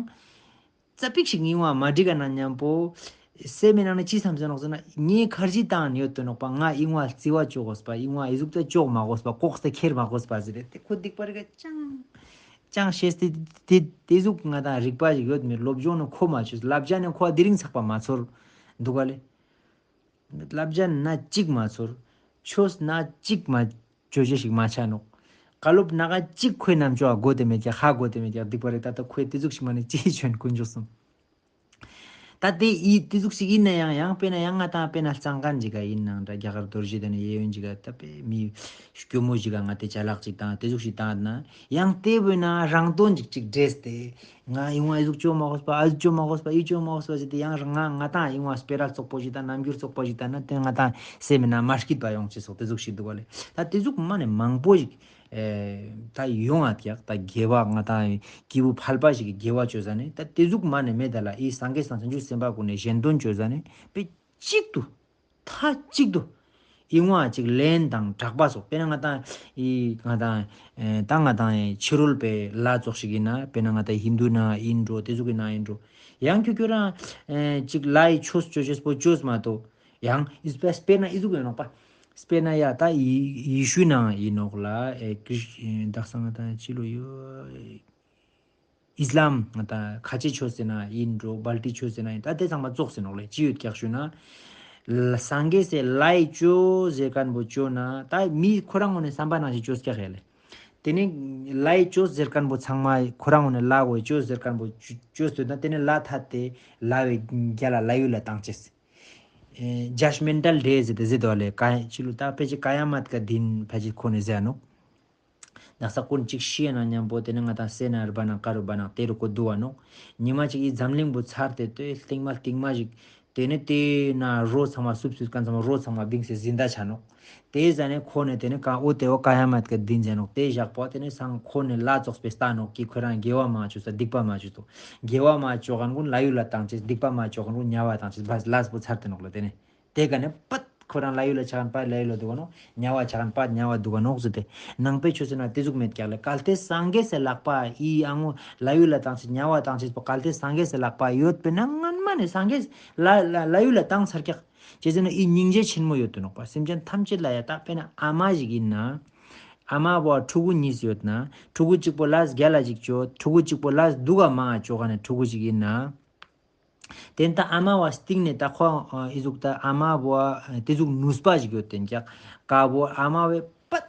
ཙ་པིག་ཞིག་ངིང་བ་མ་འགྲིག་ག་ན་མཉམ་པོ། སེམས་མའི་ནང་ནས་ཅི་བསམ་ཟེར་ནོག་ཟེར་ན། ངས་ཁར་ཇི་བཏང་ནས་ཡོད་དོ་ནོག་པ། ང་ཨིང་བ་རྩི་བ་བཅོ་དགོས་པ། ཨིང་བ་ཨི་ཟུག་ཙ་བཅོ་མ་དགོས་པ། ལྐོག་སྟེ་ཁྱེར་མ་དགོས་པ་ཟེར་ཏེ་ཁོ་སྡིག་པ་རེ་ག་ཅང་ཅང་ཤེས་ཏེ་དེ་དེ་ཟུག་ང་དང་རིག་པ་ཞིག་ཡོད་མེད་སློབ་སྦྱོང་ནི་ཁོ་མ་བྱོས། བསླབ་བྱ་ནི་ཁོ་དེ་རིང་ཚགས་པ་མ་ཚོར་འདུག་ག་ལེ། བསླབ་བྱ་ན་གཅིག་མ་ཚོར། ཆོས་ན་གཅིག་མ་བརྗོད་བྱ་ཞིག་མ་ཆགས་ནོག་བཀའ་སློབ་སྣ་ཁ་གཅིག་ཁོའི་རྣམ་ཅོག་ག་གོ་དེ་མེད་ཀྱག་ཧ་གོ་དེ་མེད་ཀྱག་སྡིག་པ་རེད། ད་ལྟ་ཁོས་དེ་ཟུག་ཞིག་མ་ནས་ཅི་ཡི་ཆོན་དཀོན་མཆོག་གསུམ། ད་དེ་ཡི་དེ་ཟུག་ཞིག་ཡིན་ན་ཡང་ཡང་དཔེར་ན་ཡང་ང་དང་དཔེར་ན་གཙང་མཁན་ཅིག་ག་ཡིན་ནང་འདྲ། རྒྱ་གར་རྡོ་རྗེ་གདན་ནས་གཡས་གཡོན་ཅིག་ག་ད་དཔེ་མི་སྐྱོ་མོ་ཞིག་ག་ང་དེ་ཅ་ལག་ཅིག་དང་དེ་ཟུག་ཞིག་བཏང་ན་ཡང་དེ་བོས་ན་རང་དོན་ཅིག་ཅིག་འདྲེས་ཏེ། ང་ཨིང་བ་ཨི་ཟུག་བཅོ་མ་དགོས་པ། ཨ་ཟུག་བཅོ་མ་དགོས་པ། ཨི་བཅོ་མ་དགོས་པ་ཟེར་ཏེ་ཡང་ང་ང་དང་ཨིང་བ་སྤེ་ར་བཙོག་པོ་ཞིག་དང་རྣམ་འགྱུར་བཙོག་པོ་ཞིག་དང་ན་དེ་ང་དང་སེམས་མི་ན་མ་སྐྱིད་པ་ཡོང་ཅེས་སོགས་དེ་ཟུག་ཞིག་འདུག་ག་ལེ། ད་དེ་ཟུག་མ་ནས་མང་པོ་ཞིག་ཨེ་ད་ཡོང་ཨ་ཀྱག་ད་དགེ་བ་ང་དང་སྐྱེས་བུ་ཕལ་པ་ཞིག་གི་དགེ་བ་བཅོ་ས་ནས་ད་དེ་ཟུག་མ་ནས་མེད་ད་ལ། ཨི་སངས་རྒྱས་སམ་བྱང་ཆུབ་སེམས་དཔའ་ཀུན་ནས་གཞན་དོན་བཅོ་ས་ནས་དཔེ་གཅིག་ཏུ། མཐའ་གཅིག་ཏུ། ཨིན་བ་ཅིག་ལན་དང་གྲགས་པ་སོགས། དཔེར་ན་ང་དང་ཨི་ང་དང་ཨེ་ད་ང་དང་ཨེ་ཕྱི་རོལ་པའི་ལྷ་ཙོགས་ཤིག་ཡིན་ན། དཔེར་ན་ང་དང་ཧིན་དུ་ན་ཡིན་འགྲོ། དེ་ཟུག་གི་ན་ཡིན་འགྲོ། ཡང་ཁྱོད་ཁྱོད་རང་ཨེ་ཅིག་ལྷའི་ཆོས་ཅོ་ཅེས་པོ་ཅོས་མ་གཏོགས། ཡང་ཨིས་པ་དཔེར་ན་ཨི་ཟུག་ཡོད་ནོག་པ། དཔེར་ན་ཡ་ད་ཡི་ཡི་ཤུ་ནང་ཡིན་ནོག་ལ། ཨེ་ཀྲིཤ་ཨེ་དག་ས་ང་དང་ཅི་ལོ་ཡོད། ཨིས་ལམ་ང་དང་ཁ་ཆེ་ཆོས་ཟེར་ན་ཡིན་འགྲོ། སྦལ་ཏི་ཆོས་ཟེར་ན་ཡིན། ད་དེ་ཚང་མ་ཙོགས་ཟེར་ནོག་ལེ། ཅི་ཡོད་ཀྱག་ཞུ་ན། ལ་སངས་རྒྱས་སི་ལྷའི་ཅོ་ཟེར་མཁན་པོ་ཅོ་ན་ད་མི་ཁོ་རང་ངོས་ནས་བསམ་པ་ནང་བཞིན་ཅོས་ཀྱག་ཡ་ལེ། དེ་ནས་ལྷའི་ཅོ་ཟེར་མཁན་པོ་ཚང་མ་ཁོ་རང་ངོས་ནས་ལྷ་གོ་ཅོ་ཟེར་མཁན་པོ་ཅོ་ཅོས་ཟེར་ན་དེ་ནས་ལྷ་ཐ་དེ་ལྷ་བའི་རྒྱ་ལ་ལྷ་ཡུལ་ལ་བཏང་ཅེས། ཇཇ་མེན་ཊལ་ཌེ་ཟེར་ཏེ་ཟེར་དོ་ལེ། ཀ་ཡ་ཅི་ལོ་ད་ཕལ་ཆེར་ཀ་ཡ་མད་ཀ་དིན་ཕལ་ཆེར་ཁོ་ནས་ཟེར་ནོག་དག་ས་ཀུན་གཅིག་ཤི་ན་མཉམ་པོ་དེ་ནས་ང་དང་སེ་ན་རུ་པ་ན་ཀ་རུ་པ་ན་དེ་རུ་ཀོ་དུ་བ་ནོག་ཉི་མ་གཅིག་ཨི་འཛམ་གླིང་པོ་ཚར་ཏེ་ལྟོས་སྟིང་མ་སྟིང་མ་ཞིག་དེ་ནས་དེ་ན་རོ་ཚང་མ་སུབ་སུབ་ཀ་ཚང་མ་རོ་ཚང་མ་བིང་སེ་ཟིན་ད་ཆ་ནོག་དེ་ཟ་ནས་ཁོ་ནས་དེ་ནས་ཀ་འོ་དེ་འོ་ཀ་ཡ་མད་ཀ་དིན་ཟེར་ནོག་དེ་བཞག་པོ་དེ་ནས་སང་ཁོ་ནས་ལྷ་ཙོགས་པའི་ལྟ་ནོག་གི་ཁོ་རང་དགེ་བ་མ་བཅོས་ས་སྡིག་པ་མ་བཅོས་ཏོ། དགེ་བ་མ་བཅོ་མཁན་ཀུན་ལྷ་ཡུལ་ལ་བཏང་ཅེས། སྡིག་པ་མ་བཅོ་མཁན་ཀུན་དམྱལ་བ་བཏང་ཅེས། བས་ལས་པོ་ཚར་ཏེ་ནོག་ལ་དེ་ནས། དེ་ག་ནས་པད་ཁོ་རང་ལྷ་ཡུལ་ལ་ཆགས་ན་པད་ལྷ་ཡུལ་ལ་འདུག་ག་ནོག་དམྱལ་བ་ཆགས་ན་པད་དམྱལ་བ་འདུག་ག་ནོག་ཟེར་ཏེ། ནང་པའི་ཆོས་ཟེར་ན་དེ་ཟུག་མེད་ཀྱག་ལེ། གལ་ཏེ་སངས་རྒྱས་སི་ལག་པ་ཨི་ཨ་ངོ་ལྷ་ཡུལ་ལ་བཏང་ཅེས་དམྱལ་བ་བཏང་ཅེས་པོ་གལ་ཏེ་སངས་རྒྱས་སི་ལག་པ་ཡོད་པས་ན་སྔན་མ་ནས་སངས་རྒྱས་ལ་ལ་ལྷ་ཡུལ་ལ་བཏང་ཚར་ཀྱག་ཅི་ཟེར་ན་ཨི་སྙིང་རྗེ་ཆེན་མོ་ཡོད་དུ་ནོག་པ། སེམས་ཅན་ཐམས་ཅད་ལ་ཡ་ད་དཔེར་ན་ཨ་མ་ཞིག་ཡིན་ན། ཨ་མ་བོ་ཕྲུ་གུ་གཉིས་ཡོད་ན། ཕྲུ་གུ་གཅིག་པོ་ལས་རྒྱལ་ལ་ཅིག་བཅོ། ཕྲུ་གུ་གཅིག་པོ་ལས་སྡུག་ག་མ་བཅོ་ག་ནས་ཕྲུ་གུ་ཅིག་ཡིན་ན། དེ་ད་ཨ་མ་བ་སྟེང་ནས་ད་ཁོ་ཨི་ཟུག་ད་ཨ་མ་བོ་དེ་ཟུག་ནུས་པ་ཞིག་ཡོད་དེ་ཀྱག་ཀ་བོ་ཨ་མ་བས་པད་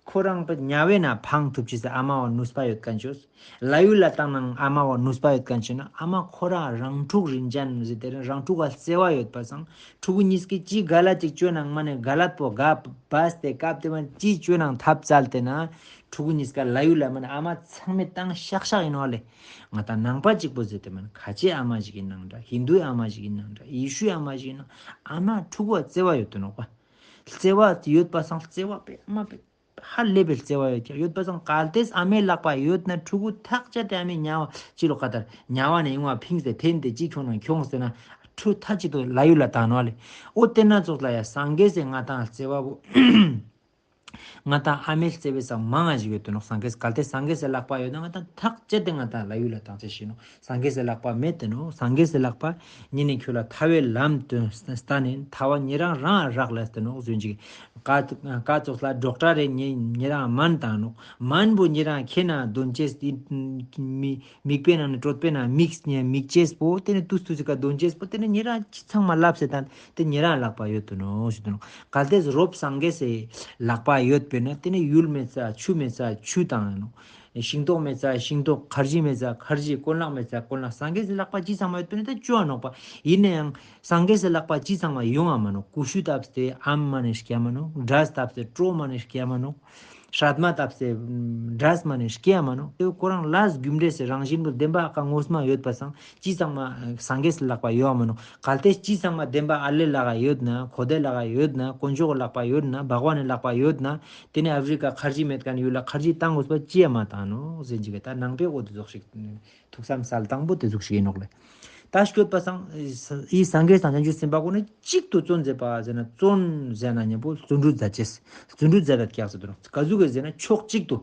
ཁོ་རང་པད་དམྱལ་བའི་ནང་འཕང་ཐུབ་ཅེས་སི་ཨ་མ་བ་ནུས་པ་ཡོད་མཁན་ཅོས། ལྷ་ཡུལ་ལ་བཏང་ནང་ཨ་མ་བ་ནུས་པ་ཡོད་མཁན་ཅོས་ན་ཨ་མ་ཁོ་རང་རང་ཕྲུག་རིན་ཅན་ཟེར་དེ་རིང་རང་ཕྲུག་ག་བརྩེ་བ་ཡོད་པ་སང་ཕྲུ་གུ་གཉིས་ཀྱི་ཅི་ག་ལ་ཅིག་བཅོས་ནང་མ་ནས་ག་ལ་པོ་ག་བས་ཏེ་སྐབས་དེ་མ་ཅི་བཅོས་ནང་ཐབས་བཙལ་ཏེ་ན་ཕྲུ་གུ་གཉིས་ཀ་ལྷ་ཡུལ་ལ་མ་ནས་ཨ་མ་ཚང་མས་བཏང་ཤག་ཤག་ཡིན་ནོག་ལེ། ང་ད་ནང་པ་གཅིག་པོ་ཟེར་ཏེ་མིན། ཁ་ཆེའི་ཨ་མ་ཞིག་ཡིན་ནང་འདྲ། ཧིན་དུའི་ཨ་མ་ཞིག་ཡིན་ནང་འདྲ། ཡེ་ཤུའི་ཨ་མ་ཞིག་ཡིན་ནང་། ཨ་མ་ཕྲུ་གུ་བརྩེ་བ་ཡོད་དུ་ནོག་པ། བརྩེ་བ་ཡོད་པ་སང་བརྩེ་བ་པའི་ཨ་མ་པའི་ཧ་ལས་པའི་བརྩེ་བ་ཡོད་ཀྱང་ཡོད་པ་སང་གལ་ཏེ་ཨ་མའི་ལག་པ་ཡོད་ན་ཕྲུ་གུ་ཐག་བཅད་དེ་ཨ་མའི་དམྱལ་བ་ཅི་ལོ་ཁ་ཐར་དམྱལ་བ་ནས་ཡོང་བ་ཕིངས་ཏེ་འཐེན་ཏེ་ཅི་ཁྱོང་ན་ཁྱོང་ཟེར་ན་ཁྲུ་ཐ་ཅི་ཏོ་ལ་ཡུལ་ལ་བཏང་ནོག་ལེ། ཨོ་དེ་ན་ཙོགས་ལ་ཡ་སངས་རྒྱས་སེ་ང་དང་བརྩེ་བ་བོ། ང་དང་ཨ་མའི་བརྩེ་བའི་ས་མང་ང་ཞིག་ཡོད་དུ་ནོག། སངས་རྒྱས་གལ་ཏེ་སངས་རྒྱས་སི་ལག་པ་ཡོད་ན་ང་དང་ཐག་བཅད་དེ་ང་དང་ལ་ཡུལ་ལ་བཏང་ཆ་ཤེས་ནོག། སངས་རྒྱས་སི་ལག་པ་མེད་དུ་ནོག། སངས་རྒྱས་སི་ལག་པ་ཉིད་ནས་ཁྱོད་ལ་ཐར་བའི་ལམ་སྟོན་ལྟ་ནས་ཐར་བ་ཉེ་རང་རང་རག་ལས་དུ་ནོག་ཟོན་ཅིག། ཀ་ཀ་ཙོགས་ལ་ཌོག་ཊར་རེ་ཉེ་ཉེ་རང་སྨན་བཏང་ནོག། སྨན་པོ་ཉེ་རང་ཁྱེད་ན་འདོན་ཅེས་དེ་མི། མིག་པའི་ནང་ནས་གྲོད་པའི་ནང་མིག་མིག་ཅེས་པོ་དེ་ནས་ཏུས་ཏུས་ཀ་འདོན་ཅེས་པོ་དེ་ནས་ཉེ་རང་ཅི་ཚང་མ་ལབ་ཟེར་དང་དེ་ཉེ་རང་ལག་པ་ཡོད་དུ་ནོ་ཞུ་དུ་ནོ། གལ་ཏེ་རོབ་སངས་རྒྱས་སི་ལག་པ་ཡོད་པས་ན་དེ་ནས་ཡུལ་མེད་ས་ཆུ་མེད་ས་ཆུ་དང་ནོ། ཤིང་ཏོག་མེད་ས་ཤིང་ཏོག། ཁར་ཇི་མེད་ས་ཁར་ཇི། གོན་ལག་མེད་ས་གོན་ལག། སངས་རྒྱས་སི་ལག་པ་ཅི་ཚང་མ་ཡོད་པས་ན་ད་བཅོ་ནོག་པ། ཡིན་ན་ཡང་སངས་རྒྱས་སི་ལག་པ་ཅི་ཚང་མ་ཡོང་ང་མ་ནོ། ཀུ་ཤུ་བཏབ་སྟེ་ཨམ་མ་ནས་སྐྱ་མ་ནོ། འབྲས་བཏབ་སྟེ་གྲོ་མ་ནས་སྐྱ་མ་ནོ། སྲད་མ་བཏབ་སྟེ་འབྲས་མ་ནས་སྐྱེ་ཡ་མ་ནོག་དེ་ཁོ་རང་ལས་རྒྱུ་འབྲས་སི་རང་བཞིན་གྱི་བདེན་པ་ཀ་ངོ་མ་ཡོད་པ་སང་ཅི་ཚང་མ་སངས་རྒྱས་སི་ལག་པ་ཡོད་མ་ནོག་གལ་ཏེ་ཅི་ཚང་མ་བདེན་པ་ཨ་ལེ་ལག་ཡོད་ན། ཁོ་དེ་ལག་ཡོད་ན། དཀོན་མཆོག་ལག་པ་ཡོད་ན། བྷག་ཝན་ནི་ལག་པ་ཡོད་ན། དེ་ནས་ཨ་ཕི་རི་ཀ་ཁར་ཇི་མེད་མཁན་ཡུལ་ལ་ཁར་ཇི་བཏང་དགོས་པ་ཅི་ཡ་མ་བཏང་ནོག་ཟེར་གྱི་གི་ད་ནང་པའི་འོ་དེ་ཟོག་ཞིག་ཐུགས་བསམ་གསལ་དང་པོ་དེ་ཟུག་ཞིག་ཡིན་ནོག་ལེ། ད་སྐྱོད་པ་སང་ཨི་སངས་རྒྱས་དང་བྱང་ཆུབ་སེམས་དཔའ་ཀུན་ནི་གཅིག་ཏུ་བརྩོན་མཛད་པ་ཟེར་ན། བརྩོན་ཟེར་ན་མཉམ་པོ་བརྩོན་འགྲུས་མཛད་ཅེས། བརྩོན་འགྲུས་མཛད་པ་ཀྱག་ཟེར་དུ་ནོག་ག་ཟུག་གི་ཟེར་ན་ཕྱོགས་གཅིག་ཏུ་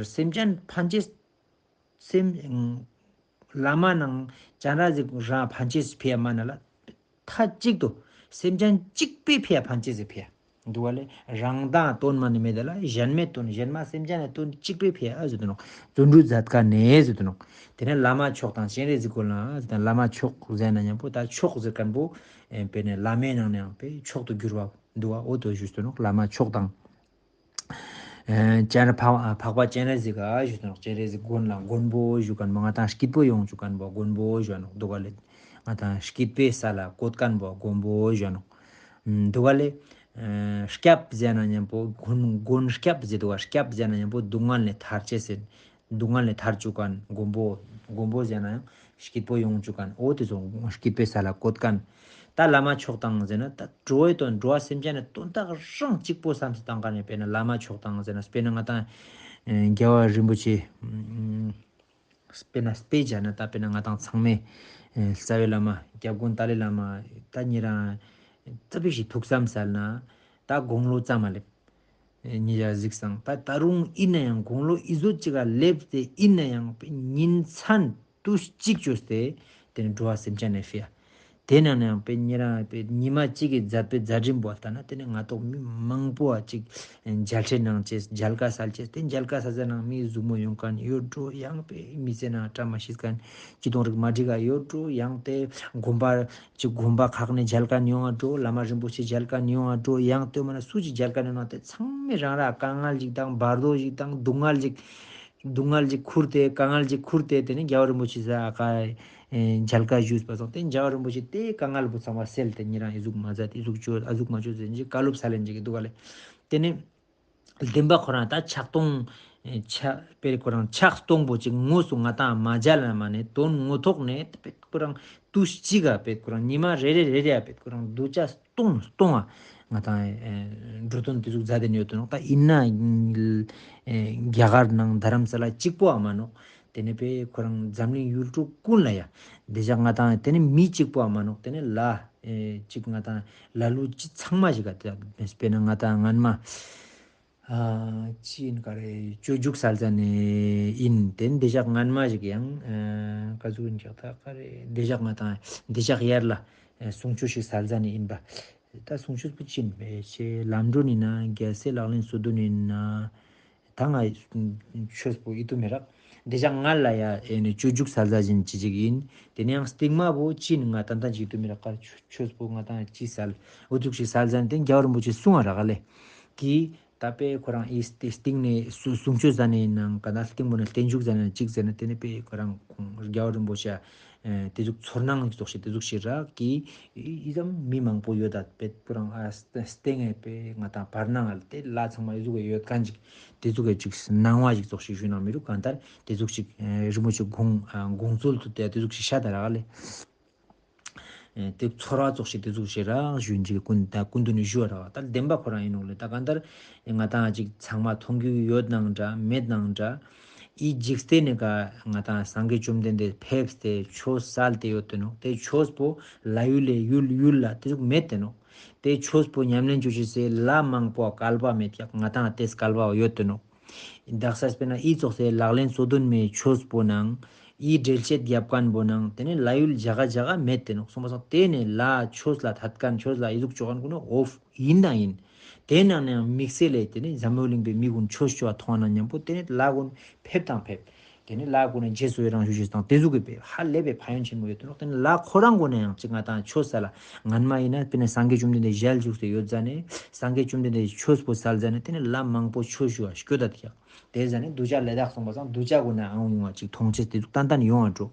སེམས་ཅན་ཕན་ཅེས། སེམས་བླ་མ་ནང་སྤྱན་རས་གཟིགས་རང་ཕན་ཅེས་ཕི་ཡ་མ་ན་ལ། མཐའ་གཅིག་ཏུ་སེམས་ཅན་གཅིག་པའི་ཕི་ཡ་ཕན་ཅེས་ཟེར་ཕི་ཡ། འདུག་བ་ལས་རང་དང་དོན་མ་ནི་མེད་དེ་ལ་གཞན་མའི་དོན། གཞན་མ་སེམས་ཅན་ནི་དོན་གཅིག་པའི་ཕི་ཡ་ཟེར་དུ་ནོག་བརྩོན་འགྲུས་མཛད་ཀ་ནས་ཟེར་དུ་ནོག་དེ་ནས་བླ་མ་མཆོག་དང་སྤྱན་རས་གཟིགས་ཀུན་ལ་ཟེར་དང་བླ་མ་མཆོག་ཟེར་ན་མཉམ་པོ་ད་མཆོག་ཟེར་མཁན་པོ་དཔེར་ན་བླ་མའི་ནང་ནས་ཡང་དཔེ་མཆོག་ཏུ་གྱུར་བ་འདུག་བ། འོ་དོ་ཞུས་དུ་ནོག་བླ་མ་མཆོག་དང་། སྤྱན་རས་འཕགས་འཕགས་པ་སྤྱན་རས་གཟིགས་ག་ཞུས་དུ་ནོག་སྤྱན་རས་གཟིགས་མགོན་ལ་མགོན་པོ་ཞུ་མཁན་པོ། ང་དང་སྐྱིད་པོ་ཡོང་བཅུག་མཁན་པོ་མགོན་པོ་ཞུ་ནོག་འདུག་ག་ལེ། ང་དང་སྐྱིད་པའི་ས་ལ་བཀོད་མཁན་པོ་མགོན་པོ་ཞུ་ནོག་འདུག་ག་ལེ། སྐྱབས་ཟེར་ན་མཉམ་པོ་མགོན་མགོན་སྐྱབས་ཟེར་འདུག་ག་སྐྱབས་ཟེར་ན་མཉམ་པོ་སྡུག་བསྔལ་ནས་ཐར་ཅེས་ཟེར། སྡུག་བསྔལ་ནས་ཐར་བཅུག་མཁན་མགོན་པོ། མགོན་པོ་ཟེར་ན་ཡང་སྐྱིད་པོ་ཡོང་བཅུག་མཁན། འོ་དེ་ཚོ་སྐྱིད་པའི་ས་ལ་བཀོད་མཁན། ད་བླ་མ་མཆོག་དང་ཟེར་ན་ད་འགྲོ་བའི་དོན། འགྲོ་བ་སེམས་ཅན་ནི་དོན་དག་རང་གཅིག་པོ་བསམ་སྟེ་བཏང་མཁན་ནས་དཔེར་ན་བླ་མ་མཆོག་དང་ཟེར་ན་དཔེར་ན་ང་དང་རྒྱལ་བ་རིན་པོ་ཆེ། དཔེར་ན་དཔེ་བྱས་ན་ད་དཔེར་ན་ང་དང་ཚང་མས་རྩ་བའི་བླ་མ་སྐྱབས་མགོན་ཏཱ་ལའི་བླ་མ་ད་ཉེ་རང་ཙ་པིག་ཞིག་ཐུགས་བསམ་གསལ་ན་ད་དགུང་ལོ་ཙམ་མ་སླེབས། ཉེ་ཞག་གཟིགས་སང་ད་ད་རུང་ཡིན་ན་ཡང་དགུང་ལོ་ཨི་ཟོ་ཅིག་ག་སླེབས་ཏེ་ཡིན་ན་ཡང་ཉིན་མཚན་དུས་གཅིག་བཅོས་ཏེ་དེ་ནི་འགྲོ་བ་སེམས་ཅན་ནས་ཕི་ཡ། དེ་ནང་ནས་ཡང་དཔེ་ཉེ་རང་དཔེ་ཉི་མ་གཅིག་གི་མཛད་པའི་མཛད་རིམ་པོ་ལྟ་ན་དེ་ནི་ང་ཏོག་མི་མང་པོ་བ་ཅིག་མཇལ་འཕྲད་གནང་ཅེས། མཇལ་ཁ་སལ་ཅེས། དེ་མཇལ་ཁ་སལ་ས་ནང་མི་གཟུགས་མོ་ཡོང་མཁན་ཡོད་འགྲོ། ཡང་དཔེ་མི་ཚེ་ནང་བཀྲ་མ་ཤིས་མཁན་ཅི་དང་རིག་མ་འགྲིག་ག་ཡོད་འགྲོ། ཡང་དེ་དགོན་པ་ཅིག་དགོན་པ་ཁག་ནས་མཇལ་མཁན་ཡོང་ང་འགྲོ། བླ་མ་རིན་པོ་ཆེ་མཇལ་མཁན་ཡོང་ང་འགྲོ། ཡང་དེ་མ་ན་སུ་ཅིག་མཇལ་མཁན་ཡོང་ན་དེ་ཚང་མས་རང་ར་དཀའ་ངལ་ཅིག་དང་བར་དོ་ཅིག་དང་སྡུག་བསྔལ་ཅིག་སྡུག་བསྔལ་ཅིག་ཁུར་ཏེ་དཀའ་ངལ་ཅིག་ཁུར་ཏེ་དེ་ནི་རྒྱལ་བ་རིན་པོ་ཆེ་ས་ཀ་མཇལ་ཁ་ཞུས་པ་སོང་། དེ་རྒྱལ་བ་རིན་པོ་ཆེ་དེ་དཀའ་ངལ་པོ་ཚང་མ་སེལ་ཏེ་ཉེ་རང་ཨི་ཟུག་མ་མཛད། ཨི་ཟུག་བཅོས། ཨ་ཟུག་མ་བཅོས་ཟེར་གྱི་བཀའ་སློབ་ས་ལེན་གྱི་འདུག་ག་ལེ། དེ་ནི་བདེན་པ་ཁོ་རང་ད་ཕྱག་སྟོང་། ཕྱག་དཔེ་ཁོ་རང་ཕྱག་སྟོང་པོ་ཅིག་དངོས་སུ་ང་དང་མ་མཇལ་ན་མ་ནས་དོན་ངོ་ཐོག་ནས་དཔེ་ཁོ་རང་དུས་གཅིག་ག་དཔེ་ཁོ་རང་ཉི་མ་རེ་རེ་རེ་རེ་ཡ་དཔེ་ཁོ་རང་གདུལ་བྱ་སྟོང་སྟོང་ང་ང་དང་འགྲོ་དོན་དེ་ཟུག་མཛད་དེ་ཡོད་དོ་ནོག་ད་ཡིན་ན་རྒྱ་གར་ནང་རྡ་རམ་ས་ལ་གཅིག་པོ་ཨ་མ་ནོག་དེ་ནས་དཔེ་ཁོ་རང་འཛམ་གླིང་ཡུལ་གྲུ་ཀུན་ལ་ཡ་དེ་བཞག་ང་དང་དེ་ནས་མི་གཅིག་པོ་ཨ་མ་ནོག་དེ་ནས་ལ་གཅིག་ང་དང་ལ་ལུ་ཅི་ཚང་མ་ཞིག་ག་དཔེར་ན་ང་དང་སྔན་མ། ཅི་ཡིན་ག་རེ་སྤྱོད་འཇུག་སལ་ཟ་ནས་ཡིན། དེ་འདི་ཞག་སྔན་མ་ཞིག་ཡང་ག་ཟུག་ཡིན་ཀྱག་ད་ག་རེ་འདི་ཞག་ང་དང་འདི་ཞག་ཡར་ལ་གསུང་ཆོས་ཤིག་སལ་ཟ་ནས་ཡིན་པ། ད་གསུང་ཆོས་པོ་ཅི་ཡིན་པས་ཆེ་ལམ་སྒྲོན་ཡིན་ན་རྒྱལ་སྲས་ལག་ལེན་སོ་བདུན་ཡིན་ན་ད་ང་ཆོས་པོ་ཡིད་དུ་མི་རག་འདི་ཞག་སྔ་ལ་ཡ་ཨེ་ནི་སྤྱོད་འཇུག་སལ་ཟ་བཞིན་ཅི་ཅིག་ཡིན། དེ་ནས་ཡང་སྟིང་མ་བོ་ཅི་ཡིན་ང་ཏན་ཏན་ཅིག་ཡིད་དུ་མི་རག་ག་ཆོས་པོ་ང་དང་ཅི་སལ་འུ་ཚུགས་ཤིག་སལ་ཟ་ནས་དེ་རྒྱལ་བ་རིན་པོ་ཆེ་གསུང་བ་རག་ལེ། གི་ད་དཔེ་ཁོ་རང་ཨི་སྟེ་སྟེང་ནས་གསུ་གསུང་ཆོས་ཟ་ནས་ཡིན་ནང་ག་ད་སྟེང་པོ་ནས་བརྟན་བཞུགས་ཟ་ནས་གཅིག་ཟེར་ན་དེ་ནས་དཔེ་ཁོ་རང་ཁོང་རྒྱལ་བ་རིན་པོ་ཆེ་ཨེ་དེ་ཟུག་ཚོར་སྣང་ཙོགས་ཤིག་དེ་ཟུག་ཤིག་རག་གི་ཨི་ཙམ་མི་མང་པོ་ཡོད་ད་དཔེ་ཁོ་རང་ཨ་སྟེང་ངས་དཔེ་ང་དང་བར་སྣང་ཨ་དེ་ལ་ཚང་མ་ཨི་ཟུག་ཡོད་མཁན་ཅིག་དེ་ཟུག་གི་ཅིག་སྣང་བ་ཞིག་ཙོགས་ཤིག་ཞུ་ན་མི་རུ་གང་ལྟར་དེ་ཟུག་ཅིག་རིན་པོ་ཆེ་དགོངས་དགོངས་ཚུལ་དུ་དེ་དེ་ཟུག་ཤིག་ཤ་ད་རག་ལེ། དེ་ཚོར་བ་ཙོགས་ཤིག་དེ་ཟུག་ཞེ་རག་ཞུ་འཇིག་ཀུན་ད་ཀུན་ཏུ་ནི་ཞུ་བ་རག་ད་བདེན་པ་ཁོ་རང་ཡིན་ནོག་ལེ། ད་གང་ལྟར་ང་དང་ཅིག་ཚང་མ་མཐོང་རྒྱུ་ཡོད་ནང་འདྲ་མེད་ནང་འདྲ། ཨི་འཇིག་རྟེན་ནི་ཀ་ང་དང་སངས་རྒྱས་བཅོམ་ལྡན་འདས་ཕེབས་ཏེ་ཆོས་སལ་ཏེ་ཡོད་དེ་ནོག་དེ་ཆོས་པོ་ལ་ཡུལ་ལས་ཡུལ་ཡུལ་ལ་དེ་ཟུག་མེད་དེ་ནོག་དེ་ཆོས་པོ་ཉམས་ལེན་བཅུ་ཆེ་སེ་ལ་མང་པོ་སྐལ་པ་མེད་ཀྱག་ང་དང་དེ་སྐལ་པ་ཡོད་དེ་ནོག་དག་ས་དཔེར་ན་ཨི་ཙོགས་སེ་ལག་ལེན་སོ་བདུན་མའི་ཆོས་པོ་ནང་ཨི་འགྲེལ་བཤད་རྒྱབ་མཁན་པོ་ནང་དེ་ནས་ལ་ཡུལ་ཇ་ག་ཇ་ག་མེད་དེ་ནོག་གསུངས་པ་སོང་། དེ་ནས་ལ་ཆོས་ལ་ཐད་མཁན་ཆོས་ལ་ཨི་ཟུག་ཅོ་མཁན་ཀུན་ནོ་ཨོ་ཡིན་དང་ཡིན། དེ་ནང་ནས་ཡང་དམིགས་བསལ་ལས་དེ་ནས་འཛམ་བུ་གླིང་པའི་མི་ཀུན་ཆོས་ཅོ་བ་མཐོང་ན་མཉམ་པོ་དེ་ནས་ལ་ཀུན་ཕེབས་དང་ཕེབས། དེ་ནས་ལ་ཀུན་ནས་རྗེས་སུ་ཡི་རང་ཞུ་ཞུས་དང་དེ་ཟུག་གི་ཕེབས་ཧ་ལས་པའི་ཕན་ཡོན་ཆེན་མོ་ཡོད་དེ་ནོག་དེ་ནས་ལ་ཁོ་རང་ཀུན་ནས་ཡང་ཅིག་ང་དང་ཆོས་ས་ལ་སྔན་མ་ཡིན་ན་དཔེར་ན་སངས་རྒྱས་བཅོམ་ལྡན་འདས་ཞལ་བཞུགས་སེ་ཡོད་ཟ་ནས་སངས་རྒྱས་བཅོམ་ལྡན་འདས་ཆོས་པོ་སལ་ཟ་ནས་དེ་ནས་ལ་མང་པོ་ཆོས་ཞུ་བ་སྐྱོ་ད་དེ་ཀྱག་དེ་ཟ་ནས་གདུལ་བྱ་ལས་དག་སོང་པ་སང་གདུལ་བྱ་ཀུན་ནས་ཨང་ཡོང་བ་ཅིག་མཐོང་ཆེས་དེ་ཟུག་ཏན་ཏན་ཡོང་བ་འགྲོ།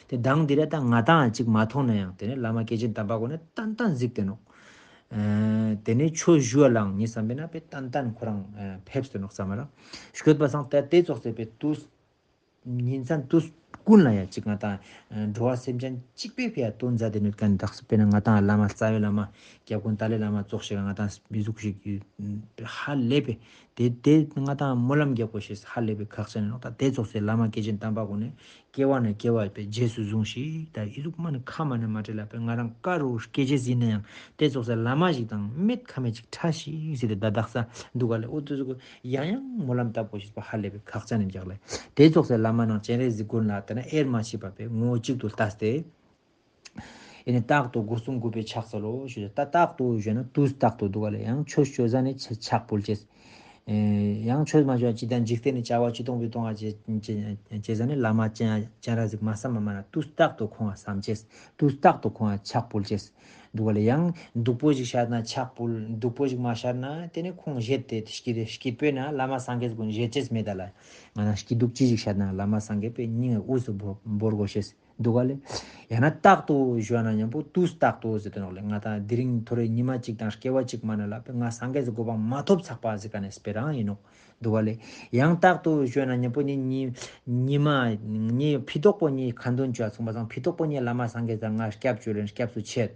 དེ་དང་དེ་ར་ད་ང་དང་ཅིག་མ་མཐོང་ན་ཡང་དེ་ནས་བླ་མ་སྐྱེས་ཆེན་དམ་པ་ཀུན་ནས་ཏན་ཏན་གཟིགས་དེ་ནོག་ཨ་དེ་ནས་ཆོས་ཞུ་བ་ལའང་ཉིད་བསམ་པས་ན་པའི་ཏན་ཏན་ཁོ་རང་ཨ་ཕེབས་ཏེ་ནོག་བསམ་མ་ར། ཤོད་པ་སང་ད་དེ་ཙོགས་ཟེར་པའི་དུས་ཉིན་མཚན་དུས་ཀུན་ལ་ཡ་གཅིག་ང་དང་ཨ་འགྲོ་བ་སེམས་ཅན་གཅིག་པའི་ཕི་ཡ་དོན་མཛད་དེ་ནོད་མཁན་དག་ས་དཔེར་ན་ང་དང་བླ་མ་རྩ་བའི་བླ་མ་སྐྱབས་མགོན་ཏཱ་ལའི་བླ་མ་ཙོགས་ཤིག་ང་དང་མི་གཟུགས་ཤིག་ཧ་ལས་པའི་དེ་དེ་ང་དང་སྨོན་ལམ་རྒྱག་དགོས་ཤེས་ཧ་ལས་པའི་ཁག་ཅན་ནོག་ད་དེ་ཙོགས་སེ་བླ་མ་སྐྱེས་ཆེན་དམ་པ་ཀུན་ནས་སྐྱེ་བ་ནས་སྐྱེ་བ་པའི་རྗེས་སུ་བཟུང་ཞིག་ད་ཨི་ཟུག་མ་ནི་ཁ་མ་ནི་མ་བྲལ་ལ་པའི་ང་རང་ཀ་རུ་སྐྱེ་རྗེས་ཡིན་ན་ཡང་དེ་ཙོགས་སེ་བླ་མ་ཞིག་དང་མེད་ཁ་མེད་ཅིག་ཁྲ་ཞིག་ཟེར་ཏེ་ད་དག་ས་འདུག་ག་ལེ། འོ་དེ་ཟུག་ཡང་ཡང་སྨོན་ལམ་བཏབ་དགོས་ཤེས་པ་ཧ་ལས་པའི་ཁག་ཅན་ནི་རྒྱག་ལེ། དེ་ཙོགས་སེ་བླ་མ་ནང་སྤྱན་རས་གཟིགས་མགོན་ལ་དེ་ན་དབྱེར་མ་ཕྱེད་པ་པའི་ངོ་བོ་གཅིག་ཏུ་ལྟ་སྟེ། ཨེ་ནི་རྟག་ཏུ་སྒོ་གསུམ་གུས་པས་ཕྱག་འཚལ་ལོ་ཞུ། ད་རྟག་ཏུ་ཞུ་ན་དུས་རྟག་ཏུ་འདུག་ག་ལེ། ཡང་ཆོས་སྤྱོད་ས་ནས་ཕྱག་ཕུལ་ཅེས། ཨེ་ཡང་ཆོས་མ་ཞུ་ཅི་ལྟར་འཇིག་རྟེན་ནི་བྱ་བ་ཅི་གཏོང་བའི་གཏོང་བ་བྱེད་བྱེད་ས་ནས་བླ་མ་སྤྱན་སྤྱན་རས་གཟིགས་མ་བསམ་པ་མ་ན་དུས་རྟག་ཏུ་ཁོང་ལ་བསམ་ཅེས། དུས་རྟག་ཏུ་ཁོང་ལ་ཕྱག་ཕུལ་ཅེས་འདུག་ག་ལེ། ཡང་སྡུག་པོ་ཞིག་ཤར་ན་ཕྱག་ཕུལ། སྡུག་པོ་ཞིག་མ་ཤར་ན་དེ་ནས་ཁོང་བཞེད་དེ་སྐྱིད་སྐྱིད་པོས་ན་བླ་མ་སངས་རྒྱས་ཀུན་བཞེད་ཅེས་མེད་ད་ལ། ང་ན་སྐྱིད་སྡུག་ཅི་ཞིག་ཤར་ན་བླ་མ་སངས་རྒྱས་པའི་སྙིང་དབུས་སུ་འབོར་འབོར་དགོས་ཤེས། འདུག་ག་ལེ། ཡང་ན་རྟག་ཏུ་ཞུ་བ་ན་མཉམ་པོ་དུས་རྟག་ཏུ་ཟེར་དོ་ནོག་ལེ། ང་དང་དེ་རིང་ཐོ་རེ་ཉི་མ་གཅིག་དང་སྐྱེ་བ་གཅིག་མ་ན་ལ་པའི་ང་སངས་རྒྱས་སུ་གོ་འཕང་མ་ཐོབ་ཚགས་པ་ཟེར་ག་ནས་སྤེ་རང་ཡིན་ནོག་འདུག་ག་ལེ། ཡང་རྟག་ཏུ་ཞུ་བ་ན་མཉམ་པོ་ཉི་ཉི་ཉི་མ་ཉི་ཕི་ཏོག་པོ་ཉི་ཁ་འདོན་བྱ་ཚུང་པ་སང་ཕི་ཏོག་པོ་ཉི་བླ་མ་སངས་རྒྱས་དང་ང་སྐྱབས་བཅོལ་རན་སྐྱབས་སུ་ཆེད།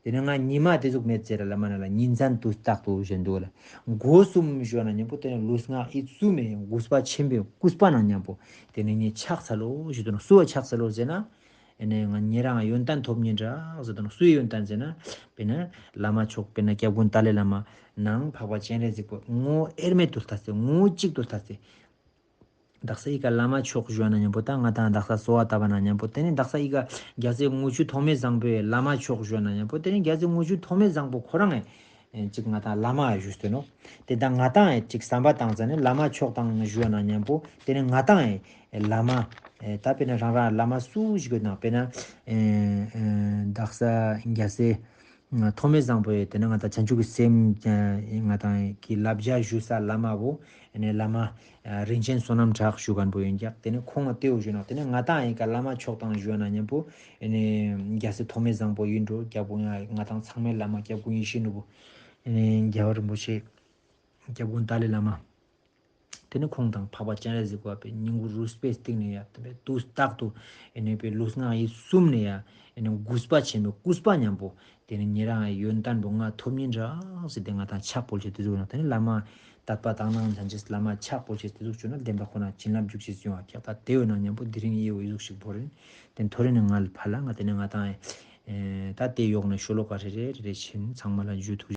དེ་ནས་ང་ཉི་མ་དེ་ཟུག་མེད་ཟེར་ལ་མ་ན་ལ་ཉིན་མཚན་དུས་རྟག་ཏུ་ཞུ་འདུག་ག་ལེ། སྒོ་གསུམ་ཞུ་བ་ན་མཉམ་པོ་དེ་ནས་ལུས་ངག་ཡིད་གསུམ་མེ་གུས་པ་ཆེན་པོའི་གུས་པ་ནང་མཉམ་པོ་དེ་ནས་ཉི་ཕྱག་འཚལ་ལོ་ཞུ་དོ་ནོག་སུ་བ་ཕྱག་འཚལ་ལོ་ཟེར་ན། ཨེ་ནས་ང་ཉེ་རང་ཡོན་ཏན་ཐོབ་ཉིན་རག་ཟེར་དང་སུའི་ཡོན་ཏན་ཟེར་ན། དཔེར་ན་བླ་མ་མཆོག་དཔེར་ན་སྐྱབས་མགོན་ཏཱ་ལའི་བླ་མ་ནང་འཕགས་པ་སྤྱན་རས་གཟིགས་པོ་ངོ་བོ་དབྱེར་མེད་དུ་ལྟ་སྟེ་ངོ་བོ་གཅིག་ཏུ་ལྟ་སྟེ། དག་ས་ཨི་ཀ་བླ་མ་མཆོག་ཞུ་ན་མཉམ་པོ་ད་ང་དང་དག་ས་གསོལ་བ་བཏབ་པ་ན་མཉམ་པོ་དེ་ནི་དག་ས་ཨི་ཀ་རྒྱལ་སྲས་དངུལ་ཆུ་ཐོགས་མེད་བཟང་པོའི་བླ་མ་མཆོག་ཞུ་ན་མཉམ་པོ་དེ་ནི་རྒྱལ་སྲས་དངུལ་ཆུ་ཐོགས་མེད་བཟང་པོ་ཁོ་རང་ཨེ། ཅིག་ང་དང་བླ་མ་ཞུས་ཏེ་ནོ། དེ་དང་ང་དང་ཨེ་ཅིག་བསམ་པ་བཏང་ཙ་ནི་བླ་མ་མཆོག་དང་ཞུ་ན་མཉམ་པོ་དེ་ནི་ང་དང་ཨེ་བླ་མ་ཨེ་ད་དཔེར་ན་རང་རང་བླ་མ་སུ་ཞིག་ཡོད་ན་དཔེར་ན་ཨེ་ཨེ་དག་ས་རྒྱལ་སྲས་ཐོགས་མེད་བཟང་པོ་ཡོད་དེ་ནི་ང་དང་བྱང་ཆུབ་ཀྱི་སེམས་ང་དང་གི་བསླབ་བྱ་ཞུ་ས་བླ་མ་བོ་ཨེ་ནི་བླ་མ་རིན་ཆེན་བསོད་ནམས་གྲགས་ཞུ་མཁན་པོ་ཡིན་ཀྱག་དེ་ནི་ཁོང་ལ་ལྟེ་བ་ཞུ་ན་དེ་ནི་ང་དང་ཨེ་ཀ་བླ་མ་མཆོག་དང་ཞུ་ན་མཉམ་པོ། ཨེ་ནས་རྒྱལ་སྲས་ཐོགས་མེད་བཟང་པོ་ཡིན་འགྲོ། སྐྱབས་མགོན་ང་དང་ཚང་མའི་བླ་མ་སྐྱབས་མགོན་ཡེ་ཤེས་ནོར་བུ། ཨེ་ནས་རྒྱལ་བ་རིན་པོ་ཆེ། སྐྱབས་མགོན་ཏཱ་ལའི་བླ་མ། དེ་ནས་ཁོང་དང་འཕགས་པ་སྤྱན་རས་གཟིགས་པ་པའི་སྙིང་པོ་རུས་པའི་གཏིང་ནས་ཡ་དེ་བས་དུས་རྟག་ཏུ་ཨེ་ནས་པའི་ལུས་ངག་ཡིད་གསུམ་ནས་ཡ་ཨེ་ནས་གུས་པ་ཆེན་པོའི་གུས་པ་མཉམ་པོ་དེ་ནས་ཉེ་རང་ཡོན་ཏན་པོ་ང་ཐོབ་ཉིན་རག་ཟེར་ཏེ་ང་དང་ཕྱག་ཕུལ་ཆེད་དེ་ཟུག་ན་དེ་ནས་བླ་མ་དད་པ་དག་སྣང་ལྷན་ཅེས་བླ་མ་ཕྱག་ཕུལ་ཆེད་དེ་ཟུག་བྱུང་ན་བདེན་པ་ཁོ་ན་བྱིན་རླབས་འཇུག་ཆེད་ཡོང་བ་ཀྱག་ད་དེ་ཡོད་ན་མཉམ་པོ་དེ་རིང་ཡེ་འོ་ཡེ་ཟུག་ཞིག་བོར་ཡིན། དེ་ཐོ་རེ་ནས་ང་ལ་ཕ་ལ་ང་དེ་ནས་ང་དང་ཨེ། ད་དེ་ཡོག་ནས་ཤོ་ལོ་ཀ་རེ་རེ་རེ་རེ་ཕྱིན་ཚང་མ་ལ་འཇུ་ཐུགས།